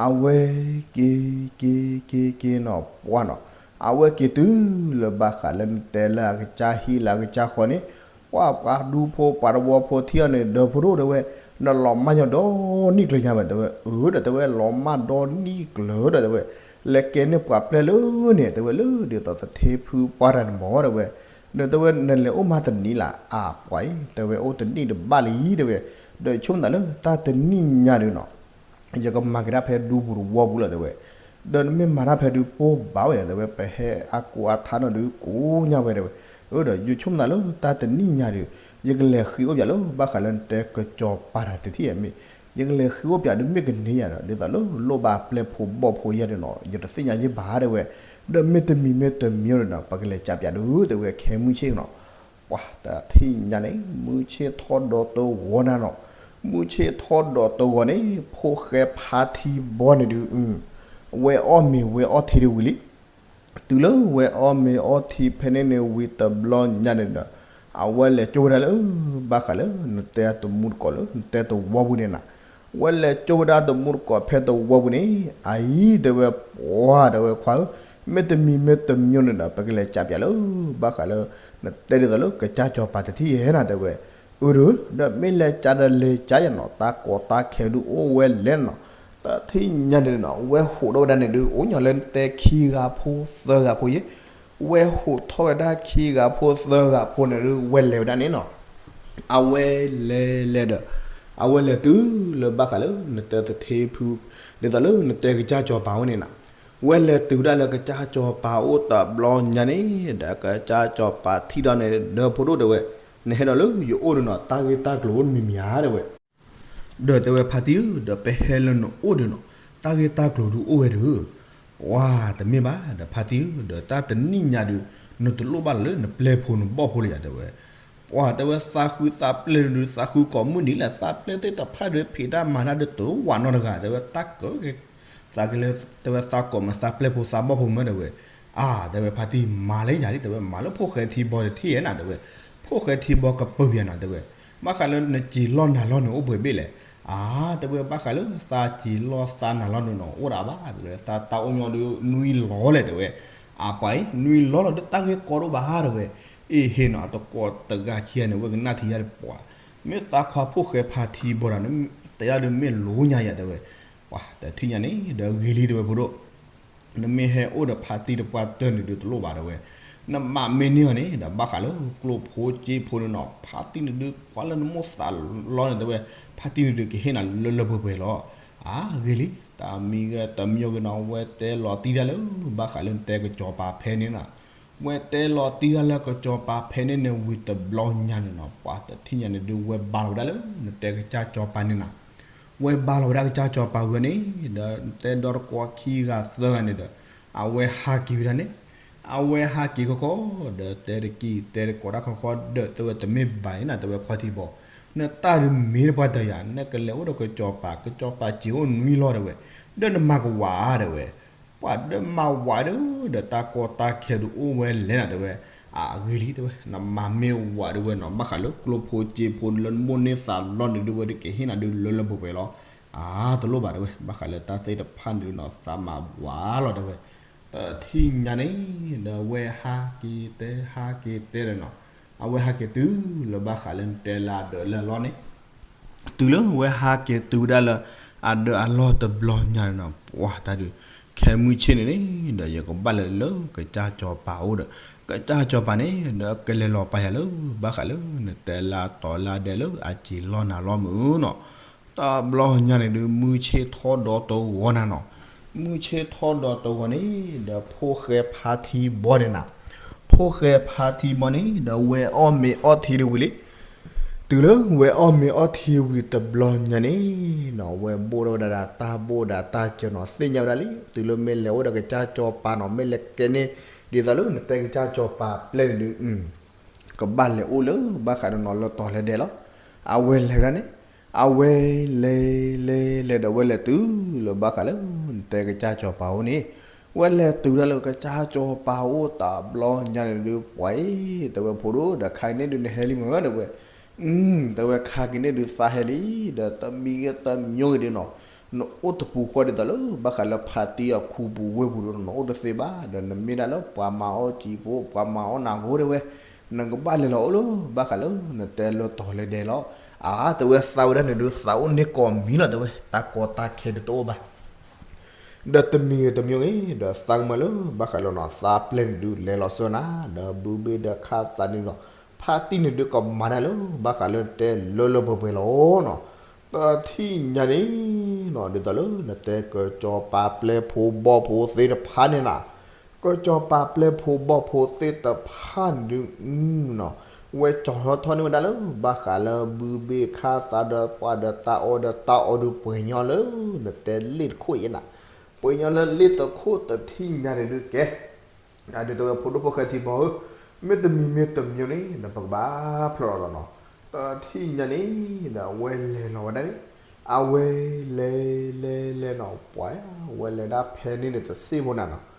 အဝဲက့ၤက့ၤက့ၤက့ၤနီၤ ပှၢ်နီၤ, အဝဲက့ၤတုၤလၢဘၣ်ဃးလၢနတဲလၢအကစၢ်ဟံၣ်လၢအကစၢ်ဃီန့ၣ်, ပှၤပှၤဒူဖိပှၤတဝီဖိထံၣ်အီၤန့ၣ် ဒီးဖိဒိၣ်တဲဝဲ, နလီၤမၢ်ညီဒီနံၣ်ကျၢၤညါဝဲ တဲဝဲ, အၢ ဒီးတဲဝဲ လီၤမၢ်ဒီနံၣ်ကျၢၤဒီးတဲဝဲ, လဲၤကဲန့ၢ်ပှၤပျဲၢ်လၢန့ၣ် တဲဝဲ လၢဒ်သိးသထ့ဖုပှၢ်တၢ်န့ၣ်မ့ၢ် တဲဝဲ, ဒီးတဲဝဲ နလဲၤအိၣ်မးတနံၣ်လၢ် အါပှၤအံၤ တဲဝဲ အိၣ်တနံၣ်တဘၣ်လံ တဲဝဲ, ဒီးဆိကမိၣ်သးလၢတၢ်တနံၣ်ညါဒုးနီၤ ယကမၤက့ၤတၢ်ဖဲဒူပူၤတဝီပူၤလီၤ တဲဝဲ, ဒီးနမ့ၢ်မၤတၢ်ဖဲဒုးပိၢ်ဘၣ်ဝဲ တဲဝဲ ပဟဲအကိးအထါနီၣ်ဒုးကိးညါဝဲ တဲဝဲ, အၢ ဒီးယဆိကမိၣ်သးလၢတၢ်တနံၣ်ညါဒုး ယကလဲၤဃ့အိၣ်ပၠးလၢဘၣ်ဃးလၢနတဲကစီၤပၤတၢ်တထံၣ်မ့ၢ်, ယကလဲၤဃ့အိၣ်ပၠးဒုးမ့ၢ်ကန့ၢ်ယၤဒီး ဒ်သိးလၢလိၣ်ဘၣ်ပျဲၢ်ဖိဘီၣ်ဖိယဲၢ်ဒုးနီၤ ယတသ့ၣ်ညါယဲၢ်ဘၣ် တဲဝဲ, ဒီးမ့ၢ်တမံၤမ့ၢ်တမံၤဒီးနီၤ ပကလဲၤကးပၠးဒုး တဲဝဲ ခဲမုၢ်ဆ့ၣ်နီၤ ပှၤတထံၣ်ညါန့ၣ် မုၢ်ဆ့ၣ်ထီၣ်ဒီးတဂီၤနၤနီၤ, မုၢ်ဆ့ၣ်ထီၣ်ဒီးတဂီၤန့ၣ် ဖိၣ်ဃဲဖါထံဘီန့ၣ်ဒုး, ဝဲအီၣ်မ့ၤဝဲအီထံဒုးဝံၤလံ, တုၤလၢဝဲအီၣ်မ့ၤအီထံဖဲန့ၣ်န့ၣ်ဝံၤတဘျီညါန့ၣ်ဒီး, အဝဲလဲၤကၠိဝဲဒၣ်လၢ ဘၣ်ဃးလၢ နတဲတမူတကိးလၢ နတဲတဝီပူၤန့ၣ်နၤ, ဝဲလဲၤကၠိဝဲဒၣ်တမူတကိးဖဲတဝီပူၤန့ၣ်, အအံၤတဲဝဲ ပှၤတဲဝဲခွါဧၢ, မ့ၢ်တမံၤမ့ၢ်တမံၤန့ၣ်ဒီး ပကလဲၤကးပၠးလၢ ဘၣ်ဃးလၢ နတဲဒ်သိးလၢ ကစၢ်စီၤပၤတထံၣ်ယဲၢ်နၤတဲဝဲ, အၢ ဒီး ဒီးမ့ၢ်လဲၤကးဒီးလဲၤကးယဲၢ်နီၤ တၢ်ကီတၢ်ခဲဒုးအိၣ်ဝဲလဲၣ်နီၤ, တထံၣ်ညါန့ၣ်နီၤ ဝဲဟိးထီၣ်ဝဲဒၣ်န့ၣ်ဒုး အိၣ်ညီလၢနတဲခံဂၤဖိသၢဂၤဖိယဲၢ်, ဝဲဟိးထီၣ်ဝဲဒၣ်ခံဂၤဖိသၢဂၤဖိန့ၣ်ဒုး ဝဲလဲၤဝဲဒၣ်န့ၣ်နီၤ, အဝဲလဲၤလဲၤဒီး, အဝဲလဲၤတုၤလၢဘၣ်ဃးလၢ နတဲသထ့ဖု, ဒ်သိးလၢနတဲကစၢ်စီၤပၤဝဲန့ၣ်နၤ, ဝဲလဲၤတုၤဝဲဒၣ်လၢကစၢ်စီၤပၤအိၣ်တဘျီညါန့ၣ် ဒီးကစၢ်စီၤပၤထံၣ်ဒီးန့ၣ် ဒီးဖိဒိၣ်တဲဝဲ, နဟဲဒီးလၢယအိၣ်ဒီးနီၤ တၢ်ဂ့ၢ်တၢ်ကျိၤအိၣ်တမံၤမံၤဧါ တဲဝဲ ဒီးတဲဝဲဖါတံၢ်ဧၢ ဒီးပဟဲလၢနအိၣ်ဒီးနီၤ တၢ်ဂ့ၢ်တၢ်ကျိၤဒုးအိၣ်ဝဲဒီး, ပှၤတမ့ၢ်ဘၣ် ဒီးဖါတံၢ်ဧၢ ဒီးတၢ်တနံၣ်ညါဒုး နတလိၣ်ဘၣ်လၢနပျဲၢ်ဖိနဘီၣ်ဖိလၢယၤတဲဝဲ, ပှၤတဲဝဲသးဃုသးပျဲၢ်ဒုး သးဃုကိးမုၢ်နံၤလၢ် သးပျဲၢ်သ့ၣ်တဖၣ်ဒီး ဖံးတၢ်မၤတၢ်ဒုးတဝးနီတဂၤ တဲဝဲတၢ်ကၢ သးကလဲၤ တဲဝဲသးကိးမးသးပျဲၢ်ဖိသးဘီၣ်ဖိမ့ၢ်တဲဝဲ, အါ တဲဝဲဖါတံၢ်မၤလၢယၤလံ တဲဝဲမၤလၢဖိၣ်ဃဲထံဘီတထံၣ်ယဲၢ်နၤ တဲဝဲ, ဖိၣ်ဃဲထံဘီကပၢၢ်ပယၤနၤ တဲဝဲ, ဘၣ်ဃးလၢနစံာ်လီၢ်နၤလီၢ်န့ၣ်အိၣ်ပှဲၤဘ့ၣ်လဲၣ်, အါ တဲဝဲဘၣ်ဃးလၢသးစံာ်လီၢ်သးနၤလီၢ်န့ၣ်နီၤ အိၣ်ဒၣ်ဘၣ် တဲဝဲ သးတၢ်အိၣ်ညီဒုးနွံလီၤလဲၣ် တဲဝဲ, အါပှၤအံၤ နွံလီၤလီၤဒုးတၢ်ဂ့ၢ်ကီဒိၣ်ဘၣ် တဲဝဲ, အ့ဟ့ၣ်နီၤ အတကိးတဂၤခံဂၤန့ၣ် ဝဲကနၣ်ထံယါဒီးပှၤ မ့ၢ်သးခွါဖိၣ်ဃဲဖါထံဘီဒီး တယါဒုးမ့ၢ်လိညါယၤတဲဝဲ, ပှၤတထံၣ်ညါန့ၣ် ဒီးဂ့ၤလံတဲဝဲဖိဒိၣ် နမ့ၢ်ဟဲအိၣ်ဒီးဖါတံၢ်တပှၢ်တၢၢ်န့ၣ်ဒုးတလိၣ်ဘၣ်တဲဝဲ, နမၤမ့ၢ်န့ၢ်အီၤန့ၣ် ဒီးဘၣ်ဃးလၢကျိၣ်ဖိစ့ဖိန့ၣ်နီၤ ဖါတံၢ်န့ၣ်ဒုးကွၢ်လၢနမိၢ်သးလီန့ၣ်တဲဝဲ, ဖါတံၢ်န့ၣ်ဒုးကဟ့ၣ်နၤလၢလၢပှဲၤပှဲၤလီၤ, အါဂ့ၤလံ တမံၤဂ့ၤတမံၤဂ့ၤနီၤ ဝဲတဲလီၤတံၢ်တၢ်လၢ ဘၣ်ဃးလၢနတဲကစီၤပၤဖဲန့ၣ်နီၤ ဝဲတဲလီၤတံၢ်တၢ်လၢကစီၤပၤဖဲန့ၣ်န့ၣ်ဝံၤတဘျီညါန့ၣ်နီၤ ပှၤတထံၣ်ညါန့ၣ်ဒုးဝဲဘါလီၤဝဲဒၣ်လၢ နတဲကစၢ်စီၤပၤန့ၣ်နၤ, ဝဲဘါလီၤဝဲဒၣ်ကစၢ်စီၤပၤဝံၤန့ၣ် ဒီးတဲဒီတကိးခံဂၤသၢဂၤန့ၣ်ဒီး အဝဲဟးက့ၤဝဲဒၣ်န့ၣ်, အဝဲဟးက့ၤခီခီ ဒီးတဲတက့ၢ်တဲတကိးတၢ်ခီခီ ဒီးတဲဝဲတမ့ၢ်ဘၣ်အံၤနၤ တဲဝဲဖါတံၢ်ဘီ, နတၢ်ဒုးမ့ၢ်တပှၢ်တၢၢ်ယၤ နကလဲၤအိၣ်ဒီးကစီၤပၤ ကစီၤပၤစံာ်အိၣ်နွံလီၤတဲဝဲ, ဒီးနမၤကဝၤဧါတဲဝဲ ပှၤဒၢမၤဝးဒုး ဒီးတၢ်ကီတၢ်ခဲဒုးအိၣ်ဝဲလဲၣ်နၤတဲဝဲ, အဂ့ၤလံတဲဝဲ, နမၤမ့ၢ်ဝးဒုးဝဲနီၤ ဘၣ်ဃးလၢကျိဖိစ့ဖိလၢနမိၢ်န့ၢ်သးလီန့ၣ်ဒုး ဝဲဒုးကဟ့ၣ်နၤဒုးလၢလၢပှဲၤပှဲၤလီၤ. အါတလိၣ်ဘၣ်တဲဝဲ, ဘၣ်ဃးလၢတၢ်သ့ၣ်တဖၣ်န့ၣ်ဒုးနီၤ သးမၤဝးလီၤတဲဝဲ. တထံၣ်ညါန့ၣ် ဒီးဝဲဟးက့ၤတဲ ဟးက့ၤတဲဒီးနီၤ, အဝဲဟးက့ၤတုၤလၢဘၣ်ဃးလၢနတဲလၢအဒၢးလၢအလီၢ်န့ၣ် တုၤလၢဝဲဟးက့ၤတုၤဝဲဒၣ်လၢ အဒၢးအလီၢ်တဘျီညါန့ၣ်နီၤ ပှၤတၢ်ဒုး ခဲမုၢ်ဆ့ၣ်န့ၣ်န့ၣ် ဒီးယကဘၣ်လဲၤလၢကစၢ်စီၤပၤအိၣ်ဒီး ကစၢ်စီၤပၤန့ၣ် ဒီးကလဲၤလီၤပာ်ယၤလၢ ဘၣ်ဃးလၢနတဲလၢအတီၤလၢအဒဲးလၢအစ့ၤလီၢ်နၤလီၢ်မုၢ်နီၤ. တဘျီညါန့ၣ်ဒုး မုၢ်ဆ့ၣ်ထီၣ်ဒီတဂီၤနၤနီၤ, မုၢ်ဆ့ၣ်ထီၣ်ဒီတဂီၤန့ၣ် ဒီးဖိၣ်ဃဲဖါထံဘီန့ၣ်နၤ, ဖိၣ်ဃဲဖါထံဘီန့ၣ် ဒီးဝဲအီၣ်မ့ၤအီၣ်ထံဒုးဝံၤလံ. တုၤလၢဝဲအီၣ်မ့ၤအီၣ်ထံဝံၤတဘျီညါန့ၣ်နီၤ ဝဲဘိၣ်ထီၣ်ဝဲဒၣ်ဒီးတၢ်ဘိၣ်ဒီးတၢ်စၢၤနီၤ သ့ၣ်ညါဝဲဒၣ်လံ တုၤလၢမ့ၢ်လဲၤအိၣ်ဒီးကစၢ်စီၤပၤနီၤ မ့ၢ်လဲၤကဲန့ၣ် ဒ်သိးလၢနတဲကစၢ်စီၤပၤပျဲၢ်န့ၣ်ဒုး ကဘၣ်လဲၤအိၣ်လၢဘၣ်ဃးဒီးနီၤလၢတီၤလၢဒဲးလီၤ. အဝဲလဲၤဝဲဒၣ်န့ၣ် အဝဲလဲၤလဲၤလဲၤဒီးဝဲလဲၤတုၤလၢဘၣ်ဃးလၢ နတဲကစၢ်စီၤပၤအိၣ်န့ၣ်, ဝဲလဲၤတုၤဒၣ်လၢကစၢ်စီၤပၤအိၣ်တဘျီညါန့ၣ်ဒုး ပှၤအံၤ တဲဝဲဖိဒိၣ်ဒီးခါက့ၤန့ၣ်ဒုးနဟဲလံမ့ၢ်ဝဲတဲဝဲ, တဲဝဲခါက့ၤန့ၣ်ဒုးသးဟဲလံ, ဒီးတမံၤဂ့ၤတမံၤဂ့ၤဒုးနီၤ နအိၣ်တပူၤဃီဒ်သိးလၢဘၣ်ဃးလၢဖါတံၢ်အခိပူၤဝ့ၢ်ပူၤဒုး နအိၣ်တသ့ဘၣ်, ဒီးနမ့ၢ်ဒၣ်လၢပှၤမၤအီၣ်စံာ်ဖိ ပှၤမၤအီၣ်နၤဖိတဲဝဲ, နကဘၣ်လဲၤလီၤအိၣ်လၢဘၣ်ဃးလၢနတဲလၢတီၤလၢဒဲးလီၤ. အါ တဲဝဲသးဝဲဒၣ်န့ၣ်ဒုး သးအိၣ်န့ၢ်ကိးမံၤလီၤတဲဝဲ, တၢ်ကီတၢ်ခဲဒုးတအိၣ်ဘၣ် ဒီးတမံၤဂ့ၤတမံၤဂ့ၤ ဒီးသးကမၢလၢဘၣ်ဃးလၢနီၤ သးပျဲၢ်န့ၣ်ဒုးလဲၤလီၤစၢၤနၤ, ဒီးဘုဘ့ၣ်ဒီးခါသးန့ၣ်နီၤ ဖါတံၢ်န့ၣ်ဒုးကမၤတၢ်လၢဘၣ်ဃးလၢနတဲလၢလၢပှဲၤပှဲၤလီၤနီၤ. တထံၣ်ညါန့ၣ်နီၤ ဒ်သိးလၢနတဲကစီၤပၤပျဲၢ်ဖိဘီၣ်ဖိသ့ၣ်တဖၣ်န့ၣ်နီၤ ကစီၤပၤပျဲၢ်ဖိဘီၣ်ဖိသ့ၣ်တဖၣ်န့ၣ်ဒုး နီၤ ဝဲကၠီၤထီၣ်ထီၣ်န့ၢ်ဝဲဒၣ်လၢ ဘၣ်ဃးလၢဘုဘ့ၣ်ခါသးဒီးပှၤဒီးတၢ်အီၣ်ဒီးတၢ်အီဒုး ပှဲၤညီလၢ နတဲလ့ၣ်တခိၣ်အံၤနၤ, ပှဲၤညီလၢလ့ၣ်တခိၣ်တထံၣ်ညါန့ၣ်ဒုးကဲ ဒ်တဲဝဲဖိဒိၣ်ဖိၣ်ဃဲထံဘီဧၢ, မ့တမံၤမ့တမံၤန့ၣ် နပကဘၣ်ဖျိးလီၤလီၤနီၤ. တထံၣ်ညါန့ၣ် ဒီးအဝဲလဲၤလီၤဝဲဒၣ်န့ၣ်, အဝဲလဲၤလဲၤလဲၤနီၤ ပှၤ ဝဲလဲၤဒၣ်ဖဲန့ၣ်န့ၣ်တစ့ၢ်ဖိနၤနီၤ,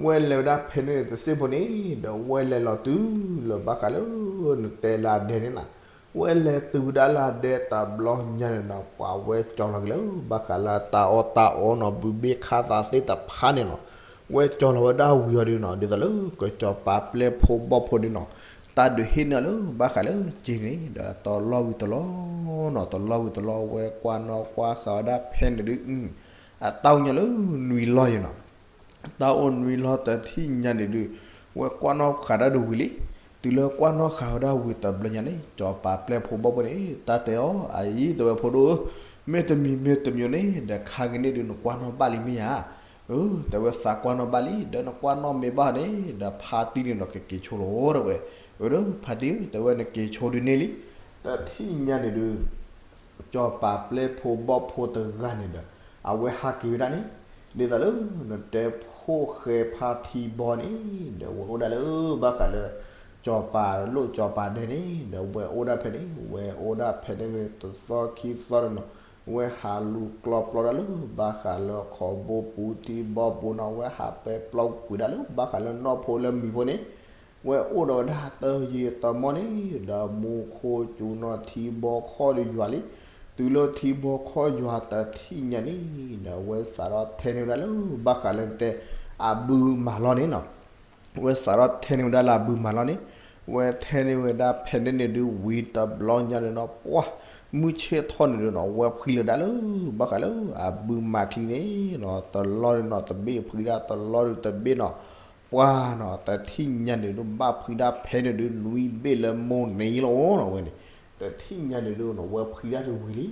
ဝဲလဲၤဝဲဒၣ်ဖဲန့ၣ်န့ၣ်တစ့ၢ်ဖိန့ၣ် ဒီးဝဲလဲၤလီၤတုၤလၢဘၣ်ဃးလၢ နတဲလၢဒဲးန့ၣ်နၤ, ဝဲလဲၤတုၤဝဲဒၣ်လၢဒဲးတဘျီညါန့ၣ်နီၤ ပှၤဝဲကၠီၤလီၤက့ၤလၢ ဘၣ်ဃးလၢတၢ်အီၣ်တၢ်အီနီၤ ဘုဘ့ၣ်ခါသးသ့ၣ်တဖၣ်န့ၣ်နီၤ, ဝဲကၠီၤလီၤဝဲဒၣ်ဝံၤအီၤဒုးနီၤ ဒ်သိးလၢကစီၤပၤပျဲၢ်ဖိဘီၣ်ဖိဒုးနီၤ, တၢ်ဒုးဟ့ၣ်န့ၢ်အီၤလၢဘၣ်ဃးလၢစ့န့ၣ် ဒီးတလီၢ်ဝံၤတလီၢ်နီၤ တလီၢ်ဝံၤတလီၢ် ဝဲကွၢ်နီၣ်ကွၢ်ဃာ်ဝဲဒၣ်ဖဲန့ၣ်ဒုး အတၢ်အိၣ်ညီလၢနွံလီၢ်ယဲနီၤ တၢ်အိၣ်နွံလီၢ်တထံၣ်ညါန့ၣ်ဒုး ဝဲကွၢ်နီၣ်ဃာ်ဒၣ်ဒုးဝံၤလံ, တုၤလၢကွၢ်နီၣ်ဃာ်ဝဲဒၣ်ဝံၤတဘျီညါန့ၣ် စီၤပၤပျဲၢ်ဖိဘီၣ်ဖိန့ၣ် တၢ်တဲအီၤ အအံၤတဲဝဲဖိဒိၣ်ဧၢ, မ့တမံၤမ့တမံၤန့ၣ် ဒီးခါက့ၤန့ၣ်ဒုး နကွၢ်နီၣ်ဘၣ်လံမ့ၢ်ဧါ, အၢ တဲဝဲသးကွၢ်နီၣ်ဘၣ်လံ ဒီးနကွၢ်နီၣ်မ့ၢ်ဘၣ်န့ၣ် ဒီးဖါတံၢ်န့ၣ်ဒီးကက့ၤဆိလီၤတဲဝဲ, အၢ ဖါတံၢ်ဧၢ တဲဝဲနက့ၤဆိဒုးန့ၢ်လံ, တထံၣ်ညါန့ၣ်ဒုး စီၤပၤပျဲၢ်ဖိဘီၣ်ဖိတဂၤန့ၣ်ဒီး အဝဲဟးက့ၤဝဲဒၣ်န့ၣ်, ဒ်သိးလၢနတဲဖိၣ်ဃဲဖါထံဘီန့ၣ် ဒီးဝဲအိၣ်ဒၣ်လၢဘၣ်ဃးလၢ စီၤပၤလိၣ်စီၤပၤဒဲးန့ၣ် ဒီးဝဲအိၣ်ဒၣ်ဖဲန့ၣ် ဝဲအိၣ်ဒၣ်ဖဲန့ၣ်န့ၣ် တသီခံသီဒီးနီၤ ဝဲဟးလူၤကျီပျီဒၣ်လၢဘၣ်ဃးလၢခီဘိပူၤထံဘီပူၤနီၤ ဝဲဟးပဲပျီကွံာ်ဒၣ်လၢဘၣ်ဃးလၢနီၢ်ဖိလၢမံၤဖိန့ၣ် ဝဲအိၣ်ဒီးဝဲဒၣ်တယံာ်တမီၢ်န့ၣ် ဒီးမူခိၣ်စူၤနီၤထံဘီခီၣ်ဒီးယွၤလံ, တုၤလၢထံဘီခီၣ်ယွၤတထံၣ်ညါန့ၣ် ဒီးဝဲစးထီၣ်ထဲန့ၢ်ဝဲဒၣ်လၢ ဘၣ်ဃးလၢတဲ အဘုမၤလီၢ်န့ၣ်နီၤ, ဝဲစးထီၣ်ထဲန့ၢ်ဝဲဒၣ်လၢအဘုမၤလီၢ်န့ၣ်, ဝဲထဲန့ၢ်ဝဲဒၣ်ဖဲန့ၣ်န့ၣ်ဒုးဝံၤတဘျီညါန့ၣ်နီၤ ပှၤ မုၢ်ဆ့ၣ်ထီၣ်န့ၣ်ဒုးနီၤ ဝဲဖှံလီၤဒၣ်လၢ ဘၣ်ဃးလၢ အဘုမၤချံန့ၣ်နီၤ တလီၢ်ဒုးနီၤတဘ့ၣ်ဖှံဒၣ်တလီၢ်ဒုးတဘ့ၣ်နီၤ ပှၤနီၤ တထံၣ်ညါန့ၣ်ဒုး ဘၣ်ဖှံဒၣ်ဖဲန့ၣ်ဒုး နွံဘ့ၣ်လၢမိၢ်န့ၣ်လီၤနီၤ ဝဲန့ၣ်, တထံၣ်ညါန့ၣ်ဒုးနီၤ ဝဲဖှံဒၣ်ဒုးဝံၤလံ,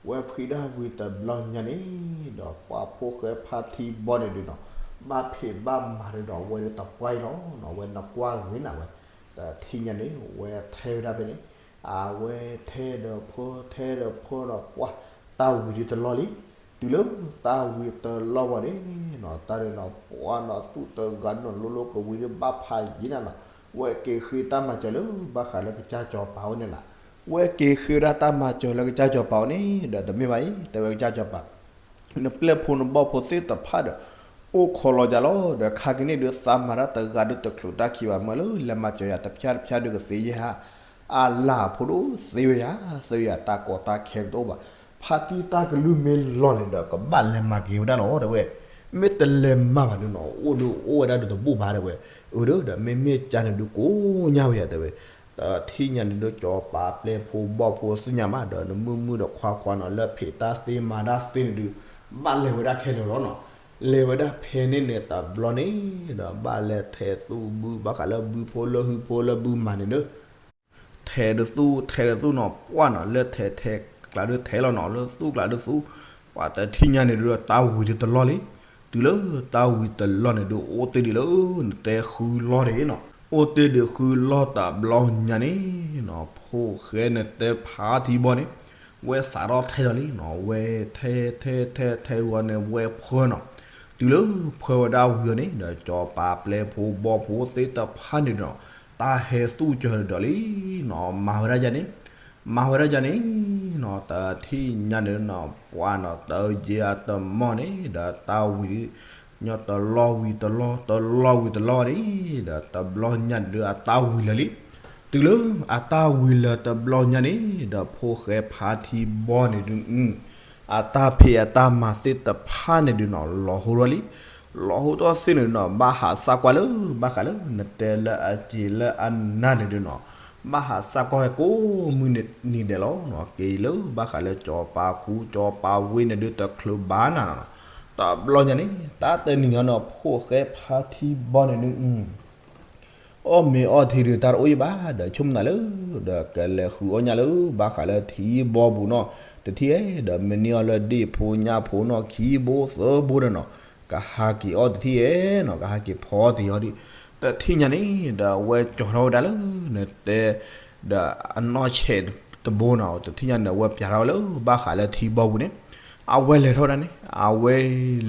ဝဲဖှံဒၣ်ဝံၤတဘျီညါန့ၣ်ဒီး ပှၤဖိၣ်ဃဲဖါထံဘီန့ၣ်ဒုးနီၤ ဘၣ်ဖံးဘၣ်မၤဒုးနီၤ ဝဲဒုးတပှၢ်အံၤလီၤနီၤ ဝဲနကွၢ်ဂ့ၤနၤဝဲ, တထံၣ်ညါန့ၣ် ဝဲထဲဝဲဒၣ်ဖဲန့ၣ်, အဝဲထဲဒီးဖိ ထဲဒီးဖိဒီး ပှၤ တၢ်ဝံၤဒုးတလီၢ်လံ, တုၤလၢတၢ်ဝံၤတလီၢ်ဘၣ်န့ၣ်နီၤ တၢ်ဒုးနီၤ ပှၤနီၤသူၣ်တဂၤနီၤ လိၤလိၤကဝံၤဒုးဘၣ်ဖးယံၤနၤနီၤ, ဝဲက့ၤဃ့တၢ်မၤစၢၤလၢဘၣ်ဃးလၢကစၢ်စီၤပၤအိၣ်န့ၣ်နၤ, ဝဲက့ၤဃ့ဝဲဒၣ်တၢ်မၤစၢၤလၢကစၢ်စီၤပၤအိၣ်န့ၣ် ဒီးတမ့ၢ်ဘၣ်အံၤ တဲဝဲကစၢ်စီၤပၤ နပျဲၢ်ဖိနဘီၣ်ဖိသ့ၣ်တဖၣ်ဒီး အိၣ်ခိးလီၤယၤလီၤ ဒီးခါကန့ၣ်ဒုး သးမၤတၢ်တဂၤဒုးတချုးတၢ်ခံဘၣ် မ့ၢ်လၢလဲၤမၤစၢၤယၤတဖၣ်တဖၣ်ဒုးကသ့ယဲၢ်ဧါ, အလၢ်ဖိဒိၣ်သ့ဝဲယၤ, သ့ဝဲယၤတၢ်ကီတၢ်ခဲတအိၣ်ဘၣ်, ဖါတံၢ်တၢ်ကလုၢ်မ့ၢ်လီၤန့ၣ်ဒီး ကဘၣ်လဲၤမၤက့ၤဝဲဒၣ်လီၤ တဲဝဲ, မ့ၢ်တလဲၤမၤဘၣ်ဒုးနီၤ အိၣ်ဒုးအိၣ်ဝဲဒၣ်ဒုးတဘူၣ်ဘၣ် တဲဝဲ, အၢ ဒီးမ့မ့ၢ်ကန့ၣ်ဒုး ကိးညါဝဲယၤ တဲဝဲ, တထံၣ်ညါန့ၣ်ဒုး ကၠီၤပၤပျဲၢ်ဖိဘီၣ်ဖိသ့ၣ်ညါမး ဒီးနမုၢ်မုၢ်ဒီးခွါခွါနီၤ လၢဖံးတၢ်သ့မၤတၢ်သ့န့ၣ်ဒုး ဘၣ်လဲၤဝဲဒၣ်ခဲလၢာ်လီၤနီၤ, လဲၤဝဲဒၣ်ဖဲန့ၣ်န့ၣ် တဘျီန့ၣ်ဒီး ဘၣ်လဲၤထဲးသူၣ်ဘု ဘၣ်ဃးလၢဘုဖိလၢဟုဖိလၢဘုမၤန့ၣ်ဒုး ထဲးဒုးသူၣ် ထဲးဒုးသူၣ်နီၤ ပှၢ်နီၤ လၢထဲးထဲးကျါဒုးထဲးလီၤနီၤ လၢသူၣ်ကျါဒုးသူၣ်, ပှၤတထံၣ်ညါန့ၣ်ဒုး တၢ်ဝံၤဒုးတလီၢ်လံ, တုၤလၢတၢ်ဝံၤတလီၢ်န့ၣ်ဒုး အိၣ်တ့ၢ်ဒံးလၢ နတဲဃုလီၢ်န့ၣ်နီၤ အိၣ်တ့ၢ်ဒံးဃုလီၢ်တဘျီညါန့ၣ်နီၤ ဖိၣ်ဃဲနတဲဖါထံဘီန့ၣ် ဝဲစးထီၣ်ထဲးဒီးလံနီၤ ဝဲထဲးထဲးထဲးထဲးဝံၤန့ၣ် ဝဲဖှၢနီၤ, တုၤလၢဖှၢဝဲဒၣ်ဝံၤအီၤန့ၣ်ဒီး ကၠီၤပၤပျဲၢ်ဖိဘီၣ်ဖိသ့ၣ်တဖၣ်န့ၣ်ဒီး တၢ်ဟဲသူၣ်ကၢၤဒီးလံနီၤ မၤဝဲဒၣ်ယၤန့ၣ် မၤဝဲဒၣ်ယၤန့ၣ်နီၤ တထံၣ်ညါန့ၣ်နီၤ ပှၢ်နီၤ တယ့အတမီၢ်န့ၣ်ဒီး တၢ်ဝံၤ ညီတလီၢ်ဝံၤတလီၢ် တလီၢ်ဝံၤတလီၢ်န့ၣ်ဒီး တဘျီညါန့ၣ်ဒုး အတၢ်ဝံၤလၢာ်လံ, တုၤလၢအတၢ်ဝံၤလၢာ်တဘျီညါန့ၣ်ဒီး ဖိၣ်ဃဲဖါထံဘီန့ၣ်ဒုး အတၢ်ဖံးအတၢ်မၤသ့ၣ်တဖၣ်န့ၣ်ဒုးနီၤ လီၤဟိထီၣ်လံ, လီၤဟိထီၣ်သ့ၣ်န့ၣ်နီၤ ဘၣ်ဟးစၢ်ကွၢ်လၢ ဘၣ်ဃးလၢနတဲလၢအစ့လၢအနါန့ၣ်ဒုးနီၤ ဘၣ်ဟးစၢ်ကွၢ်ဝဲကိးမုၢ်နံၤဒဲးလီၤနီၤ က့ၤလၢဘၣ်ဃးလၢကၠီၤပၤခူ ကၠီၤပၤဝ့န့ၣ်ဒုး တချုးဘၣ်နၤနီၤ, တဘျီညါန့ၣ် တၢ်တနံၤညါနီၤ ဖိၣ်ဃဲဖါထံဘီန့ၣ်ဒုး အီၣ်မ့ၤအီထံဒုး တၢ်တအိၣ်ယံၤဘၣ်ဒီး ဆိကမိၣ်နၤလၢ ဒီးကလဲၤဃုအီၣ်ညၣ်လၢ ဘၣ်ဃးလၢထံဘီပူၤနီၤ တထံၣ်အဲၣ်ဒီး မ့ၢ်န့ၢ်အီၤလၢဒ့ၣ်ဖိညၣ်ဖိနီၤ ခံဘိသၢဘိဒီးနီၤ ကဟးက့ၤအီၣ်တထံၣ်အဲၣ်နီၤ ကဟးက့ၤဖီတ့ၢ်အီၤဒံး, တထံၣ်ညါန့ၣ်ဒီး အဝဲကၠီၤထီၣ်ဝဲဒၣ်လၢ နတဲ ဒီးအနီၢ်ဆဲးတဘိနီၤ တထံၣ်ညါန့ၣ် အဝဲပျးထီၣ်ဝဲလၢ ဘၣ်ဃးလၢထံဘီပူၤန့ၣ်, အဝဲလဲၤထီၣ်ဝဲဒၣ်န့ၣ် အဝဲ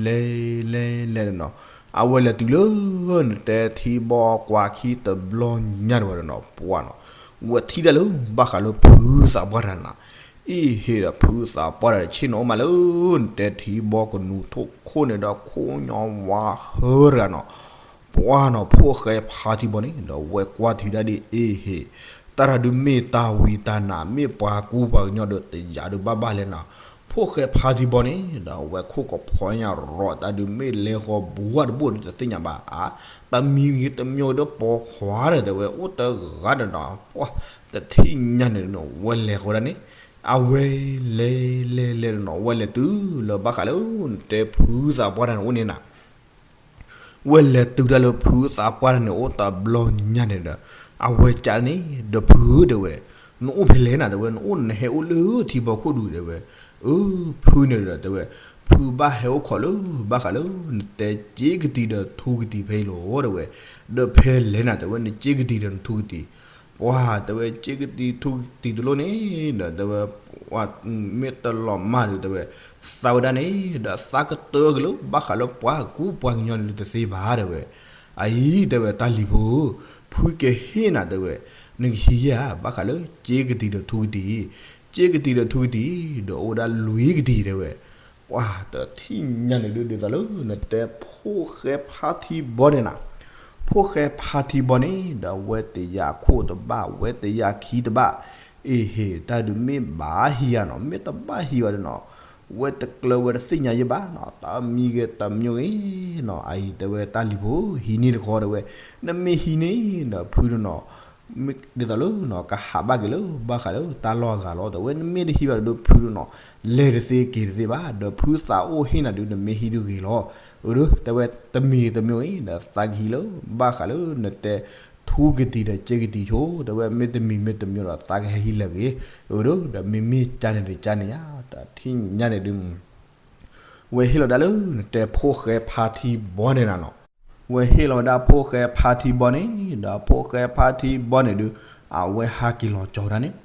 လဲၤလဲၤလဲၤလဲၤဒီးနီၤ အဝဲလဲၤတုၤလၢ နတဲထံဘီကွၢ်ခံတဘျီညါတဝဲဒီးနီၤ ပှၢ်နီၤ ဝဲထံၣ်ဒၣ်လၢ ဘၣ်ဃးလၢဖုသးပှၢ်တဂၤနီၤ အ့ၣ်ဟ့ၣ်ဒီးဖုသးပှၢ်တဂၤ ဆ့ၣ်နီၤအိၣ်မးလၢ နတဲထံဘီကနူၤထိၣ်ခိၣ်န့ၣ်ဒီး ခိၣ်ညီဝါဟၢတဂၤနီၤ ပှၢ်နီၤ ဖိၣ်ဃဲဖါထံဘီန့ၣ်ဒီး ဝဲကွၢ်ထံဒၣ်ဒ်အ့ၣ်ဟ့ၣ်, တၢ်တၢ်ဒုးမ့ၢ်တၢ်ဝံတၢ်နါ မ့ၢ်ပှၤကူပှၤကညီဒီး တယာ်ဒုးဘၣ်ဘၣ်လဲၣ်နီၤ, ဖိၣ်ဃဲဖါထံဘီန့ၣ်ဒီး ဝဲခိၣ်ကဖီညါရီၤ တၢ်ဒုးမ့ၢ်လဲၤဃီၤဘှၢ်တဘိၣ်ဒီး တသ့ၣ်ညါဘၣ်ဧါ, တမံၤဂ့ၤတမံၤဒီး ပိာ်ခွါဒီးတဲဝဲ အိၣ်တဂၤဒီးနီၤ ပှၢ်တထံၣ်ညါန့ၣ်နီၤ ဝဲလဲၤဃီၤဒၣ်န့ၣ်, အဝဲလဲၤလဲၤလဲၤဒီးနီၤ ဝဲလဲၤတုၤလၢဘၣ်ဃးလၢ နတဲဖုသးပှၢ်တဂၤန့ၣ်အိၣ်န့ၣ်နီၤ ဝဲလဲၤတုၤတၢ်လၢဖုသးပှၢ်တဂၤန့ၣ် အိၣ်တဘျီညါန့ၣ်ဒီး အဝဲကန့ၣ် ဒီးဖုဧၢ တဲဝဲ, နအိၣ်ဖဲလဲၣ်နၤ တဲဝဲ, နအိၣ်နဟဲအိၣ်လၢထံဘီခိၣ်ဒူး တဲဝဲ, အၢ ဖုန့ၣ်ဒီး တဲဝဲ, ဖုဘၣ်ဟဲအိၣ်ခိးလၢ ဘၣ်ဃးလၢ နတဲက့ကတံၤဒီးထူကတံၤဖဲအံၤလီၤ တဲဝဲ, ဒီးဖဲလဲၣ်နၤ တဲဝဲ, နက့ကတံၤဒီးနထူကတံၤ ပှၢ် တဲဝဲ က့ကတံၤထူကတံၤတလိၣ်န့ၣ်ဒီး တဲဝဲ မ့ၢ်တလီၤမၢ်ဒီး တဲဝဲ သးဝဲဒၣ်န့ၣ်ဒီး သးကတၢၢ်က့ၤလၢ ဘၣ်ဃးလၢပှၤကူပှၤကညီန့ၣ်ဒုးတသ့ဘၣ် တဲဝဲ, အအံၤ တဲဝဲ တၢ်လံၤဖိ ဖုကဟ့ၣ်နၤ တဲဝဲ, နကဟံးယဲၢ်ဧါ ဘၣ်ဃးလၢ က့ကတံၤဒီးထူကတံၤ, က့ကတံၤဒီးထူကတံၤ ဒီးအိၣ်ဝဲဒၣ်လွံၢ်ကတံၤ တဲဝဲ, ပှၢ်တထံၣ်ညါန့ၣ်ဒုး ဒ်သိးလၢ နတဲဖိၣ်ဃဲဖါထံဘီန့ၣ်နၤ ဖိၣ်ဃဲဖါထံဘီန့ၣ်ဒီး ဝဲတယာ်ခိၣ်တဘၣ် ဝဲတယာ်ခံတဘၣ်, အ့ၣ်ဟ့ၣ် တၢ်ဒုးမ့ၢ်ဘၣ်ဟံးယၤနီၤ မ့ၢ်တဘၣ်ဟံးဘၣ်ဒီးနီၤ ဝဲတကျၢၤဝဲတသ့ၣ်ညါယဲၢ်ဘၣ်နီၤ တၢ်မံဂ့ၤတမံဂ့ၤနီၤ အအံၤ တဲဝဲတၢ်လံၤဖိ ဟံးန့ၢ်တခီ တဲဝဲ, နမ့ၢ်ဟံးန့ၣ်ဒီးဖုဒီးနီၤ ဒ်သိးလၢ ကဟးဘၣ်က့ၤလၢ ဘၣ်ဃးလၢတၢ်လီၢ်အဂၤလီၤ တဲဝဲ နမ့ၢ်တဟံးဘၣ်ဒီးဖုဒီးနီၤ လဲၤတသ့က့ၤတသ့ဘၣ် ဒီးဖုသးအိၣ်ဟ့ၣ်နၤဒုး နမ့ၢ်ဟံးဒုးဂ့ၤလီၤ, အၢ တဲဝဲ တမံၤတမံၤအံၤ ဒီးသးကဟံးလၢ ဘၣ်ဃးလၢနတဲ ထူကတံၤဒီးက့ကတံၤဆိ တဲဝဲ မ့ၢ်တမံၤမ့ၢ်တမံၤဒီး သးကဟဲဟံးလၢာ်ဂ့ၤ, အၢ ဒီးမ့မ့ၢ်ကန့ၣ်ဒီးကန့ၣ်ဧါ တၢ်ထံၣ်ညါန့ၣ်ဒုး ဝဲဟ့ၣ်လီၤဒၣ်လၢ နတဲဖိၣ်ဃဲဖါထံဘီန့ၣ်နၤနီၤ, ဝဲဟ့ၣ်လီၤဝဲဒၣ်ဖိၣ်ဃဲဖါထံဘီန့ၣ် ဒီးဖိၣ်ဃဲဖါထံဘီန့ၣ်ဒုး အဝဲဟးက့ၤလီၤကၠီၤဝဲဒၣ်န့ၣ်,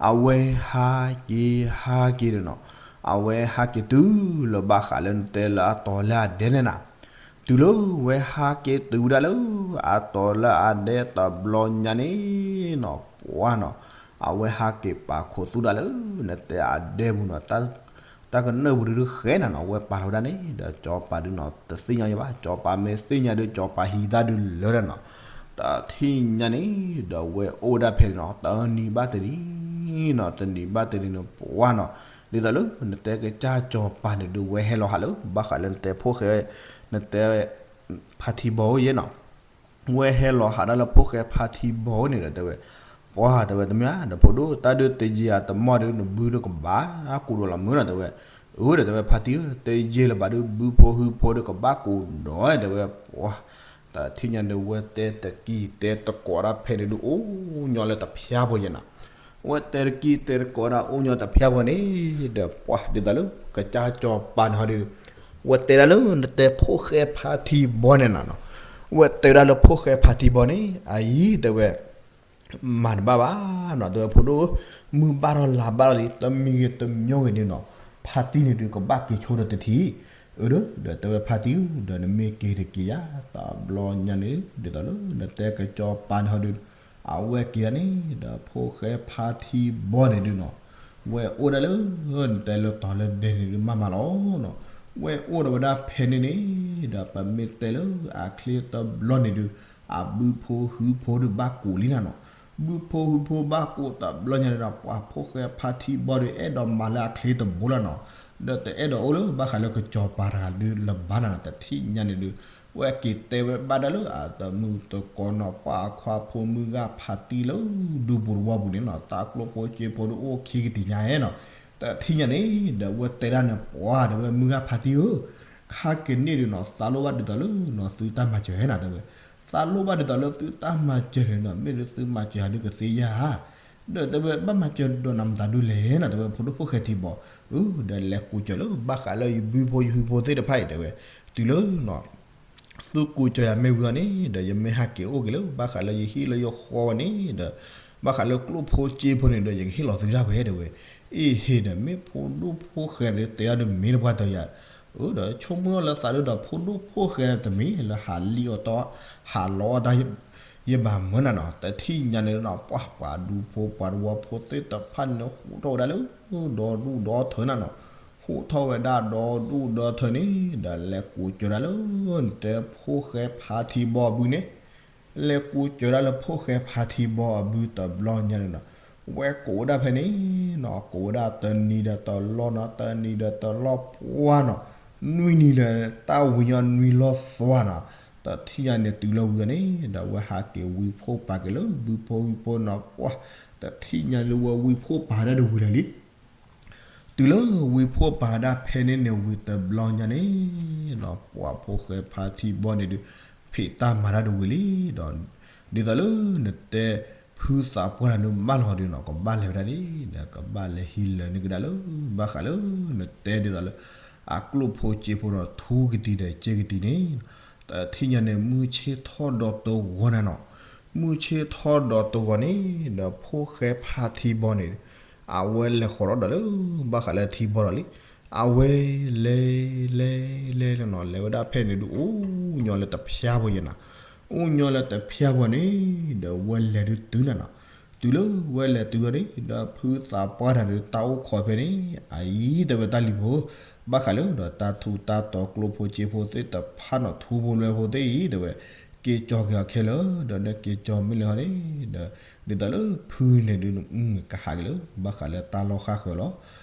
အဝဲဟးက့ၤဟးက့ၤဒီးနီၤ, အဝဲဟးက့ၤတုၤလၢဘၣ်ဃးလၢနတဲလၢအတီၤလၢအဒဲန့ၣ်နၤ, တုၤလၢဝဲဟးက့ၤတုၤဝဲဒၣ်လၢ အတီၤလၢအဒဲတဘျီညါန့ၣ်နီၤ ပှၢ်နီၤ, အဝဲဟးက့ၤပာ်ခိးသူဒၣ်လၢ နတဲအဒဲပူၤနီၤ, တၢ် တၢ်ကနၢၣ်ပူၤဒုးဃဲနၤနီၤ ဝဲပာ်လီၤဝဲဒၣ်န့ၣ် ဒီးစီၤပၤဒုးနီၤ တသ့ၣ်ညါယဘၣ် စီၤပၤမ့ၢ်သ့ၣ်ညါဒုး စီၤပၤဟံးတၢ်ဒုးလၢာ်ဒၣ်နီၤ, တထံၣ်ညါန့ၣ် ဒီးဝဲအိၣ်ဝဲဒၣ်ဖဲန့ၣ်နီၤ တနံၤဘၣ်တနံၤနီၤ တနံၤဘၣ်တနံၤန့ၣ် ပှၢ်နီၤ, ဒ်သိးလၢနတဲကစၢ်စီၤပၤန့ၣ်ဒုး ဝဲဟဲလီၤဟးလၢ ဘၣ်ဃးလၢနတဲဖိၣ်ဃဲ နတဲ ဖါထံဘီဧိၤယဲနီၤ ဝဲဟဲလီၤဟးဒၣ်လၢဖိၣ်ဃဲဖါထံဘီန့ၣ်ဒီးတဲဝဲ, ပှၢ်တဲဝဲတမ့ၢ်ဧါ ဒီးဖိဒိၣ် တၢ်ဒုးတယံာ်အတမီၢ်ဒုး နဘုဒုးကဘၣ်ကိၢ်ဒီးလီၤမုၢ်နီၤတဲဝဲ, အၢ ဒီးတဲဝဲဖါထံဧၢ တယံာ်လၢၤဘၣ်ဒုး ဘုဖိဟုဖိဒုးကဘၣ်ကိၢ်ဒီးတဲဝဲ, ပှၢ် တထံၣ်ညါဒုး ဝဲတဲတကံၢ်တဲတကိးဒၣ်ဖဲန့ၣ်ဒုး အိၣ်ညီလၢတဖၠါဖိယဲနီၤ, ဝဲတဲတကံၢ်တဲတကိးဒၣ်အိၣ်ညီတဖၠါဖိန့ၣ် ဒီးပှၢ်ဒ်သိးလၢ ကစၢ်စီၤပၤန့ၣ်ဟီဒုး ဝဲတဲဒၣ်လၢ နတဲဖိၣ်ဃဲဖါထံဘီန့ၣ်နၤနီၤ, ဝဲတဲဒၣ်လၢဖိၣ်ဃဲဖါထံဘီန့ၣ် အအံၤတဲဝဲ မၤတဘၣ်ဘၣ်နီၤ တဲဝဲဖိဒိၣ်, မုၢ်ဘၣ်ထီၣ်လါဘၣ်ထီၣ်လံ တမံၤဂ့ၤတမံၤဂ့ၤန့ၣ်နီၤ, ဖါတံၢ်န့ၣ်ဒုးကဘၣ်က့ၤဆိဒီးတထံၣ်, အၢ ဒီးတဲဝဲဖါတံၢ်ဧၢ ဒီးနမ့ၢ်က့ၤတက့ၤယၤ တဘျီညါန့ၣ် ဒ်သိးလၢနတဲကစၢ်စီၤပၤန့ၣ်ဟီဒုး အဝဲက့ၤဒၣ်န့ၣ် ဒီးဖိၣ်ဃဲဖါထံဘီန့ၣ်ဒုးနီၤ, ဝဲအိၣ်ဒၣ်လၢ နတဲလၢတီၤလၢဒဲန့ၣ်ဒုးမးမးလီၤနီၤ, ဝဲအိၣ်ဒီးဝဲဒၣ်ဖဲန့ၣ်န့ၣ် ဒီးပမ့ၢ်တဲလၢအချ့တဘျီန့ၣ်ဒုး အဘုဖိဟုဖိဒုးဘၣ်ကိၢ်လံနၤနီၤ, ဘုဖိဟုဖိဘၣ်ကိၢ်တဘျီညါန့ၣ်ဒီး ပှၤဖိၣ်ဃဲဖါထံဘီဒုး အဲၣ်ဒိးမၤလၢအချ့တဘိလီၤနီၤ, ဒီးတအဲၣ်ဒိးအိၣ်လၢဘၣ်ဃးလၢကစၢ်စီၤပၤတဂၤဒုးလၢၤဘၣ်နၤနီၤ, တထံၣ်ညါန့ၣ်ဒုး ဝဲက့ၤတဲဝဲဘၣ်ဒၣ်လၢအတမုာ်တကိးနီၤ ပှၤအခွါဖိမုၢ်ဂၢ်ဖါတံၢ်လၢဒူပူၤတဝီပူၤန့ၣ်နီၤ, တၢ်ကျိၣ်ဖိစ့ဖိဒုးအိၣ်ခံကတံၤညါနီၤ, တထံၣ်ညါန့ၣ် ဒီးဝဲတဲဒၣ်န့ၣ် ပှၢ်တဲဝဲမုၢ်ဂၢ်ဖါတံၢ်ဧၢ, ခါက့ၤန့ၣ်ဒုးနီၤ သးလိၣ်ဘၣ်ဒ်သိးလၢနီၤသုတၢ်မၤစၢၤနီၤ တဲဝဲ, သးလိၣ်ဘၣ်ဒ်သိးလၢသုတၢ်မၤစၢၤန့ၣ်နီၤ မ့ၢ်ဒုးသုမၤစၢၤဟးဒုးကသ့ဧါ ဒီးတဲဝဲဘၣ်မၤစၢၤဒီးနၤမတၤဒုးလဲၣ်နီၤ တဲဝဲဖိဒိၣ်ဖိၣ်ဃဲထံဘီ, အၢ ဒီးလဲၤကူစၢၤလၢဘၣ်ဃးလၢယဘုဖိယဟုဖိသ့ၣ်တဖၣ်အံၤတဲဝဲ, တုၤလၢနီၤ သုကူစၢၤယၤမ့ၢ်ဝံၤအီၤန့ၣ် ဒီးယမ့ၢ်ဟးက့ၤအိၣ်က့ၤလၢ ဘၣ်ဃးလၢယဟံၣ်လၢယဃီဝဲန့ၣ် ဒီး ဘၣ်ဃးလၢကျိၣ်ဖိစ့ဖိန့ၣ်ဒီး ယကဟ့ၣ်လီၤသုဒၣ်ဝဲတဲဝဲ, အ့ဟ့ၣ်ဒီး မ့ၢ်ဖိဒိၣ်ဖိၣ်ဃဲဒီးတဲအီၤဒီးမ့ၢ်တပှၢ်တယၤ, အၢ ဒီးဆိကမိၣ်လၢသးဒုးဒီး ဖိဒိၣ်ဖိၣ်ဃဲတမ့ၢ်လၢဟးလံအီၤတီ ဟးလီအီၤတၢ် ယဘၣ်မၢနၤနီၤ, တထံၣ်ညါန့ၣ်နီၤ ပှၤပှၤဒူဖိပှၤတဝီဖိသ့ၣ်တဖၣ်န့ၣ် ဟူးထီၣ်ဝဲဒၣ်လၢ ဒီဒူၣ်ဒီထၢနၤနီၤ, ဟူးထီၣ်ဝဲဒၣ်ဒီဒူၣ်ဒီထၢန့ၣ် ဒီးလဲၤကူစၢၤဒၣ်လၢ နတဲဖိၣ်ဃဲဖါထံဘီအဘုန့ၣ်, လဲၤကူစၢၤဒၣ်လၢဖိၣ်ဃဲဖါထံဘီအဘုတဘျီညါန့ၣ်နီၤ, ဝဲကိးဝဲဒၣ်ဖဲန့ၣ်နီၤ ကိးဝဲဒၣ်တနံၤဒီးတလီၢ်နီၤ တနံၤဒီးတလီၢ်ပှၢ်နီၤ, နွံနံၤဒီးတၢ်ဝံၤညီနွံလီၢ်သွါနီၤ, တထံၣ်ညါန့ၣ်တုၤလၢဝံၤအီၤန့ၣ် ဒီးဝဲဟးက့ၤဝံဖိပာ်က့ၤလၢဘုဖိဟုဖိနီၤ ပှၢ် တထံၣ်ညါလၢဝဲဝံဖိပာ်ဒၣ်တဝံၤလၢာ်လံ တုၤလၢဝံဖိပာ်ဒၣ်ဖဲန့ၣ်န့ၣ်ဝံၤတဘျီညါန့ၣ်နီၤ ပှၤဖိၣ်ဃဲဖါထံဘီန့ၣ်ဒုး ဖံးတၢ်မၤတၢ်တဝံၤလံဒီး ဒ်သိးလၢနတဲ ဖုသးပှၢ်တၢ်ဒုးမၢလီၤဒုးနီၤ ကဘၣ်လဲၤဝဲဒၣ်န့ၣ်ဒီး ကဘၣ်လဲၤဟံးလၢာ်န့ၢ်ကဒါလၢ ဘၣ်ဃးလၢ နတဲဒ်သိးလၢ အကျိၣ်ဖိစ့ဖိဒီးထူကတံၤဒီးစ့ကတံၤန့ၣ် တထံၣ်ညါန့ၣ် မုၢ်ဆ့ၣ်ထီၣ်ဒီးတဂီၤနၤနီၤ, မုၢ်ဆ့ၣ်ထီၣ်ဒီးတဂီၤန့ၣ် ဒီးဖိၣ်ဃဲဖါထံဘီန့ၣ် အဝဲလဲၤဃီၤထီၣ်ဒီးလၢ ဘၣ်ဃးလၢထံဘီဒီးလံ, အဝဲလဲၤ လဲၤ လဲၤ လဲၤနီၤ လဲၤဝဲဒၣ်ဖဲန့ၣ်ဒုး အိၣ်ညီလၢတဖၠါဖိယဲနီၤ, အိၣ်ညီလၢတဖၠါဖိန့ၣ် ဒီးဝဲလဲၤဒုးတုၤနၤနီၤ, တုၤလၢဝဲလဲၤတုၤဝဲန့ၣ် ဒီးဖုသးပှၢ်တၢ်ဒုးတၢ်အိၣ်ခိးဖဲန့ၣ် အအံၤတဲဝဲတၢ်လံၤဖိ ဘၣ်ဃးလၢဒီးတၢ်ထူးတၢ်တီၤကျိၣ်ဖိစ့ဖိသ့ၣ်တဖၣ်နီၤ ထူဖိလွဲဖိသ့ၣ်အံၤ တဲဝဲ က့ၤကၠီၤက့ၤအီၤခဲလၢာ် ဒီးနက့ၤကၠီၤမ့ၢ်လၢဟီန့ၣ် ဒီး ဒ်သိးလၢဖုန့ၣ်ဒုး ကဟးက့ၤလၢ ဘၣ်ဃးလၢတၢ်လီၢ်ဃၣ်ဃၢၤလီၤ.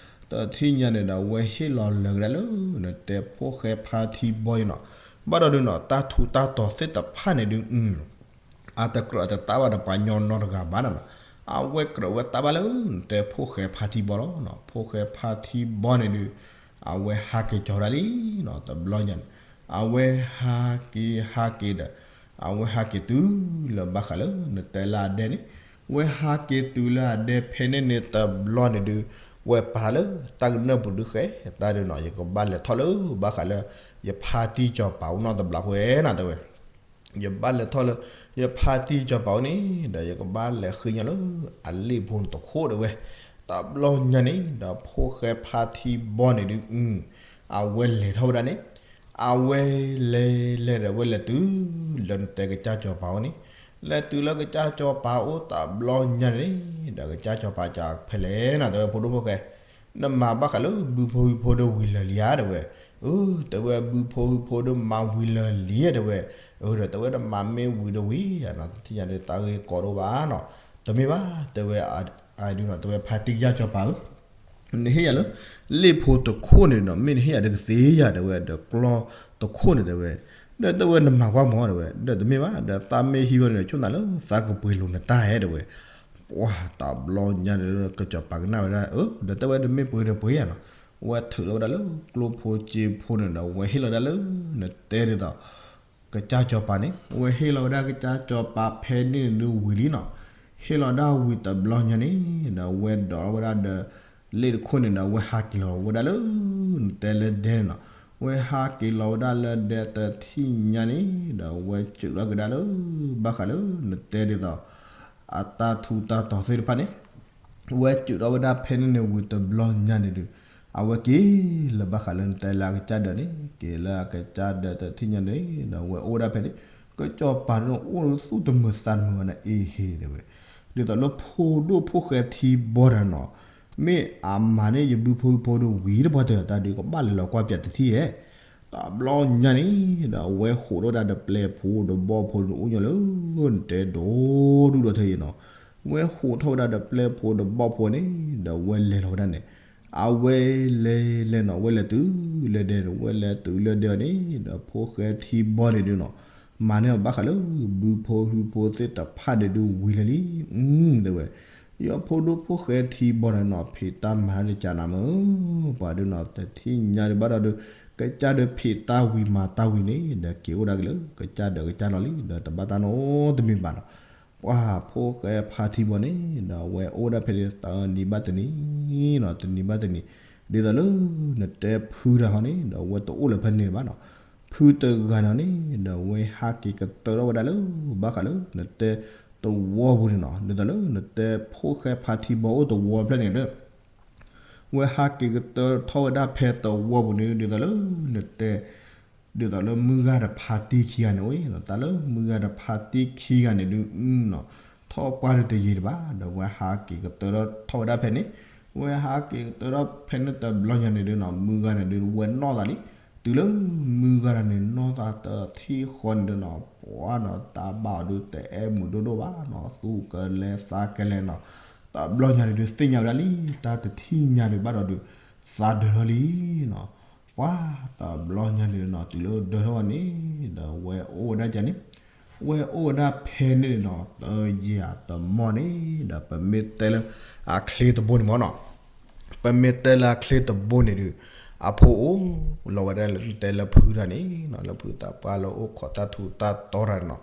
တထံၣ်ညါန့ၣ်ဒီး အဝဲဟ့ၣ်လီၤလၢာ်ကဒါလၢ နတဲဖိၣ်ဃဲဖါထံဘီအံၤနီၤ, ဘၣ်ဒီးဒုးနီၤ တၢ်ထူးတၢ်တီၤသ့ၣ်တဖၣ်န့ၣ်ဒုး အတကြၢးအတတၢ်ဘၣ်ဒီးပှၤညီနီတဂၤဘၣ်နီၤနီၤ, အဝဲကြၢးဝဲတၢ်ဘၣ်လၢ နတဲဖိၣ်ဃဲဖါထံဘီလီၤ. ဖိၣ်ဃဲဖါထံဘီန့ၣ်ဒုး အဝဲဟးက့ၤကၠီၤဒၣ်လံနီၤ တဘျီညါန့ၣ်, အဝဲဟးက့ၤဟးက့ၤဒီး အဝဲဟးက့ၤတုၤလၢဘၣ်ဃးလၢ နတဲလၢအဒဲန့ၣ်, ဝဲဟးက့ၤတုၤလၢအဒဲဖဲန့ၣ်န့ၣ်တဘျီန့ၣ်ဒုး ဝဲပာ်လၢ တၢ်ကနၢၣ်ပူၤဒုးဃဲတၢ်ဒုးနီၤ ယကဘၣ်လဲၤထီၣ်လၢ ဘၣ်ဃးလၢ ယဖါတံၢ်စီၤပၤအိၣ်နီတဘျီဖိဝဲနီၤ တဲဝဲ ယဘၣ်လဲၤထီၣ်လၢ ယဖါတံၢ်စီၤပၤအိၣ်န့ၣ် ဒီးယကဘၣ်လဲၤဃ့ညီလၢ အလ့ၣ်ဖိန့ၣ်တခိၣ်တဲဝဲ, တဘျီညါန့ၣ် ဒီးဖိၣ်ဃဲဖါထံဘီန့ၣ်ဒုး အဝဲလဲၤထီၣ်ဝဲဒၣ်န့ၣ်, အဝဲလဲၤလဲၤဒီး အဝဲလဲၤတုၤလၢနတဲကစၢ်စီၤပၤအိၣ်န့ၣ်, လဲၤတုၤလၢကစၢ်စီၤပၤအိၣ်တဘျီညါန့ၣ် ဒီးကစၢ်စီၤပၤစံးဖဲလဲၣ်နီၤ တဲဝဲဖိဒိၣ်ဖိၣ်ဃဲ နမၤဘၣ်ဃးလၢဘုဖိဟုဖိဒီးဝံၤလၢာ်လံဧါ တဲဝဲ. အၢ တဲဝဲ ဘုဖိဟုဖိဒီးမၤဝံၤလၢာ်လံဧါ တဲဝဲ. အၢ ဒီးတဲဝဲ နမၤမ့ၢ်ဝံၤဒီးဝံၤဧါနီၤ တထံၣ်ညါဒီးတၢ်ဂ့ၢ်ကီတအိၣ်ဘၣ်နီၤ. တမ့ၢ်ဘၣ် တဲဝဲ အဒုနီၤ တဲဝဲ ဖါတံၢ်ကစၢ်စီၤပၤဧၢ နဟ့ၣ်ယၤလၢ လ့ၣ်ဖိတခိၣ်န့ၣ်ဒီး မ့ၢ်နဟ့ၣ်ယၤဒီးကသ့ယၤ တဲဝဲ ဒီးကျီတခိၣ်န့ၣ် တဲဝဲ. ဒီးတဲဝဲ နမၤကွၢ်မး တဲဝဲ. ဒီးတမ့ၢ်ဘၣ် ဒီးသးမ့ၢ်ဟံးဝဲန့ၣ် ဆိၣ်နၤလၢသးကပှ့ၤလိာ်နတၢ်ဧါ တဲဝဲ. ပှၤတဘျီညါန့ၣ် ကစၢ်စီၤပၤကနၣ်ဝဲဒၣ် အၢ ဒီးတဲဝဲ နမ့ၢ်ပှ့ၤဒီးပှ့ၤယၤနီၤ. ဝဲထုးလီၤဝဲဒၣ်လၢကျိဖိစ့ဖိန့ၣ်ဒီး ဝဲဟ့ၣ်လီၤဝဲဒၣ်လၢ နတဲဒ်သိး ကစၢ်စီၤပၤန့ၣ် ဝဲဟ့ၣ်လီၤဝဲဒၣ်ကစၢ်စီၤပၤဖဲန့ၣ်န့ၣ်ဒုးဝံၤလံနီၤ. ဟ့ၣ်လီၤဒၣ်ဝံၤတဘျီညါန့ၣ်ဒီး ဝဲဒိးလီၤဝဲဒၣ်ဒီး လ့ၣ်တခိၣ်န့ၣ်ဒီး ဝဲဟးက့ၤလီၤဝဲဒၣ်လၢ နတဲလၢဒဲန့ၣ်နီၤ. ဝဲဟးက့ၤလီၤဝဲဒၣ်လၢဒဲတထံၣ်ညါန့ၣ်ဒီး ဝဲစူးထီၣ်ကဒါလၢ ဘၣ်ဃးလၢ နတဲဒ်သိး အတၢ်ထူးတၢ်တီၤသ့ၣ်တဖၣ်န့ၣ် ဝဲစူးထီၣ်ဝဲဒၣ်ဖဲန့ၣ်န့ၣ်ဝံၤတဘျီညါန့ၣ်ဒုး အဝဲက့ၤလၢဘၣ်ဃးလၢနတဲလၢအကစၢ်ဒၢးန့ၣ် က့ၤလၢအကစၢ်ဒၢးတထံၣ်ညါန့ၣ်ဒီး ဝဲအိၣ်ဝဲဒၣ်ဖဲန့ၣ် ကစၢ်စီၤပၤန့ၣ်အိၣ်သူၣ်တမုာ်သးတမုာ်ဝဲန့ၣ်အ့ဟ့ၣ် တဲဝဲ. ဒ်သိးလၢဖိဒိၣ်ဖိၣ်ဃဲထံဘီတနီၤ မ့ၢ်အမၤန့ၢ်ယဘုဖိဟုဖိဒီးဝံၤတပှၢ်တၢၢ်တၢ်ဒုးကဘၣ်လဲၤလီၤကွၢ်ပၠးတထံၣ်ဧါ တဘျီညါန့ၣ်ဒီး အဝဲဃိးထီၣ်ဝဲဒၣ်ဒီးပျဲၢ်ဖိဒီးဘီၣ်ဖိန့ၣ် အိၣ်ညီလၢ နတဲဒိၣ်ဒူၣ်ဒီးထဲအံၤနီၤ. ဝဲဃိးထီၣ်ဝဲဒၣ်ဒီးပျဲၢ်ဖိဒီးဘီၣ်ဖိန့ၣ်ဒီး ဝဲလဲၤလီၤဝဲဒၣ်န့ၣ် အဝဲလဲၤလဲၤနီၤ ဝဲလဲၤတုၤလၢဒဲန့ၣ် ဝဲလဲၤတုၤလၢဒဲအီၤန့ၣ်ဒီး ဖိၣ်ဃဲထံဘီန့ၣ်ဒုးနီၤ မၤန့ၢ်အီၤဘၣ်ဃးလၢ ဘုဖိဟုဖိသ့ၣ်တဖၣ်ဒဲးဒုးဝံၤလၢာ်လံ တဲဝဲ. ယဖိဒိၣ်ဖိၣ်ဃဲထံဘီန့ၣ်နီၤ ဖံးတၢ်မၤတၢ်ဒုးကနၤမုၢ် ပှၤဒုးနီၤ တထံၣ်ညါဒုးဘၣ်ဒီးဒုး ကစၢ်ဒၢးဖံးတၢ်ဝံၤမၤတၢ်ဝံၤန့ၣ်ဒီး က့ၤအိၣ်ဒၣ်က့ၤလၢ ကစၢ်ဒၢးကစၢ်လီၤလံ ဒီးတဘၣ်တၢ်နီတမံၤဘၣ်နီၤ. ပှၤဖိၣ်ဃဲဖါထံဘီန့ၣ်ဒီး အဝဲအိၣ်ဒၣ်ဖဲန့ၣ် တနံၤဘၣ်တနံၤနီၤ တနံၤဘၣ်တနံၤ ဒ်သိးလၢ နတဲဖုတဂၤဟီန့ၣ်ဒီး အဝဲတအိၣ်လၢၤဖဲန့ၣ်ဘၣ်နီၤ. ဖုတဂၤန့ၣ်န့ၣ်ဒီး အဝဲဟးက့ၤကတၢၢ်ထီၣ်ဝဲဒၣ်လၢ ဘၣ်ဃးလၢ နတဲသဝီပူၤန့ၣ်နီၤ ဒ်သိးလၢ နတဲဖိၣ်ဃဲဖါထံဘီအိၣ်သဝီဖျၢၣ်န့ၣ်ဒီး ဝဲဟးက့ၤကတၢၢ်ထီၣ်ဝဲဒၣ်ဖဲသဝီပူၤန့ၣ် ဒ်သိးလၢ နတဲ ဒ်သိးလၢမုၢ်ဂၤဒီးဖါတံၢ်ခံဂၤန့ၣ် အိၣ်နီၤ တၢ်လၢမုၢ်ဂၤဒီးဖါတံၢ်ခံဂၤန့ၣ်ဒုးနီၤ ထီၣ်ပှၢ်ဒုးတယံာ်တဘၣ် ဒီးဝဲဟးက့ၤကတၢၢ်ထီၣ်ဝဲဒၣ်ဖဲန့ၣ် ဝဲဟးက့ၤကတၢၢ်ထီၣ်ဖဲန့ၣ်တဘျီညါန့ၣ်ဒုးနီၤ မုၢ်ဂၤန့ၣ်ဒုး ဝဲနီၢ်သးလံ တုၤလၢမုၢ်ဂၤန့ၣ် နီၢ်သးတထံၣ်ဃီန့ၣ်ဒုးနီၤ ပှၤနီၤ တၢ်ဘၣ်အီၤဒုးတအဲၣ်မုာ်ဒိၣ်ဒိၣ်ဘၣ်နီၤ သူၣ်ကလဲသးကလဲနီၤ တဘျီညါန့ၣ်ဒုး သ့ၣ်ညါဝဲဒၣ်လံ တၢ်တထံၣ်ညါဒုးဘၣ်ဒီးဒုး သးဒၢးထီၣ်လံနီၤ ပှၤတဘျီညါန့ၣ်နီၤ တုၤလၢဒၢးထီၣ်ဝဲန့ၣ် ဒီးဝဲအိၣ်ဝဲဒၣ်ကန့ၣ် ဝဲအိၣ်ဝဲဒၣ်ဖဲန့ၣ်န့ၣ်နီၤ တယံာ်တမီၢ်န့ၣ် ဒီးပမ့ၢ်တဲလၢ အချ့တဘိန့ၣ်မ့ၢ်နီၤ ပမ့ၢ်တဲလၢအချ့တဘိန့ၣ်ဒုး အဖိအိၣ်လီၤဝဲဒၣ်လၢတဲလၢဖုတၢ်န့ၣ်နီၤ လၢဖုသးပှၢ်လၢအိၣ်ခိးတၢ်ထူးတၢ်တီၤတၢ်န့ၣ်နီၤ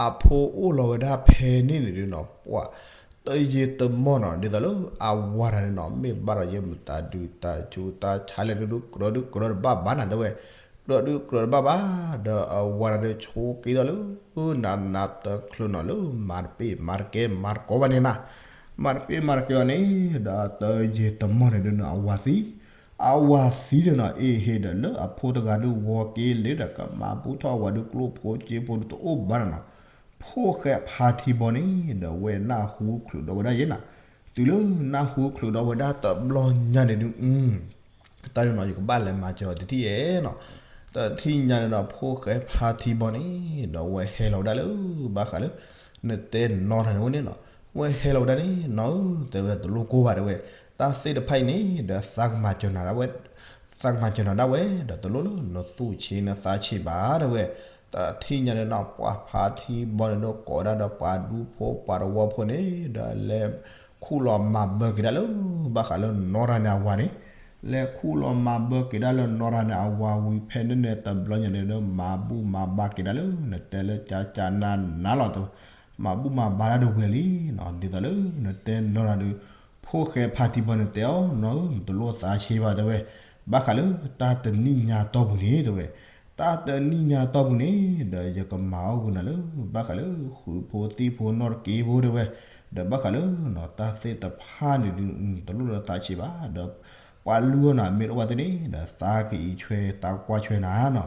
အဖိအိၣ်လီၤဝဲဒၣ်ဖဲန့ၣ်န့ၣ်ဒုးနီၤ ပှၤ တယံာ်တမီၢ်နီၤ ဒ်သိးလၢအဝၤတၢ်န့ၣ်နီၤ မ့ၢ်ဘၣ်ဒီးယဲမတၤဒုးတၢ်ဆူးတၢ်ဆါလဲၣ်ဒုး ကြၢးဒုးကြၢးတဘၣ်ဘၣ်နၤတဲဝဲ ကြၢးဒုးကြၢးတဘၣ်ဘၣ် ဒီးအဝၤတၢ်ဒုးဆိးက့ဒီးလၢ နးနးတချုးနီၤလၢ မၤတပ့ၢ်မၤတကဲမၤတကိးဘၣ်န့ၣ်နၤ မၤတပ့ၢ်မၤတကဲအီၤန့ၣ် ဒီးတယံာ်တမီၢ်န့ၣ်ဒုးနီၤ အဝၤသံ အဝၤသံဒီးနီၤ အ့ဟ့ၣ်ဒီးလၢအဖိတဂၤဒုးဂီၤက့ၤလံဒီး ကမၤဘူၣ်ထီၣ်အဝၤဒုးကျိၣ်ဖိစ့ဖိဒုးတအိၣ်ဘၣ်နီၤနီၤ ဖိၣ်ဃဲဖါထံဘီန့ၣ် ဒီးဝဲနၢ်ဟူချုးဒီးဝဲဒၣ်ယဲနီၤ တုၤလၢနၢ်ဟူချုးဒီးဝဲဒၣ်တဘျီညါန့ၣ်ဒုး တၢ်ဒုးနီၤ ယကဘၣ်လဲၤမၤစၢၤအီၤတထံၣ်ယဲနီၤ တထံၣ်ညါန့ၣ်ဒီး ဖိၣ်ဃဲဖါထံဘီန့ၣ် ဒီးဝဲဟဲလီၤဝဲဒၣ်လၢ ဘၣ်ဃးလၢ နတဲနီၢ်တၢ်န့ၣ်ဝဲန့ၣ်နီၤ ဝဲဟဲလီၤဝဲဒၣ်န့ၣ် နီၢ်ဧၢ တဲဝဲတလိၣ်ကိၢ်ဘၣ်တဲဝဲ တၢ်သ့ၣ်တဖၣ်အံၤန့ၣ် ဒီးသးကမၤစၢၤနၤဒၣ်ဝဲ သးကမၤစၢၤနၤဒၣ်ဝဲ ဒီးတလိၣ်လၢနသူၣ်ဆ့နသးဆ့ဘၣ်တဲဝဲ တထံၣ်ညါန့ၣ်နီၤ ပှၤဖါထံဘီန့ၣ်ဒီး ကိးဒၣ်ဒီးပှၤဒူဖိပှၤတဝီဖိန့ၣ် ဒီးလဲၤခူၣ်လီၤမၤဘၢက့ၤဒၣ်လၢ ဘၣ်ဃးလၢနီၢ်တၢ်န့ၣ်အဝၤန့ၣ် လဲၤခူၣ်လီၤမၤဘၢက့ၤဒၣ်လၢနီၢ်တၢ်န့ၣ်အဝၤဝံၤ ဖဲန့ၣ်န့ၣ်တဘျီညါန့ၣ်ဒီး မၤဘူၣ်မၤဘါက့ၤဒၣ်လၢ နတဲလၢကၢ်ကၢ်နါနါလီၤ မၤဘူၣ်မၤဘါဒၣ်ဒ်ဝဲလံနီၤ ဒ်သိးလၢ နတဲနီၢ်တၢ်ဒုး ဖိၣ်ဃဲဖါထံဘီန့ၣ်တဲအီၤ နီၢ်ဧၢ နတလိၣ်သးဆ့ဘၣ်တဲဝဲ ဘၣ်ဃးလၢတၢ်တနံၣ်ညါတီၢ်ပူၤန့ၣ်တဲဝဲ တၢ်တနံၣ်ညါတီၢ်ပူၤန့ၣ် ဒီးယကမၤအီၣ်ဂုာ်နၤလၢ ဘၣ်ဃးလၢဃုာ်ဖိသံၣ်ဖိနီၢ်တက့ၢ်ဖိတဲဝဲ ဒီးဘၣ်ဃးလၢနီၤ တၢ်သ့ၣ်တဖၣ်န့ၣ်ဒုး တလိၣ်လၢသးဆ့ဘၣ် ဒီးပှၤလုၢ်အီၣ်နၤမ့ၢ်တအိၣ်ဘၣ်သ့ၣ်န့ၣ် ဒီးသးကအံးဆွဲသးကွၢ်ဆွဲနၤနီၤ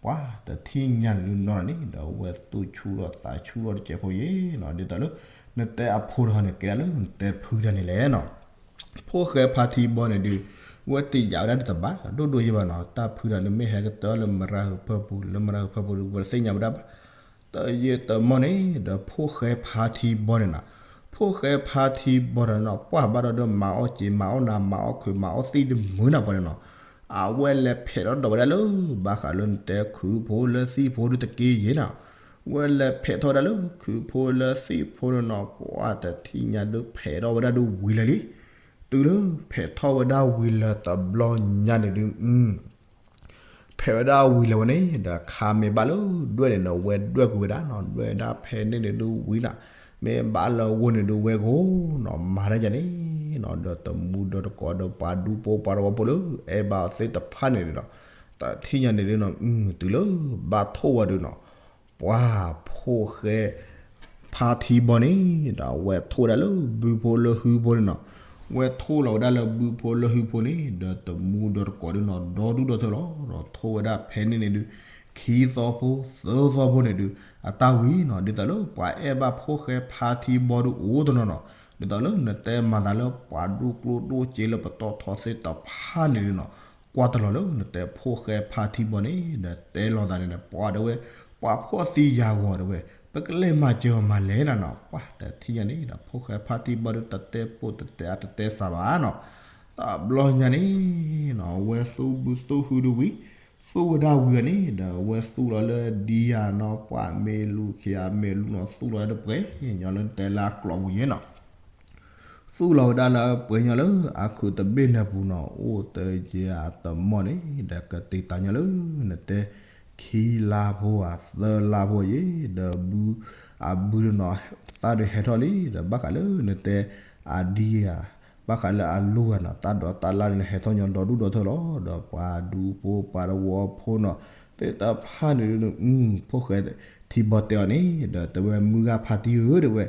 ပှၤတထံၣ်ညါန့ၣ်ဒုးနီၢ်န့ၣ် ဒီးဝဲသူၣ်ဆူၣ်ထီၣ်သးဆူၣ်ထီၣ်တစဲးဖိယဲနီၤ ဒ်သိးလၢ နတဲအဖိတဂၤန့ၣ် ကဲဒၣ်လၢနတဲဖုတၢ်န့ၣ်လဲၣ်နီၤ ဖိၣ်ဃဲဖါထံဘီန့ၣ်ဒုး ဝဲတယာ်ဝဲဒၣ်ဒုးတဘၣ် ဒိၣ်ဒိၣ်ယဲဘၣ်နီၤ, တၢ်ဖုဒီးနမ့ၢ်ဟဲကတၢၢ်လၢမရၤဟုးဖၢပူၤ လၢမရၤဟုးဖၢပူၤဒုး ဝဲတသ့ၣ်ညါဝဲဒၣ်ဘၣ်, တယဲၢ်တမီၢ်န့ၣ် ဒီးဖိၣ်ဃဲဖါထံဘီန့ၣ်နီၤ, ဖိၣ်ဃဲဖါထံဘီန့ၣ်နီၤ ပှၢ်ဘၣ်ဒီးဒုးမၤအီၣ်စ့မၤအီၣ်နၤ မၤအီၣ်ခုးမၤအီၣ်သံၣ်တမုာ်နၤပှၤန့ၣ်နီၤ, အဝဲလဲၤဖဲးထီၣ်ဒီးဝဲဒၣ်လၢ ဘၣ်ဃးလၢနတဲခုးဖိလၢသံၣ်ဖိဒုးတက့ၢ်ယဲနီၤ, ဝဲလဲၤဖဲးထီၣ်ဝဲဒၣ်လၢခုးဖိလၢသံၣ်ဖိန့ၣ်နီၤ ပှၢ်တထံၣ်ညါဒုးဖဲးထီၣ်ဝဲဒၣ်ဒုးဝံၤလၢာ်လံ, တုၤလၢဖဲးထီၣ်ဝဲဒၣ်ဝံၤလၢာ်တဘျီညါန့ၣ်ဒုး ဖဲးဝဲဒၣ်ဝံၤလၢာ်ဝဲန့ၣ် ဒီးခါမ့ၢ်ဘၣ်လၢဒွဲၣ်န့ၣ်ဒီး ဝဲဒွဲၣ်ကွံာ်ဝဲဒၣ်နီၤ, ဒွဲၣ်ဒၣ်ဖဲန့ၣ်န့ၣ်ဒုးဝံၤနီၤ, မ့ၢ်ဘၣ်လၢအဂီၢ်န့ၣ်ဒုးဝဲဂီၢ်နီၤ, မၤတၢ်ယၤန့ၣ်နီၤ, ဒီးတမူဒီးတကိးဒီးပှၤဒူဖိပှၤတဝီဖိလၢ အဲၣ်ဘၣ်အီၤသ့ၣ်တဖၣ်န့ၣ်ဒီး တထံၣ်ညါန့ၣ်ဒုးနီၤ တုၤလၢဘၣ်ထိၣ်ဝဲဒုးနီၤ ပှၢ်ဖိၣ်ဃဲ ဖါထံဘီန့ၣ် ဒီးဝဲထိၣ်ဝဲဒၣ်လၢဘုဖိလၢဟုဖိန့ၣ်နီၤ, ဝဲထိၣ်လီၤဝဲဒၣ်လၢဘုဖိလၢဟုဖိန့ၣ် ဒီးတမူဒီးတကိးဒုးနီၤ ဒီဒူၣ်ဒီထၢလီၤ, ဒီးထိၣ်ဝဲဒၣ်ဖဲန့ၣ်န့ၣ်ဒုး ခံသီဖိသၢသီဖိန့ၣ်ဒုး အတၢ်ဝံၤနီၤ, ဒ်သိးလၢပှၤအဲၣ်ဘၣ်ဖိၣ်ဃဲဖါထံဘီဒုးအိၣ်တနီၤနီၤ, ဒ်သိးလၢနတဲမၤသးလၢပှၤဒိၣ်ကျိၣ်ဒိၣ်စ့လၢပတီၢ်ထီသ့ၣ်တဖၣ်န့ၣ်ဒုးနီၤ, ကွၢ်တလီၤလၢနတဲဖိၣ်ဃဲဖါထံဘီန့ၣ် ဒီးတဲလီၤသးန့ၣ်ဒီး ပှၤဒၣ်ဝဲ ပှၤဖှီၣ်သံယာ်ဂီၤဒၣ်ဝဲ ပကလဲၤမၤစၢၤအီၤမၤလဲၣ်နၤနီၤ, ပှၢ်တထံၣ်ညါန့ၣ်ဒီး ဖိၣ်ဃဲဖါထံဘီဒုး တတဲပိၢ်တတဲအါတတဲစှၤဘၣ်နီၤ, တဘျီညါန့ၣ်နီၤ ဝဲသူၣ်ဘုသူၣ်ဟုဒုးဝံၤ သူၣ်ဝဲဒၣ်ဝံၤအီၤန့ၣ် ဒီးဝဲသူၣ်လီၤလၢဒံယၤနီၤ ပှၢ်မ့ၢ်လူၤခံဂၤမ့ၢ်လူၤနီၤ သူၣ်လီၤလၢတပှဲၤညီလၢတဲလၢအကျိးပူၤယဲနီၤ သူၣ်လီၤဝဲဒၣ်လၢပှဲၤညီလၢအခုးတဘ့ၣ်နၢၤပူၤနီၤ အိၣ်တယဲၢ်အတမီၢ်န့ၣ် ဒီးကတ့ၤသးညီလၢနတဲ ခံလါဖိဧါ သၢလါဖိယဲ ဒီးဘု အဘုနီၤ သၣ်ဒုးဟဲထီၣ်လံ ဒီးဘၣ်ဃးလၢနတဲ အဒံဧါ ဘၣ်ဃးလၢအလူၤဧါနီၤ တၢ်ဒိးတၢ်လၢ်န့ၣ် ဟဲထီၣ်ညီဒီဒူၣ်ဒီထၢလီၤ ဒီးပှၤဒူဖိပှၤတဝီဖိနီၤ သ့ၣ်တဖၣ်န့ၣ် ဖိၣ်ဃဲထံဘီတဲအီၤန့ၣ် ဒီးတဲဝဲမုၢ်ဂၤဖါတံၢ်ဧၢ တဲဝဲ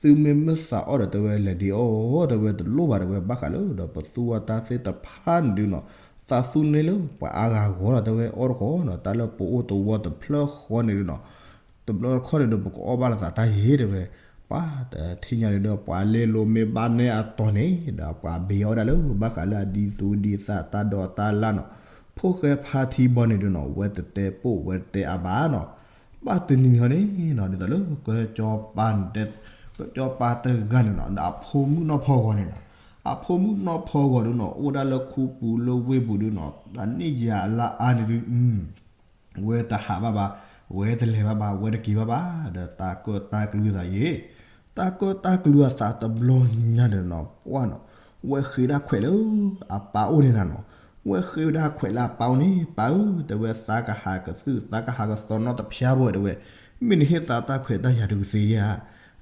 သုမ့ၢ်မုၢ်သးအီၣ်ဒီး တဲဝဲလဲၤဒံးအီၣ် တဲဝဲတလိၣ်ဘၣ် တဲဝဲ ဘၣ်ဃးလၢဒီးပသူအီၣ်တၢ်သ့ၣ်တဖၣ်န့ၣ်ဒုးနီၤ သးသူန့ၢ်လၢပှၤအါဂၤဂီၤလီၤ တဲဝဲ အီၣ်တခီနီၤ တၢ်လၢပအိၣ်တဝီတဖျၢၣ်ဃီန့ၣ်ဒုးနီၤ တဘျီတခီန့ၣ်ဒီး ပကအီၣ်ဘၣ်လိာ်သးတၢ်ယဲ တဲဝဲ ပှၤတထံၣ်ညါန့ၣ်ဒီး ပှၤလဲၤလိာ်မ့ၢ်ဘၣ်နဲအတီၤန့ၣ် ဒီးပှၤဘ့အီၣ်ဝဲဒၣ်လၢ ဘၣ်ဃးလၢအဒံသူဒံသးတၢ်ဒိးတၢ်လၢ်နီၤ ဖိၣ်ဃဲဖါထံဘီန့ၣ်ဒုးနီၤ ဝဲတတဲပိၢ်ဝဲတတဲအါဘၣ်နီၤ ဘၣ်တနံၤန့ၣ်ဟီန့ၣ်နီၤ ဒ်သိးလၢကစီၤပၤန့ၣ်တဲ ကစီၤပၤတဂၤန့ၣ်နီၤ ဒီးအဖိမုၣ်နီၢ်ဖီဂီၤန့ၣ်နီၤ အဖိမုၣ်နီၢ်ဖီဂီၤဒုးနီၤ အိၣ်ဒၣ်လၢခူပူၤလၢဝ့ၢ်ပူၤဒုးနီၤ ဒီးန့ၣ်ယၤအလၢအါန့ၣ်ဒုး ဝဲတဟးဘၣ်ဘၣ်, ဝဲတလဲၤဘၣ်ဘၣ်, ဝဲတက့ၤဘၣ်ဘၣ်, ဒီးတၢ်ကၢၣ်တၢ်ကလုၢ်သးယဲ, တၢ်ကၢၣ်တၢ်ကလုၢ်အသးတဘျီညါန့ၣ်နီၤ ပှၢ်နီၤ, ဝဲဃ့ဒၣ်ခွဲးလၢအပၢ်အိၣ်န့ၣ်နၤနီၤ, ဝဲဃ့ဝဲဒၣ်ခွဲးလၢအပၢ်အိၣ်န့ၣ်, ပၢ်ဧၢ, တဲဝဲ သးကဟးကသုၣ် သးကဟးကသီနီတဖျါဘၣ် တဲဝဲ, မ့ၢ်နဟ့ၣ်သးတၢ်ခွဲးတၢ်ယာ်တကသ့ဧါ,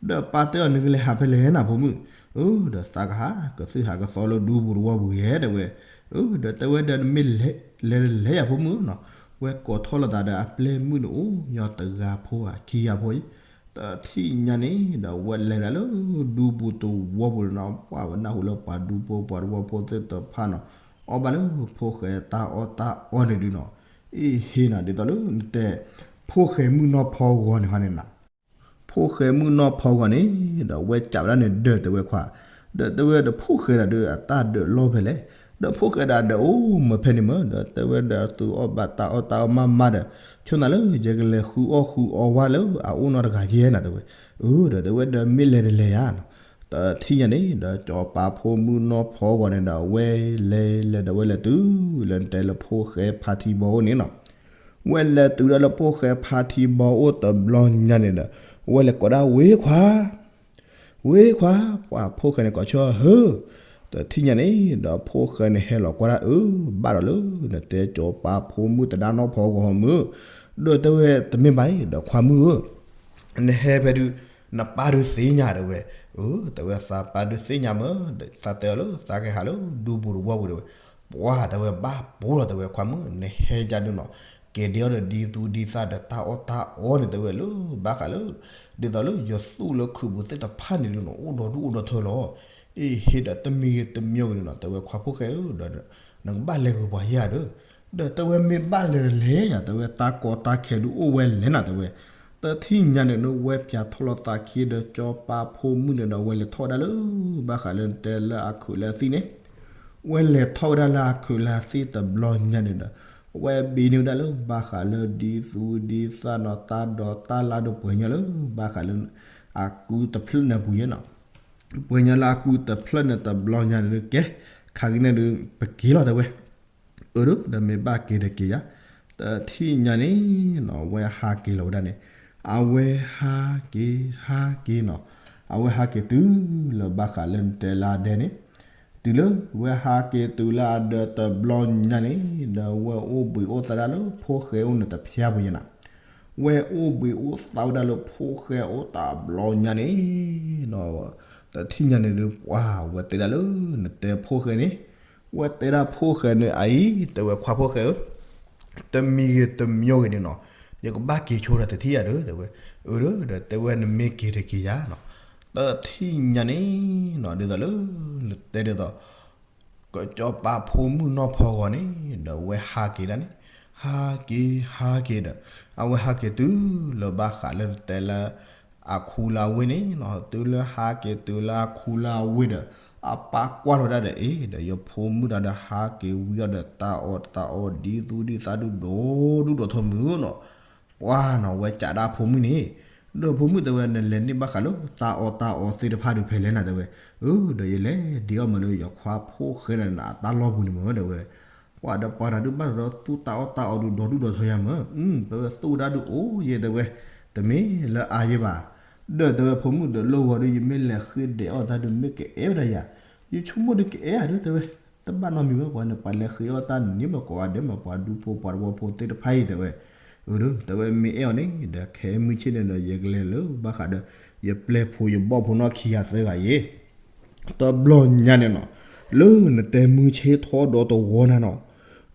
ဒီးပၢ်တဲအီၤ နကလဲၤဟးဖဲလဲၣ်နၤဖိမုၣ်, အၢ ဒီးသးကဟးကသုၣ်ဟးကသီလၢဒူပူၤတဝီပူၤယဲ တဲဝဲ, အၢ ဒီးတဲဝဲဒီး နမ့ၢ်လဲၤတလဲၤယၤဖိမုၣ်နီၤ, ဝဲကိးထီၣ်လိာ်သးဒီးအပျဲၢ်မုၣ်န့ၣ် အိၣ်ညီတဂၤဖိဧါ ခံဂၤဖိအံၤ, တထံၣ်ညါန့ၣ် ဒီးဝဲလဲၤဒၣ်လၢဒူပူၤတဝီပူၤန့ၣ်နီၤ, ပှၢ်ဝဲနၢ်ဟူလၢပှၤဒူဖိပှၤတဝီဖိသ့ၣ်တဖၣ်နီၤ, အီၣ်ဘၣ်လၢဖိၣ်ဃဲတၢ်အီၣ်တၢ်အီန့ၣ်ဒုးနီၤ, အ့ၣ်ဟ့ၣ်နီၤ ဒ်သိးလၢနတဲ ဖိၣ်ဃဲမုၣ်နီၢ်ဖီဂီၤန့ၣ်ဟီန့ၣ်နၤ ဖိၣ်ဃဲမုၣ်နီၢ်ဖီဂီၤန့ၣ်, ဒီးဝဲစံးဝဲဒၣ်န့ၣ် ဒီးတဲဝဲခွါ, ဒီးတဲဝဲဒီးဖိၣ်ဃဲဒၣ်ဒီးအတၢ်ဒၢးလီၢ်ဖဲလဲၣ်, ဒီးဖိၣ်ဃဲဒၣ်ဒီးအိၣ်မၢဖဲန့ၣ်မၢ, ဒီးတဲဝဲဒီးသုအီၣ်ဘၣ်တၢ်အီၣ်တၢ်အီမးမးဒီး, ဆိနၤလၢယကလဲၤဃုအီၣ်ဃုအီဝဲလၢအအိၣ်နီတဂၤယဲနၤတဲဝဲ, အၢ ဒီးတဲဝဲဒီးမ့ၢ်လဲၤတလဲၤယၤနီၤ, တထံၣ်ညါန့ၣ် ဒီးစီၤပၤဖိမုၣ်နီၢ်ဖီဂီၤန့ၣ်ဒီး ဝဲလဲၤလဲၤဒီးဝဲလဲၤတုၤလၢနတဲလၢဖိၣ်ဃဲဖါထံဘီအိၣ်န့ၣ်နီၤ ဝဲလဲၤတုၤဒၣ်လၢဖိၣ်ဃဲဖါထံဘီအိၣ်တဘျီညါန့ၣ်ဒီး, ဝဲလဲၤကိးဒၣ်ဝ့ၢ်ခွါ, ဝ့ၢ်ခွါ, ပှၤဖိၣ်ဃဲန့ၣ်ကိးဆၢဟၢ, တထံၣ်ညါန့ၣ် ဒီးဖိၣ်ဃဲန့ၣ်ဟဲလီၤကွၢ်ဒၣ်အၢ, ဘၣ်ဒီးလၢ နတဲစီၤပၤဖိမုၣ်တဒါနီၢ်ဖီဂီၤမုၣ်, ဒီးတဲဝဲတမ့ၢ်ဘၣ်အံၤ ဒီးခွါမုၣ်ဧၢ နဟဲဖဲဒုး နပၢ်ဒုးသ့ၣ်ညါတဲဝဲ, အၢ တဲဝဲသးပၢ်ဒုးသ့ၣ်ညါမၢ, သးတဲအီၤလၢသးကဟးလၢဒူပူၤတဝီပူၤတဲဝဲ, ပှၤတဲဝဲဘၣ်ပိာ်လီၤတဲဝဲခွါမုၣ် နဟဲယါဒုးနီၤ, ကဲဒ်အီၤဒီးဒ်သူဒ်သးဒီးတၢ်အီၣ်တၢ်အီန့ၣ်တဲဝဲလၢ ဘၣ်ဃးလၢ ဒ်သိးလၢယသူၣ်လၢခုးပူၤသ့ၣ်တဖၣ်န့ၣ်ဒုးနီၤ အိၣ်ဒီဒူၣ်အိၣ်ဒီထၢလီၤ, အ့ၣ်ဟ့ၣ်ဒီးတမံၤဂ့ၤတမံၤဂ့ၤဒုးနီၤ တဲဝဲခွါဖိၣ်ဃဲဧၢ, ဒီးနကဘၣ်လဲၤဂုာ်ပှၤယါဒီး ဒီးတဲဝဲမ့ၢ်ဘၣ်လဲၤတလဲၤယၤ တဲဝဲတၢ်ကီတၢ်ခဲဒုးအိၣ်ဝဲလဲၣ်နၤတဲဝဲ, တထံၣ်ညါန့ၣ် ဝဲပၠးထီၣ်လီၤသးခံဒီး ကၠီၤပၤဖိမုၣ်န့ၣ်ဒီး ဝဲလဲၤထီၣ်ဝဲဒၣ်လၢ ဘၣ်ဃးလၢနတဲလၢအခုးလၢအသံၣ်န့ၣ်, ဝဲလဲၤထီၣ်ဝဲဒၣ်လၢအခုးလၢအသံၣ်တဘျီညါန့ၣ်ဒီး ဝဲဘ့န့ၢ်ဝဲဒၣ်လၢ ဘၣ်ဃးလၢဒ်သူဒ်သၣ်နီၤ တၢ်ဒိးတၢ်လၣ်ဒီးပှဲၤညီလၢ ဘၣ်ဃးလၢ အကူတဖျၢၣ်န့ၣ်အပူၤယဲနီၤ, ပှဲၤညီလၢအကူတဖျၢၣ်န့ၣ်တဘျီညါန့ၣ်ဒီး ကဲ ခါက့ၤန့ၣ်ဒီး ပက့ၤလီၤတဲဝဲ အၢ ဒီးမ့ၢ်ဘၣ်က့ၤဒီးက့ၤယၤ, တထံၣ်ညါန့ၣ်နီၤ ဝဲဟးက့ၤလီၤဝဲဒၣ်န့ၣ်, အဝဲဟးက့ၤ ဟးက့ၤနီၤ, အဝဲဟးက့ၤတုၤလၢဘၣ်ဃးလၢနတဲလၢအဒဲန့ၣ်, တုၤလၢဝဲဟးက့ၤတုၤလၢအဒၢးတဘျီညါန့ၣ် ဒီးဝဲအိၣ်ဘှံးအိၣ်သါဒၣ်လၢဖိၣ်ဃဲအိၣ်န့ၣ်တဖျါပူၤယဲနီၤ, ဝဲအိၣ်ဘှံးအိၣ်သါဝဲဒၣ်လၢဖိၣ်ဃဲအိၣ်တဘျီညါန့ၣ်နီၤ, တထံၣ်ညါန့ၣ်ဒီး ပှၤဝဲတဲဒၣ်လၢ နတဲဖိၣ်ဃဲန့ၣ် ဝဲတဲဒၣ်ဖိၣ်ဃဲန့ၣ် အအံၤ တဲဝဲခွါဖိၣ်ဃဲဧၢ, တမံၤဂ့ၤတမံၤဂ့ၤန့ၣ်နီၤ, ယကဘၣ်က့ၤဆိဒီးတထံၣ်ယၤဒီး တဲဝဲ, အၢ ဒီး ဒီးတဲဝဲနမ့ၢ်က့ၤတက့ၤယၤနီၤ, တထံၣ်ညါန့ၣ်နီၤ ဒ်သိးလၢ နတဲဒ်သိး ကၠီၤပၤဖိမုၣ်နီၢ်ဖီဂီၤန့ၣ် ဒီးဝဲဟးက့ၤဒၣ်န့ၣ်, ဟးက့ၤ ဟးက့ၤဒီး အဝဲဟးက့ၤတုၤလၢဘၣ်ဃးလၢနတဲလၢ အခူလၢအဝ့ၢ်န့ၣ်နီၤ, တုၤလၢဟးက့ၤတုၤလၢအခူလၢအဝ့ၢ်ဒီး အပၢ်ကွၢ်လီၤဒၣ်ဒီး အ့ ဒီးယဖိမုၣ်တၢ်ဒီးဟးက့ၤဝံၤအီၤဒီး တၢ်အီၣ်တၢ်အီဒ်သူဒ်သၣ်ဒုၣ်ဒီဒူၣ်ဒီထၢမုၢ်နီၤ, ပှၤနီၤ ဝဲကးဒၣ်ဖိမုၣ်န့ၣ်, ဒီးဖိမုၣ်တဲဝဲ နလဲၤန့ၢ်ဘၣ်ဃးလၢတၢ်အီၣ်တၢ်အီသ့ၣ်တဖၣ်ဒုးဖဲလဲၣ်နၤတဲဝဲ, အၢ ဒီးယလဲၤဒ့အီၣ်မးလၢယခွါဖိၣ်ဃဲန့ၣ် အတၢ်လီၢ်ပူၤန့ၣ်မးတဲဝဲ, ပှၤဒီးပှၤတၢ်ဒုးဘၣ်ဒီးသူၣ်တၢ်အီၣ်တၢ်အီဒုးဒီဒူၣ်ဒီထၢယၤမး, တဲဝဲသူၣ်ဝဲဒၣ်ဒုးအိၣ်ယဲတဲဝဲ, တမ့ၢ်လၢအါယဲဘၣ်, ဒီးတဲဝဲဖိမုၣ်ဒီးလၢဂီၤဒုး ယမ့ၢ်လဲၤဃ့ဒဲးအီၣ်တၢ်ဒုးမ့ၢ်ကအဲၣ်ဝဲဒၣ်ယၤ, ယဆိကမိၣ်ဒုးကအဲၣ်ယၤဒုးတဲဝဲ, တဘၣ်နီတမံၤဝဲပှၤန့ၣ် ပှၤလဲၤဃ့အီၣ်တၢ်န့ၣ်မ့ၢ်ကိးဂၤဒဲးမး ပှၤဒူဖိပှၤတဝီဖိသ့ၣ်တဖၣ်အံၤတဲဝဲ, အၢ ဒီး တဲဝဲမ့ၢ်အဲၣ်အီၤန့ၣ် ဒီးခဲမုၢ်ဆ့ၣ်န့ၣ်ဒီး ယကလဲၤလၢဘၣ်ဃးဒီး ယပျဲၢ်ဖိယဘီၣ်ဖိနီၢ်ခံဂၤသၢဂၤယဲ တဘျီညါန့ၣ်နီၤ, လၢနတဲမုၢ်ဆ့ၣ်ထီၣ်ဒီးတဝီနၤနီၤ,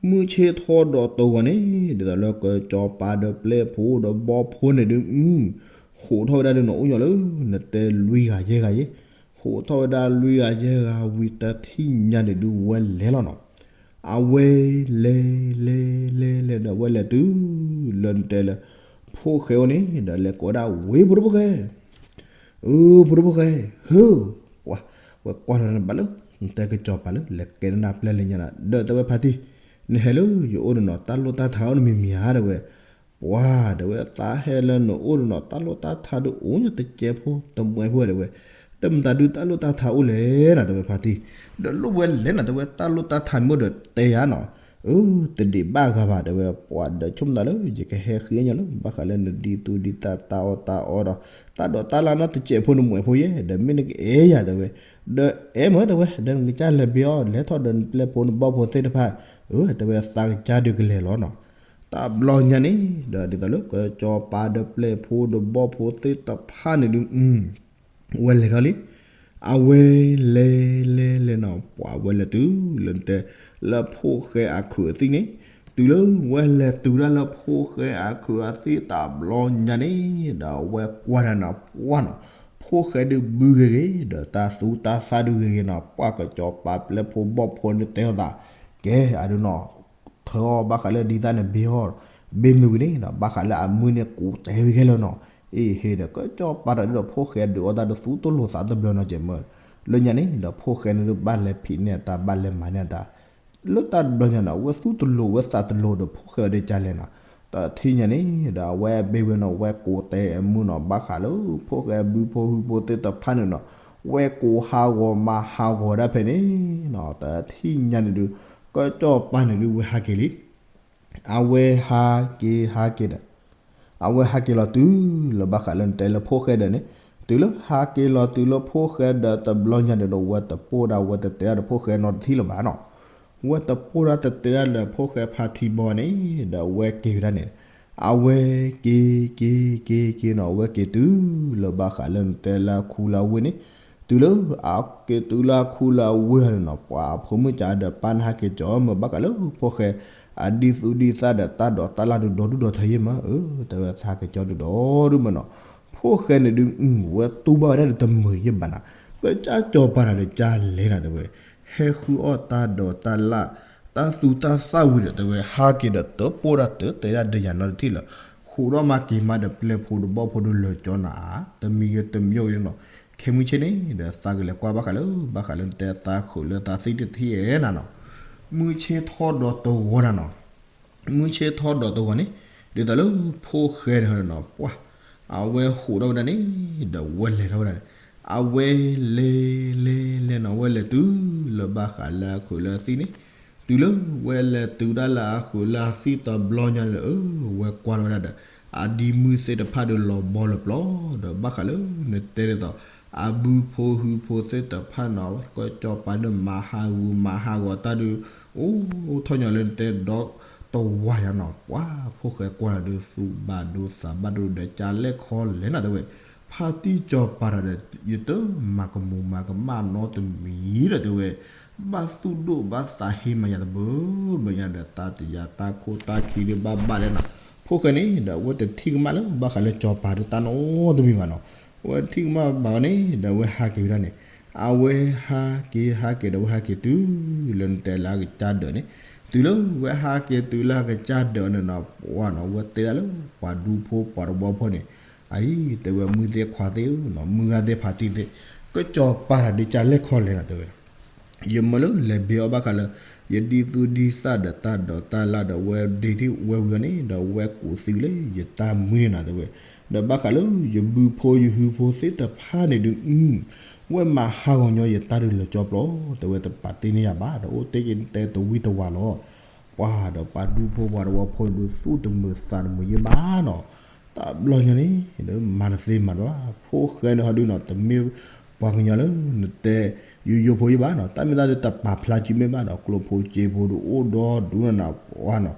မုၢ်ဆ့ၣ်ထီၣ်ဒီးတဝီန့ၣ် ဒ်သိးလၢကၠီၤပၤဒီးပျဲၢ်ဖိဒီးဘီၣ်ဖိန့ၣ်ဒုး ဟူးထီၣ်ဝဲဒၣ်ဒုးနီၤ အိၣ်ညီလၢ နတဲလွံၢ်ဂၤယဲၢ်ဂၤယဲ, ဟူးထီၣ်ဝဲဒၣ်လွံၢ်ဂၤယဲၢ်ဂၤဝံၤတထံၣ်ညါန့ၣ်ဒုးဝဲလဲၤလီၤနီၤ, အဝဲလဲၤ လဲၤ လဲၤ လဲၤဒီး အဝဲလဲၤတုၤ လၢနတဲလၢ ဖိၣ်ဃဲအိၣ်န့ၣ် ဒီးလဲၤကိးဝဲဒၣ်ဝ့ၢ်ဖိဒိၣ်ဖိၣ်ဃဲ, အၢ ဖိဒိၣ်ဖိၣ်ဃဲ, ဟၢ ပှၤ ဝဲကွၢ်ထီၣ်န့ၣ်ဘၣ်လၢ နတဲကၠီၤပၤလၢ လဲၤကဲနနၢ်ပျဲၢ်လၢညါနၤ ဒီးတဲဝဲဖါတံၢ်, နဟဲလၢယအိၣ်န့ၣ်နီၤ တၢ်လိၣ်တၢ်ထါအိၣ်နမံၤမံၤဧါတဲဝဲ, ပှၤ တဲဝဲသးဟဲလၢနအိၣ်န့ၣ်နီၤ တၢ်လိၣ်တၢ်ထါဒုးအိၣ်ညီတစဲးဖိတမှဲးဖိတဲဝဲ, ဒီးမတၤဒုးတၢ်လိၣ်တၢ်ထါအိၣ်လဲၣ်နၤတဲဝဲဖါတံၢ်, ဒီးလိၣ်ဝဲလဲၣ်နၤတဲဝဲ တၢ်လိၣ်တၢ်ထါမ့ၢ်အိၣ်ဒီးတဲယၤနီၤ, အၢ တဒံးဘၣ်ဂၤဘၣ်တဲဝဲ ပှၤဒီးဆိကမိၣ်တၢ်လၢ ယကဟဲဃ့အီၣ်ညီလၢ ဘၣ်ဃးလၢနဒ်သူဒ်သၣ်တၢ်အီၣ်တၢ်အီဒီး တၢ်ဒိးတၢ်လၣ်နီတစဲးဖိနမှဲးဖိယဲ ဒီးမ့ၢ်နကအဲၣ်ယၤတဲဝဲ, ဒီးအဲၣ်မးတဲဝဲ ဒီးနကစၢ်လဲၤဘ့အီၣ် လဲၤထီၣ်ဒီးနပျဲၢ်ဖိနဘီၣ်ဖိသ့ၣ်တဖၣ်, အၢ တဲဝဲသးကစၢ်ဒုးကလဲၤလီၤနီၤ, တဘျီညါန့ၣ် ဒီးဒ်သိးလၢကၠီၤပၤဒီးပျဲၢ်ဖိဒီးဘီၣ်ဖိသ့ၣ်တဖၣ်န့ၣ်ဒုး ဝဲလဲၤထီၣ်လံ, အဝဲလဲၤ လဲၤ လဲၤနီၤ ပှၤဝဲလဲၤတုၤလၢနတဲ လၢဖိၣ်ဃဲအခုးအသံၣ်န့ၣ်, တုၤလၢဝဲလဲၤတုၤဒၣ်လၢဖိၣ်ဃဲအခုးအသံၣ်တဘျီညါန့ၣ် ဒီးအဝဲကွၢ်ဒၣ်နီၤ ပှၢ်နီၤ, ဖိၣ်ဃဲဒုးဘုဂ့ၤဂ့ၤ ဒီးတၢ်သူတၢ်သၣ်ဒုးဂ့ၤဂ့ၤနီၤ ပှၢ်ကၠီၤပၤပျဲၢ်ဖိဘီၣ်ဖိန့ၣ်တဲအီၤသး, ကဲအဒုးနီၤ ထၢအီၤဘၣ်ဃးလၢဒ်သၣ်န့ၣ်ဘ့အီၣ်, ဘ့မုၢ်ဝံၤန့ၣ်ဒီး ဘၣ်ဃးလၢအမုၢ်န့ၣ်ကူးတဲဝဲခဲလၢာ်နီၤ, အ့ဟ့ဒီး ကၠီၤပၤတၢ်ဒုးဒီးဖိၣ်ဃဲဒုးအီၣ်တၢ်ဒုးသူတလိာ်သးတဘျီနီၤကဲးမၢ်, လၢညါန့ၣ်ဒီးဖိၣ်ဃဲန့ၣ်ဒုးဘၣ်လဲၤဖံးန့ၢ်အတၢ် ဘၣ်လဲၤမၤန့ၢ်အတၢ် လၢတၢ်တဘျီညါနီၤ အဝဲသူတလိာ်ဝဲသးတလိာ်ဒီးဖိၣ်ဃဲဝဲဒ်ကလဲၣ်နီၤ, တထံၣ်ညါန့ၣ်ဒီးအဝဲဘ့ဝဲနီၤ ဝဲကူးတဲအမုၢ်နီၤ ဘၣ်ဃးလၢ ဖိၣ်ဃဲဘုဖိဟုဖိသ့ၣ်တဖၣ်န့ၣ်နီၤ, ဝဲကူးဟးဂီၤမၤဟးဂီၤဒၣ်ဖဲန့ၣ်နီၤ, တထံၣ်ညါန့ၣ်ဒုး ကၠီၤပၤန့ၣ်ဒုး ဝဲဟးက့ၤလံ အဝဲဟးက့ၤဟးက့ၤဒီး အဝဲဟးက့ၤလီၤတုၤလၢဘၣ်ဃးလၢနတဲလၢဖိၣ်ဃဲဒီးန့ၣ်, တုၤလၢဟးက့ၤလီၤတုၤလၢဖိၣ်ဃဲဒီးတဘျီညါန့ၣ်ဒီး ဝဲတပိၢ်ဒၣ်ဝဲတတဲဒၣ်ဒီးဖိၣ်ဃဲနီတထံၣ်လၢၤဘၣ်နီၤ, ဝဲတပိၢ်ဒၣ်တတဲဒၣ်ဒီးဖိၣ်ဃဲဖါထံဘီန့ၣ် ဒီးဝဲက့ၤဝဲဒၣ်န့ၣ်, အဝဲက့ၤက့ၤက့ၤက့ၤနီၤ အဝဲက့ၤတုၤလၢဘၣ်ဃးလၢနတဲလၢခူလၢဝ့ၢ်န့ၣ်, တုၤလၢအက့ၤတုၤလၢခူလၢဝ့ၢ်န့ၣ်နီၤ ပှၤဖိမုၣ်ကဒီးပၢ်န့ၣ်ဟးက့ၤကၠီမၢ် ဘၣ်ဃးလၢဖိၣ်ဃဲ အဒ်သူၣ်ဒ်သၣ်ဒီးတၢ်ဒိးတၢ်လၣ်ဒုးဒီဒူၣ်ဒီထၢယဲၢ်မၢ်, တဲဝဲသးက့ၤကၠီဒုးဒီဒူၣ်မၢ်နီၤ, ဖိၣ်ဃဲန့ၣ်ဒုး ဝဲတူၢ်ဘၣ်ဝဲဒၣ်ဒီးတမုာ်ယဲၢ်ဘၣ်နၤ, ကစၢ်ကၠီၤပၤတၢ်ဒီးကလဲၣ်နၤတဲဝဲ, ဟဲဃုအီၣ်တၢ်ဒိးတၢ်လၣ် တၢ်သူတၢ်သၣ်ဝံၤဒီးတဲဝဲ ဟးက့ၤဒီးတပိၢ်ဒၣ်တတဲဒၣ်ဒီးယၤနီတထံၣ်လၢၤ, ဃ ဟူးဒီးမၤက့ၤမးဒီးပျဲၢ်ဖိဒီးဘီၣ်ဖိဒီးလၢာ်ကၠီနၤဧါ, တမံၤဂ့ၤတမံၤဂ့ၤနီၤ, ခဲမုၢ်ဆ့ၣ်န့ၣ် ဒီးသးကလဲၤကွၢ်ဘၣ်ဃးလၢ ဘၣ်ဃးလၢနတဲသးဃုာ်လၢသးသ့တထံၣ်ဧဲနၤနီၤ, မုၢ်ဆ့ၣ်ထီၣ်ဒီးတဂီၤနၤနီၤ, မုၢ်ဆ့ၣ်ထီၣ်ဒီးတဂီၤန့ၣ် ဒ်သိးလၢဖိၣ်ဃဲန့ၣ်နီၤ ပှၤ အဝဲဟူးထီၣ်ဝဲဒၣ်န့ၣ် ဒီးဝဲလဲၤထီၣ်ဝဲဒၣ်န့ၣ်, အဝဲလဲၤလဲၤလဲၤနီၤ ဝဲလဲၤတုၤလၢဘၣ်ဃးလၢအဃုာ်လၢအသံၣ်န့ၣ်, တုၤလၢဝဲလဲၤတုၤဒၣ်လၢအဃုာ်လၢအသံၣ်တဘျီညါန့ၣ် အၢ ဝဲကွၢ်လီၤဝဲဒၣ်ဒီး အဒံမုၢ်သ့ၣ်တဖၣ်ဒီးလီၤဘီလီၤပျီ, ဒီးဘၣ်ဃးလၢနတဲဒ်သိး အဘုဖိဟုဖိသ့ၣ်တဖၣ်နီၤ ကစီၤပၤဒီးမၤဟးဂူာ်မၤဟးဂီၤတၢ်ဒီး အိၣ်ထီၣ်ညီလၢနတဲဒီးတဝၤယၤနီၤ, ပှၤဖိၣ်ဃဲကွၢ်လီၤဒီးသူၣ်ဘၣ်ဒိသးဘၣ်ဒိဒီးကလဲၣ်ခီလဲၣ်နၤတဲဝဲ, ဖါတံၢ်ကစီၤပၤတဂၤဒီး ယတမၤကမူၤမၤကမၣ်နီတမံၤဒီးတဲဝဲ ဘၣ်သူၣ်ဒိၣ်ဘၣ်သးဟ့မးယၤတဘၢဘၢညါဒီး သးတယၤတၢ်ခိၣ်တၢ်ခံဒီးဘၣ်ဘၣ်လဲၣ်နီၤ, ဖိၣ်ဃဲန့ၣ်ဒီး အဝဲတထံၣ်ကမၣ်လၢဘၣ်ဃးလၢကစီၤပၤဒီးတၢ်နီတမံၤဘၣ်နီၤ, အဝဲတထံၣ်ကမၣ်ဘၣ်အီၤန့ၣ် ဒီးအဝဲဟးက့ၤဝဲဒၣ်န့ၣ်, အဝဲဟးက့ၤဟးက့ၤဒီး အဝဲဟးက့ၤတုၤလၢနတဲလၢအကစၢ်ဒၢးန့ၣ်, တုၤလၢဝဲဟးက့ၤတုၤလၢအကစၢ်ဒၢးန့ၣ်နီၤ ပှၤနီၤ ဝဲတဲဒၣ်လၢပှၤဒူဖိပှၤတဝီဖိန့ၣ် အအံၤ တဲဝဲမုၢ်သ့ၣ်ခွါသ့ၣ်ဧၢနီၤ မုၢ်ဂၤသ့ၣ်ဖါတံၢ်သ့ၣ်, ကစီၤပၤတဂၤဒီးကလဲၣ်ခီလဲၣ်နၤတဲဝဲ, ယမၢလၢလဲၤဘ့အီၣ်ဘၣ်ဃးလၢ ယဒ်သူၣ်ဒ်သၣ်ဒီးတၢ်ဒိးတၢ်လၣ်ဒီး ဝဲဒ့ထံၣ်ဝဲဝံၤအီၤန့ၣ် ဒီးဝဲကူးသံလၢယတၢ်မုၢ်န့ၣ်နၤတဲဝဲ, ဒီးဘၣ်ဃးလၢယဘုဖိယဟုဖိသ့ၣ်တဖၣ်န့ၣ်ဒုး ဝဲမၤဟးဂီၤညီယတၢ်ဒုးလၢာ်ကၠီပျီ, တဲဝဲတပာ်တ့ၢ်န့ၢ်ယၤဘၣ် ဒီးအိၣ်တ့ၢ်က့ၤနတဲတဝံတဝၤလီၤ ပှၤဒီးပှၤဒူဖိပှၤတဝီဖိဒုး သူၣ်တမုာ်သးတမုာ်ယဲၢ်ဘၣ်နီၤ, တဘျီညါန့ၣ် မၤတသ့မၤတဘၣ် ဖိၣ်ဃဲန့ၣ်ဟီဒုးနီၤ တမ့ၢ်ပှၤကညီလၢနတဲယိယိဖိယဲၢ်ဘၣ်နီၤ, တၢ်မ့ၢ်တၢ်ဒုးတပာ်ဖျါစုမ့ၢ်ဘၣ်ဒီး ကျိဖိစ့ဖိဒုးအိၣ်ဒီဒူၣ်နၤနၤပှၤနီၤ,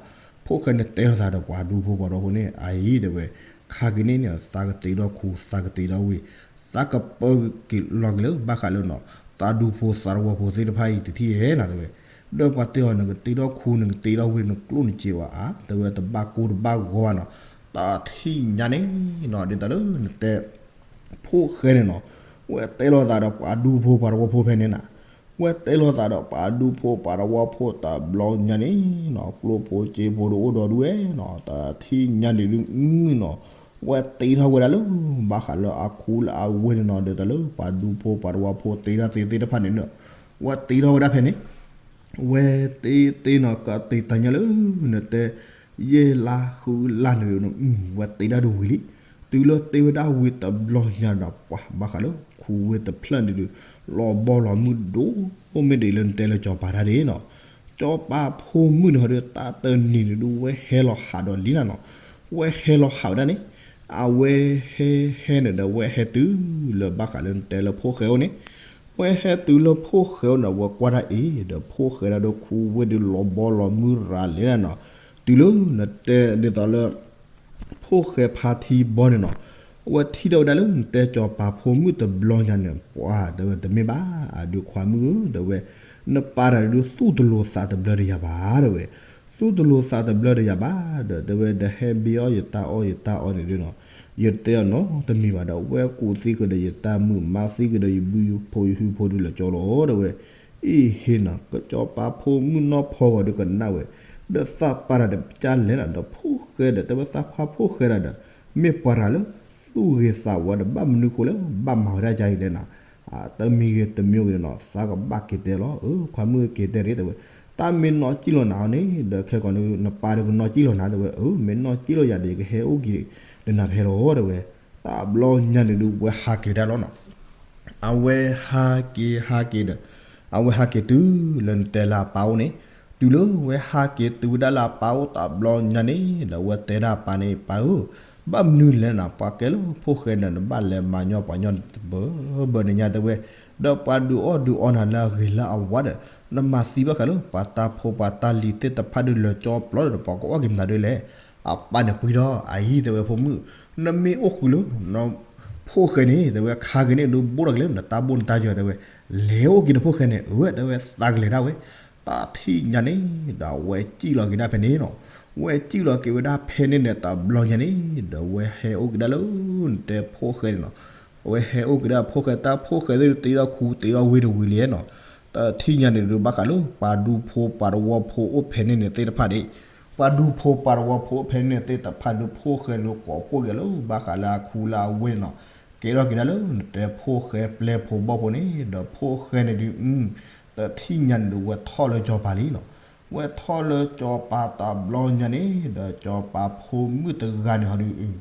ဖိၣ်ဃဲန့ၣ်တဲလိာ်သးဒီးပှၤဒူဖိပှၤတဝီဖိန့ၣ် အအံၤတဲဝဲ ခါက့ၤန့ၣ်န့ၣ် သးကတ့ထီၣ်ခူ သးကတ့ထီၣ်ဝ့ၢ် သးကပၢက့ၤလီၤက့ၤလၢဘၣ်ဃးလၢနီၤ သးဒူဖိသးတဝီဖိသ့ၣ်တဖၣ်အံၤတထံၣ်ဧဲနၤတဲဝဲ, ဒီးပှၤတဲအီၤ နကတ့ထီၣ်ခူ နကတ့ထီၣ်ဝ့ၢ် နကျိၣ်နစ့ဝဲဧါ တဲဝဲတဘၣ်ကိၢ်တဘၣ်ဂီၤဘၣ်နီၤ, တထံၣ်ညါန့ၣ်နီၤ ဒ်သိးလၢနတဲ ဖိၣ်ဃဲန့ၣ်နီၤ ဝဲတဲလိာ်သးဒီးပှၤဒူဖိပှၤတဝီဖိဖဲန့ၣ်နၤ, ဝဲတဲလိာ်သးဒီးပှၤဒူဖိပှၤတဝီဖိတဘျီညါန့ၣ်နီၤ ကျိဖိစ့ဖိဒုးအိၣ်ဒီဒူၣ်ဝဲနီၤ တထံၣ်ညါန့ၣ်ဒုးနီၤ ဝဲတ့ထီၣ်ဝဲဒၣ်လၢ ဘၣ်ဃးလၢအခူလၢအဝ့ၢ်န့ၣ်နီၤ ဒ်သိးလၢပှၤဒူဖိပှၤတဝီဖိတ့ထီၣ်သ့သ့ၣ်တဖၣ်န့ၣ်နီၤ, ဝဲတ့ထီၣ်ဝဲဒၣ်ဖဲန့ၣ် ဝဲတ့တ့နီၤ ကတ့တၢ်ညါလၢ နတဲ ယဲၢ်လါဃုလါန့ၣ် ဝဲတ့ဒၣ်ဒုးဝံၤလံ, တုၤလၢတ့ဝဲဒၣ်ဝံၤတဘျီညါဒီး ပှၤဘၣ်ဃးလၢ ခူဝ့ၢ်တဖျၢၣ်န့ၣ်ဒုး လီၤဘီလီၤမုၢ်ဒိၣ် မ့ၢ်ဒ်လၢနတဲလၢကၠီၤပၤတၢ်ဒ်နီၤ, ကၠီၤပၤဖိမုၣ်န့ၣ်ဟီဒီး တၢ်တနံၤန့ၣ်ဒုး ဝဲဟဲလီၤဟးဒီးလံနၤနီၤ, ဝဲဟဲလီၤဟးဝဲဒၣ်န့ၣ် အဝဲဟဲဟဲန့ၣ်ဒီး ဝဲဟဲတုၤလၢဘၣ်ဃးလၢနတဲလၢဖိၣ်ဃဲအိၣ်န့ၣ်, ဝဲဟဲတုၤလၢဖိၣ်ဃဲအိၣ်န့ၣ် ဝဲကွၢ်တၢ်အံၤ ဒီးဖိၣ်ဃဲဒၣ်ဒီးခူဝ့ၢ်ဒုးလီၤဘီလီၤမုၢ်ရၤလဲၣ်နၤနီၤ, တုၤလၢနတဲဒ်သိးလၢ ဖိၣ်ဃဲဖါထံဘီန့ၣ်နီၤ, ဝဲထံၣ်ထီၣ်ဝဲဒၣ်လၢနတဲကၠီၤပၤဖိမုၣ်တဘျီညါန့ၣ် ပှၤတဲဝဲတမ့ၢ်ဘၣ် အဒုးခွါမုၣ်ဧၢ တဲဝဲ, နပာ်တၢ်ဒုးသူၣ်တလိၤသးတဘျၢတယၤဘၣ် တဲဝဲ, သူၣ်တလိၤသးတဘျၢတယၤဘၣ်ဒီး တဲဝဲ ဒီးဟဲဘ့အီၣ်ယတၢ်အီၣ်ယတၢ်အီန့ၣ်ဒုးနီၤ, ယတဲအီၤနီတမံၤဘၣ်ဒီး ဝဲကူးသံကဒီးယတၢ်မုာ်မၤသံကဒီးယဘုယဖိယဟုဖိဒုးလၢာ်ကၠီလီၤ တဲဝဲ, အ့ၣ်ဟ့နီၤ ကၠီၤပၤဖိမုၣ်နီၢ်ဖီဂီၤဒုးကနၣ်ဝဲ, ဒီးသးပာ်တၢ်ဒီးပကလဲၣ်နၤ ဒီးဖိၣ်ဃဲဒီး တဲဝဲသးခွါဖိၣ်ဃဲဒၣ်ဒီး မ့ၢ်ပှၤတဂၤလၢ သူၣ်ဂ့ၤသးဝါဒီး ဘၣ်မနုၤဃိလၢ ဘၣ်မၤဝဲဒၣ်ယၤအံၤလဲၣ်နၤ, တမံၤဂ့ၤတမံၤဂ့ၤနီၤ သးကဘၣ်က့ၤတဲလီၤ အၢ ခွါမုၣ်က့ၤတဲရ့ တဲဝဲ, တၢ်မ့ၢ်နီၢ်ကံၣ်လီၤနၤအီၤန့ၣ် ဒီးခဲကိာ်န့ၣ် နပၢ်ဒီးကနီၢ်ကံၣ်လီၤနၤ တဲဝဲ, အၢ မ့ၢ်နီၢ်ကံၣ်လီၤယၤဒီး ယကဟဲအိၣ်က့ၤဒီးနၤဖဲလီၤ တဲဝဲ, တဘျီညါန့ၣ်ဒုး ဝဲဟးက့ၤဒၣ်လီၤနီၤ အဝဲဟးက့ၤဟးက့ၤဒီး အဝဲဟးက့ၤတုၤလၢနတဲလၢအပၢ်အိၣ်န့ၣ်, တုၤလၢဝဲဟးက့ၤတုၤဝဲဒၣ်လၢအပၢ်အိၣ်တဘျီညါန့ၣ်ဒီး ဝဲတဲဒၣ်အပၢ်န့ၣ် ပၢ်ဧၢ, ဘၣ်မနုၤလဲၣ်နၤ ပှၤကဲလၢဖိၣ်ဃဲန့ၣ် နဘၣ်လဲၤမၤညီပှၤညီတဘၢဘၢန့ၣ်ညါ တဲဝဲ, ဒီးပှၤဒုးအီၣ်ဒုးအီနၤလၢအဂ့ၤလၢအဝါဒီး နမၤသံဘၣ်ဃးလၢ ပှၤတၢ်ဖိပှၤတၢ်လံၤသ့ၣ်တဖၣ်ဒုးလၢာ်ကၠီပျီဒီး ပှၤကအီၣ်က့ၤမနုၤဒ်လဲၣ်, အပၢ်န့ၣ်ပှံၢ်ဒီး အအံၤ တဲဝဲဖိမုၣ်, နမ့ၢ်အိၣ်ဃုာ်လၢ ဖိၣ်ဃဲန့ၣ် တဲဝဲ ခါက့ၤန့ၣ် ဒုးဘိၣ်ထီၣ်က့ၤလၢနတၢ်ဘိၣ်နတၢ်ယီၤ တဲဝဲ, လဲၤအိၣ်က့ၤဒီးဖိၣ်ဃဲန့ၣ် အၢ တဲဝဲ သးကလဲၤဒၣ်ဝဲ, တထံၣ်ညါန့ၣ် ဒီးဝဲစံၣ်လီၤက့ၤဒၣ်ဖဲန့ၣ်နီၤ, ဝဲစံၣ်လီၤက့ၤဝဲဒၣ်ဖဲန့ၣ်န့ၣ် တဘျီညါန့ၣ် ဒီးဝဲဟဲအိၣ်က့ၤဒၣ်လၢ နတဲဖိၣ်ဃဲန့ၣ်နီၤ, အဝဲဟဲအိၣ်က့ၤဒၣ်ဖိၣ်ဃဲတၢ်ဖိၣ်ဃဲသ့ၣ်တ့ထီၣ်ခူတ့ထီၣ်ဝ့ၢ်တဝံၤလံနီၤ, တထံၣ်ညါန့ၣ်ဒုးဘၣ်ဃးလၢ ပှၤဒူဖိပှၤတဝီဖိအိၣ်ဖဲန့ၣ်န့ၣ်သ့ၣ်တဖၣ်န့ၣ်, ဝဲ ပှၤဒူဖိပှၤတဝီဖိဖဲန့ၣ်သ့ၣ်တဖၣ်ဒုး ဖိၣ်ဃဲဒုးကိးဖှိၣ်က့ၤလၢဘၣ်ဃးလၢအခူလၢအဝ့ၢ်န့ၣ်နီၤ, ကဲထီၣ်က့ၤဒၣ်လၢနတဲဖိၣ်ဃဲပျဲၢ်ဖိဘီၣ်ဖိန့ၣ် ဒီးဖိၣ်ဃဲန့ၣ်ဒုး တထံၣ်ညါန့ၣ်ဒုး ဝဲထီၣ်လၢစီၤပၤလံနီၤ, ဝဲထီၣ်လၢစီၤပၤတဘျီညါန့ၣ် ဒီးစီၤပၤဖိမုၣ်တဂၤန့ၣ်ဟီဒုး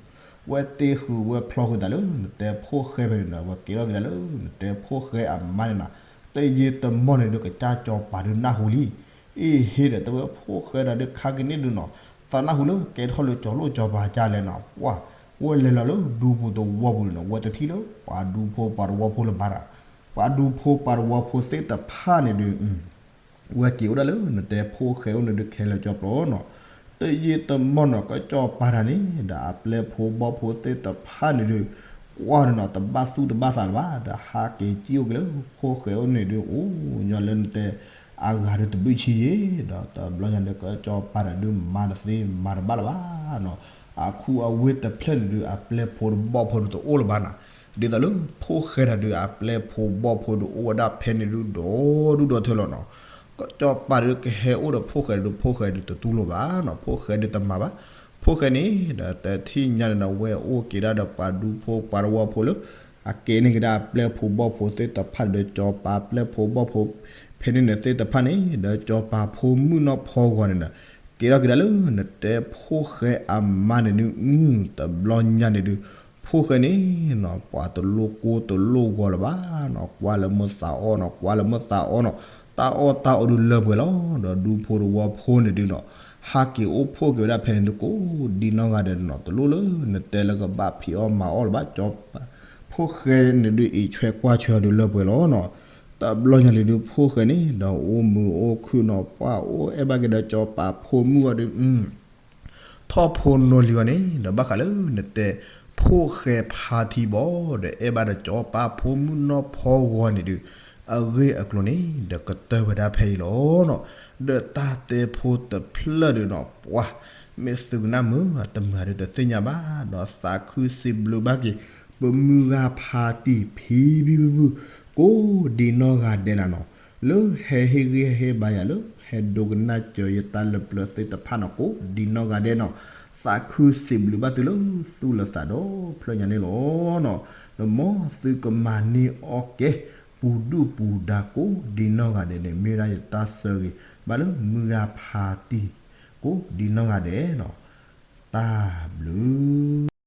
ဝဲတ့ဃုာ်ဝဲဖျီဃုာ်သးလၢနတဲဖိၣ်ဃဲဖဲန့ၣ်နီၤ, ဝဲကဲထီၣ်က့ၤဒၣ်လၢနတဲဖိၣ်ဃဲအမါန့ၣ်နီၤ, တယံာ်တမီၢ်န့ၣ်ဒုး ကစၢ်စီၤပၤဒုးနၢ်ဟူလံ, အ့ၣ် ဟ့ၣ်ဒီး တဝဲဖိၣ်ဃဲဒီးဒုးခါက့ၤန့ၣ်ဒုးနီၤ, သးနၢ်ဟူလၢကဲထီၣ်လၢစီၤလိၣ်စီၤပၤကၢ်လဲၣ်နီၤ, ပှၢ် ဝဲလဲၤလီၤလၢဒူပူၤသဝီပူၤန့ၣ်နီၤ, ဝဲတထံၣ်လၢပှၤဒူဖိပှၤတဝီဖိလၢၤဘၣ်နီၤ, ပှၤဒူဖိပှၤတဝီဖိသ့ၣ်တဖၣ်န့ၣ်ဒုး ဝဲက့ၤအိၣ်ဒၣ်လၢနတဲဖိၣ်ဃဲအိၣ်န့ၣ်ဒုး ခဲလၢာ်ကၠီပျီနီၤ, တယံာ်တမီၢ်နီၤ ကစၢ်စီၤပၤတဂၤန့ၣ် ဒီးအပျဲၢ်ဖိဘီၣ်ဖိသ့ၣ်တဖၣ်န့ၣ်ဒုး ကွၢ်န့ၣ်နီၤ တဘၣ်သူၣ်တဘၣ်သးလၢၤဘၣ်, ဒီးဟးက့ၤစံၣ်အိၣ်က့ၤလၢဖိၣ်ဃဲအိၣ်န့ၣ်ဒုး အိၣ်ညီလၢနတဲအဂၤဒုးတဘျုးဆံယဲၢ်, ဒီးတဘျီညါဒုး ကစၢ်စီၤပၤတဂၤဒုး မၤတသ့မၤတဘၣ်လၢၤဘၣ်နီၤ, အခူအဝ့ၢ်တဖျၢၣ်န့ၣ်ဒုး အပျဲၢ်ဖိတဘီၣ်ဖိဒုးတအိၣ်လၢၤဘၣ်နီၤ, ဒ်သိးလၢဖိၣ်ဃဲတဂၤဒုး အပျဲၢ်ဖိဘီၣ်ဖိဒုးအိၣ်ဝဲဒၣ်ဖဲန့ၣ်ဒုး ဒီဒူၣ်ဒီထၢလီၤနီၤ, ကစၢ်စီၤပၤဒုးကဟဲအိၣ်ဒီးဖိၣ်ဃဲဒုး ဖိၣ်ဃဲဒုးတတူၢ်လိာ်ဘၣ်နီၤ, ဖိၣ်ဃဲဒုးတမၤဘၣ်, ဖိၣ်ဃဲန့ၣ် ဒီးတထံၣ်ညါန့ၣ်နီၤ ဝဲအိၣ်က့ၤဒၣ်ဒီးပှၤဒူဖိပှၤတဝီဖိလၢ အကဲန့ၢ်က့ၤဒၣ်အပျဲၢ်ဖိဘီၣ်ဖိသ့ၣ်တဖၣ်ဒီး စီၤပၤပျဲၢ်ဖိဘီၣ်ဖိ ဖဲန့ၣ်န့ၣ်သ့ၣ်တဖၣ်န့ၣ် ဒီးစီၤပၤဖိမုၣ်နီၢ်ဖီဂီၤန့ၣ်ဒီး ကဲထီၣ်က့ၤဒၣ်လၢနတဲဖိၣ်ဃဲအမါန့ၣ်ဒုး တဘျီညါန့ၣ်ဒုး ဖိၣ်ဃဲန့ၣ်နီၤ ပှၤတလိၣ်ကိၢ်တလိၣ်ဂီၤလၢၤဘၣ်နီၤ, ကွၢ်လၢမုၢ်သးအီၣ်နီၤ ကွၢ်လၢမုၢ်သးအီၣ်နီၤ တၢ်အီၣ်တၢ်အီဒုးလၢပှဲၤလီၤ, ဒီးဒူဖိတဝီဖိန့ၣ်ဒုးနီၤ ဟးက့ၤအိၣ်ဖှိၣ်က့ၤဝဲဒၣ်ဖဲန့ၣ်ဒုး ကိးဒံနီၢ်ဂၤဒဲးနီၤ, တလိၣ်လၢနတဲလၢကဘၣ်ဖံးအီၣ်မၤအီၣ်လၢၤဘၣ်, စီၤပၤဖိၣ်ဃဲန့ၣ်ဒုး အံးဆွဲကွၢ်ဆွဲအီၤဒုးလၢပှဲၤလီၤနီၤ, တဘျီညါန့ၣ်ဒုး ဖိၣ်ဃဲန့ၣ် ဒီးအိၣ်မုာ်အိၣ်ခုၣ်နီၤ ပှၢ်အိၣ်အဲၣ်ဘၣ်က့ၤဒီးစီၤပၤဖိမုၣ်အီၤဒုး ထီၣ်ဖိနီၢ်လံၤအီၤန့ၣ် ဒီးဘၣ်ဃးလၢနတဲ ဖိၣ်ဃဲဖါထံဘီ ဒီးအဲၣ်ဘၣ်ဒီးစီၤပၤဖိမုၣ်နီၢ်ဖီဂီၤန့ၣ်ဒုး အဂ့ၢ်အကျိၤန့ၣ် ဒီးကတၢၢ်ဝဲဒၣ်ဖဲအံၤလီၤနီၤ, ဒီးတၢ်တဲဖိတဖျၢၣ်ဒုးနီၤ ပှၤ မ့ၢ်သုကနၣ်မုာ် တမုာ်ဒုးတသ့ၣ်ညါဘၣ်, ဒီးသးခုစံးဘျုးဘၣ်က့ၤ ပမုၢ်ဂၤဖါတံၢ်ဖံဖံဖုဖု ကိးဒံနီၢ်ဂၤဒဲးနၤနီၤ, လၢဟဲဟ့ၣ်ဂံၢ်ဟ့ၣ်ဘါယၤ လၢဟဲဒိကနၣ်စၢၤယတၢ်လၢပျၢၤသ့ၣ်တဖၣ်နီၤ ကိးဒံနီၢ်ဂၤဒဲးနီၤ, သးခုစံးဘျုးဘၣ်သုလၢသူၣ်လၢသးဒီဖျၢၣ်ညါန့ၣ်လီၤနီၤ, ဒီးမ်သုကမၤန့ၢ်အီၣ်ကဲ ပူၤဒုၣ်ပူၤဒါကိးဒံနီၢ်ဂၤဒဲးန့ၣ် မ့ၢ်ဝဲဒၣ်ယတၢ်ဆၢဂ့ၤ ဘၣ်လၢမုၢ်ဂၤဖါတံၢ် ကိးဒံနီၢ်ဂၤဒဲးနီၤ, တၢ်ဘျုး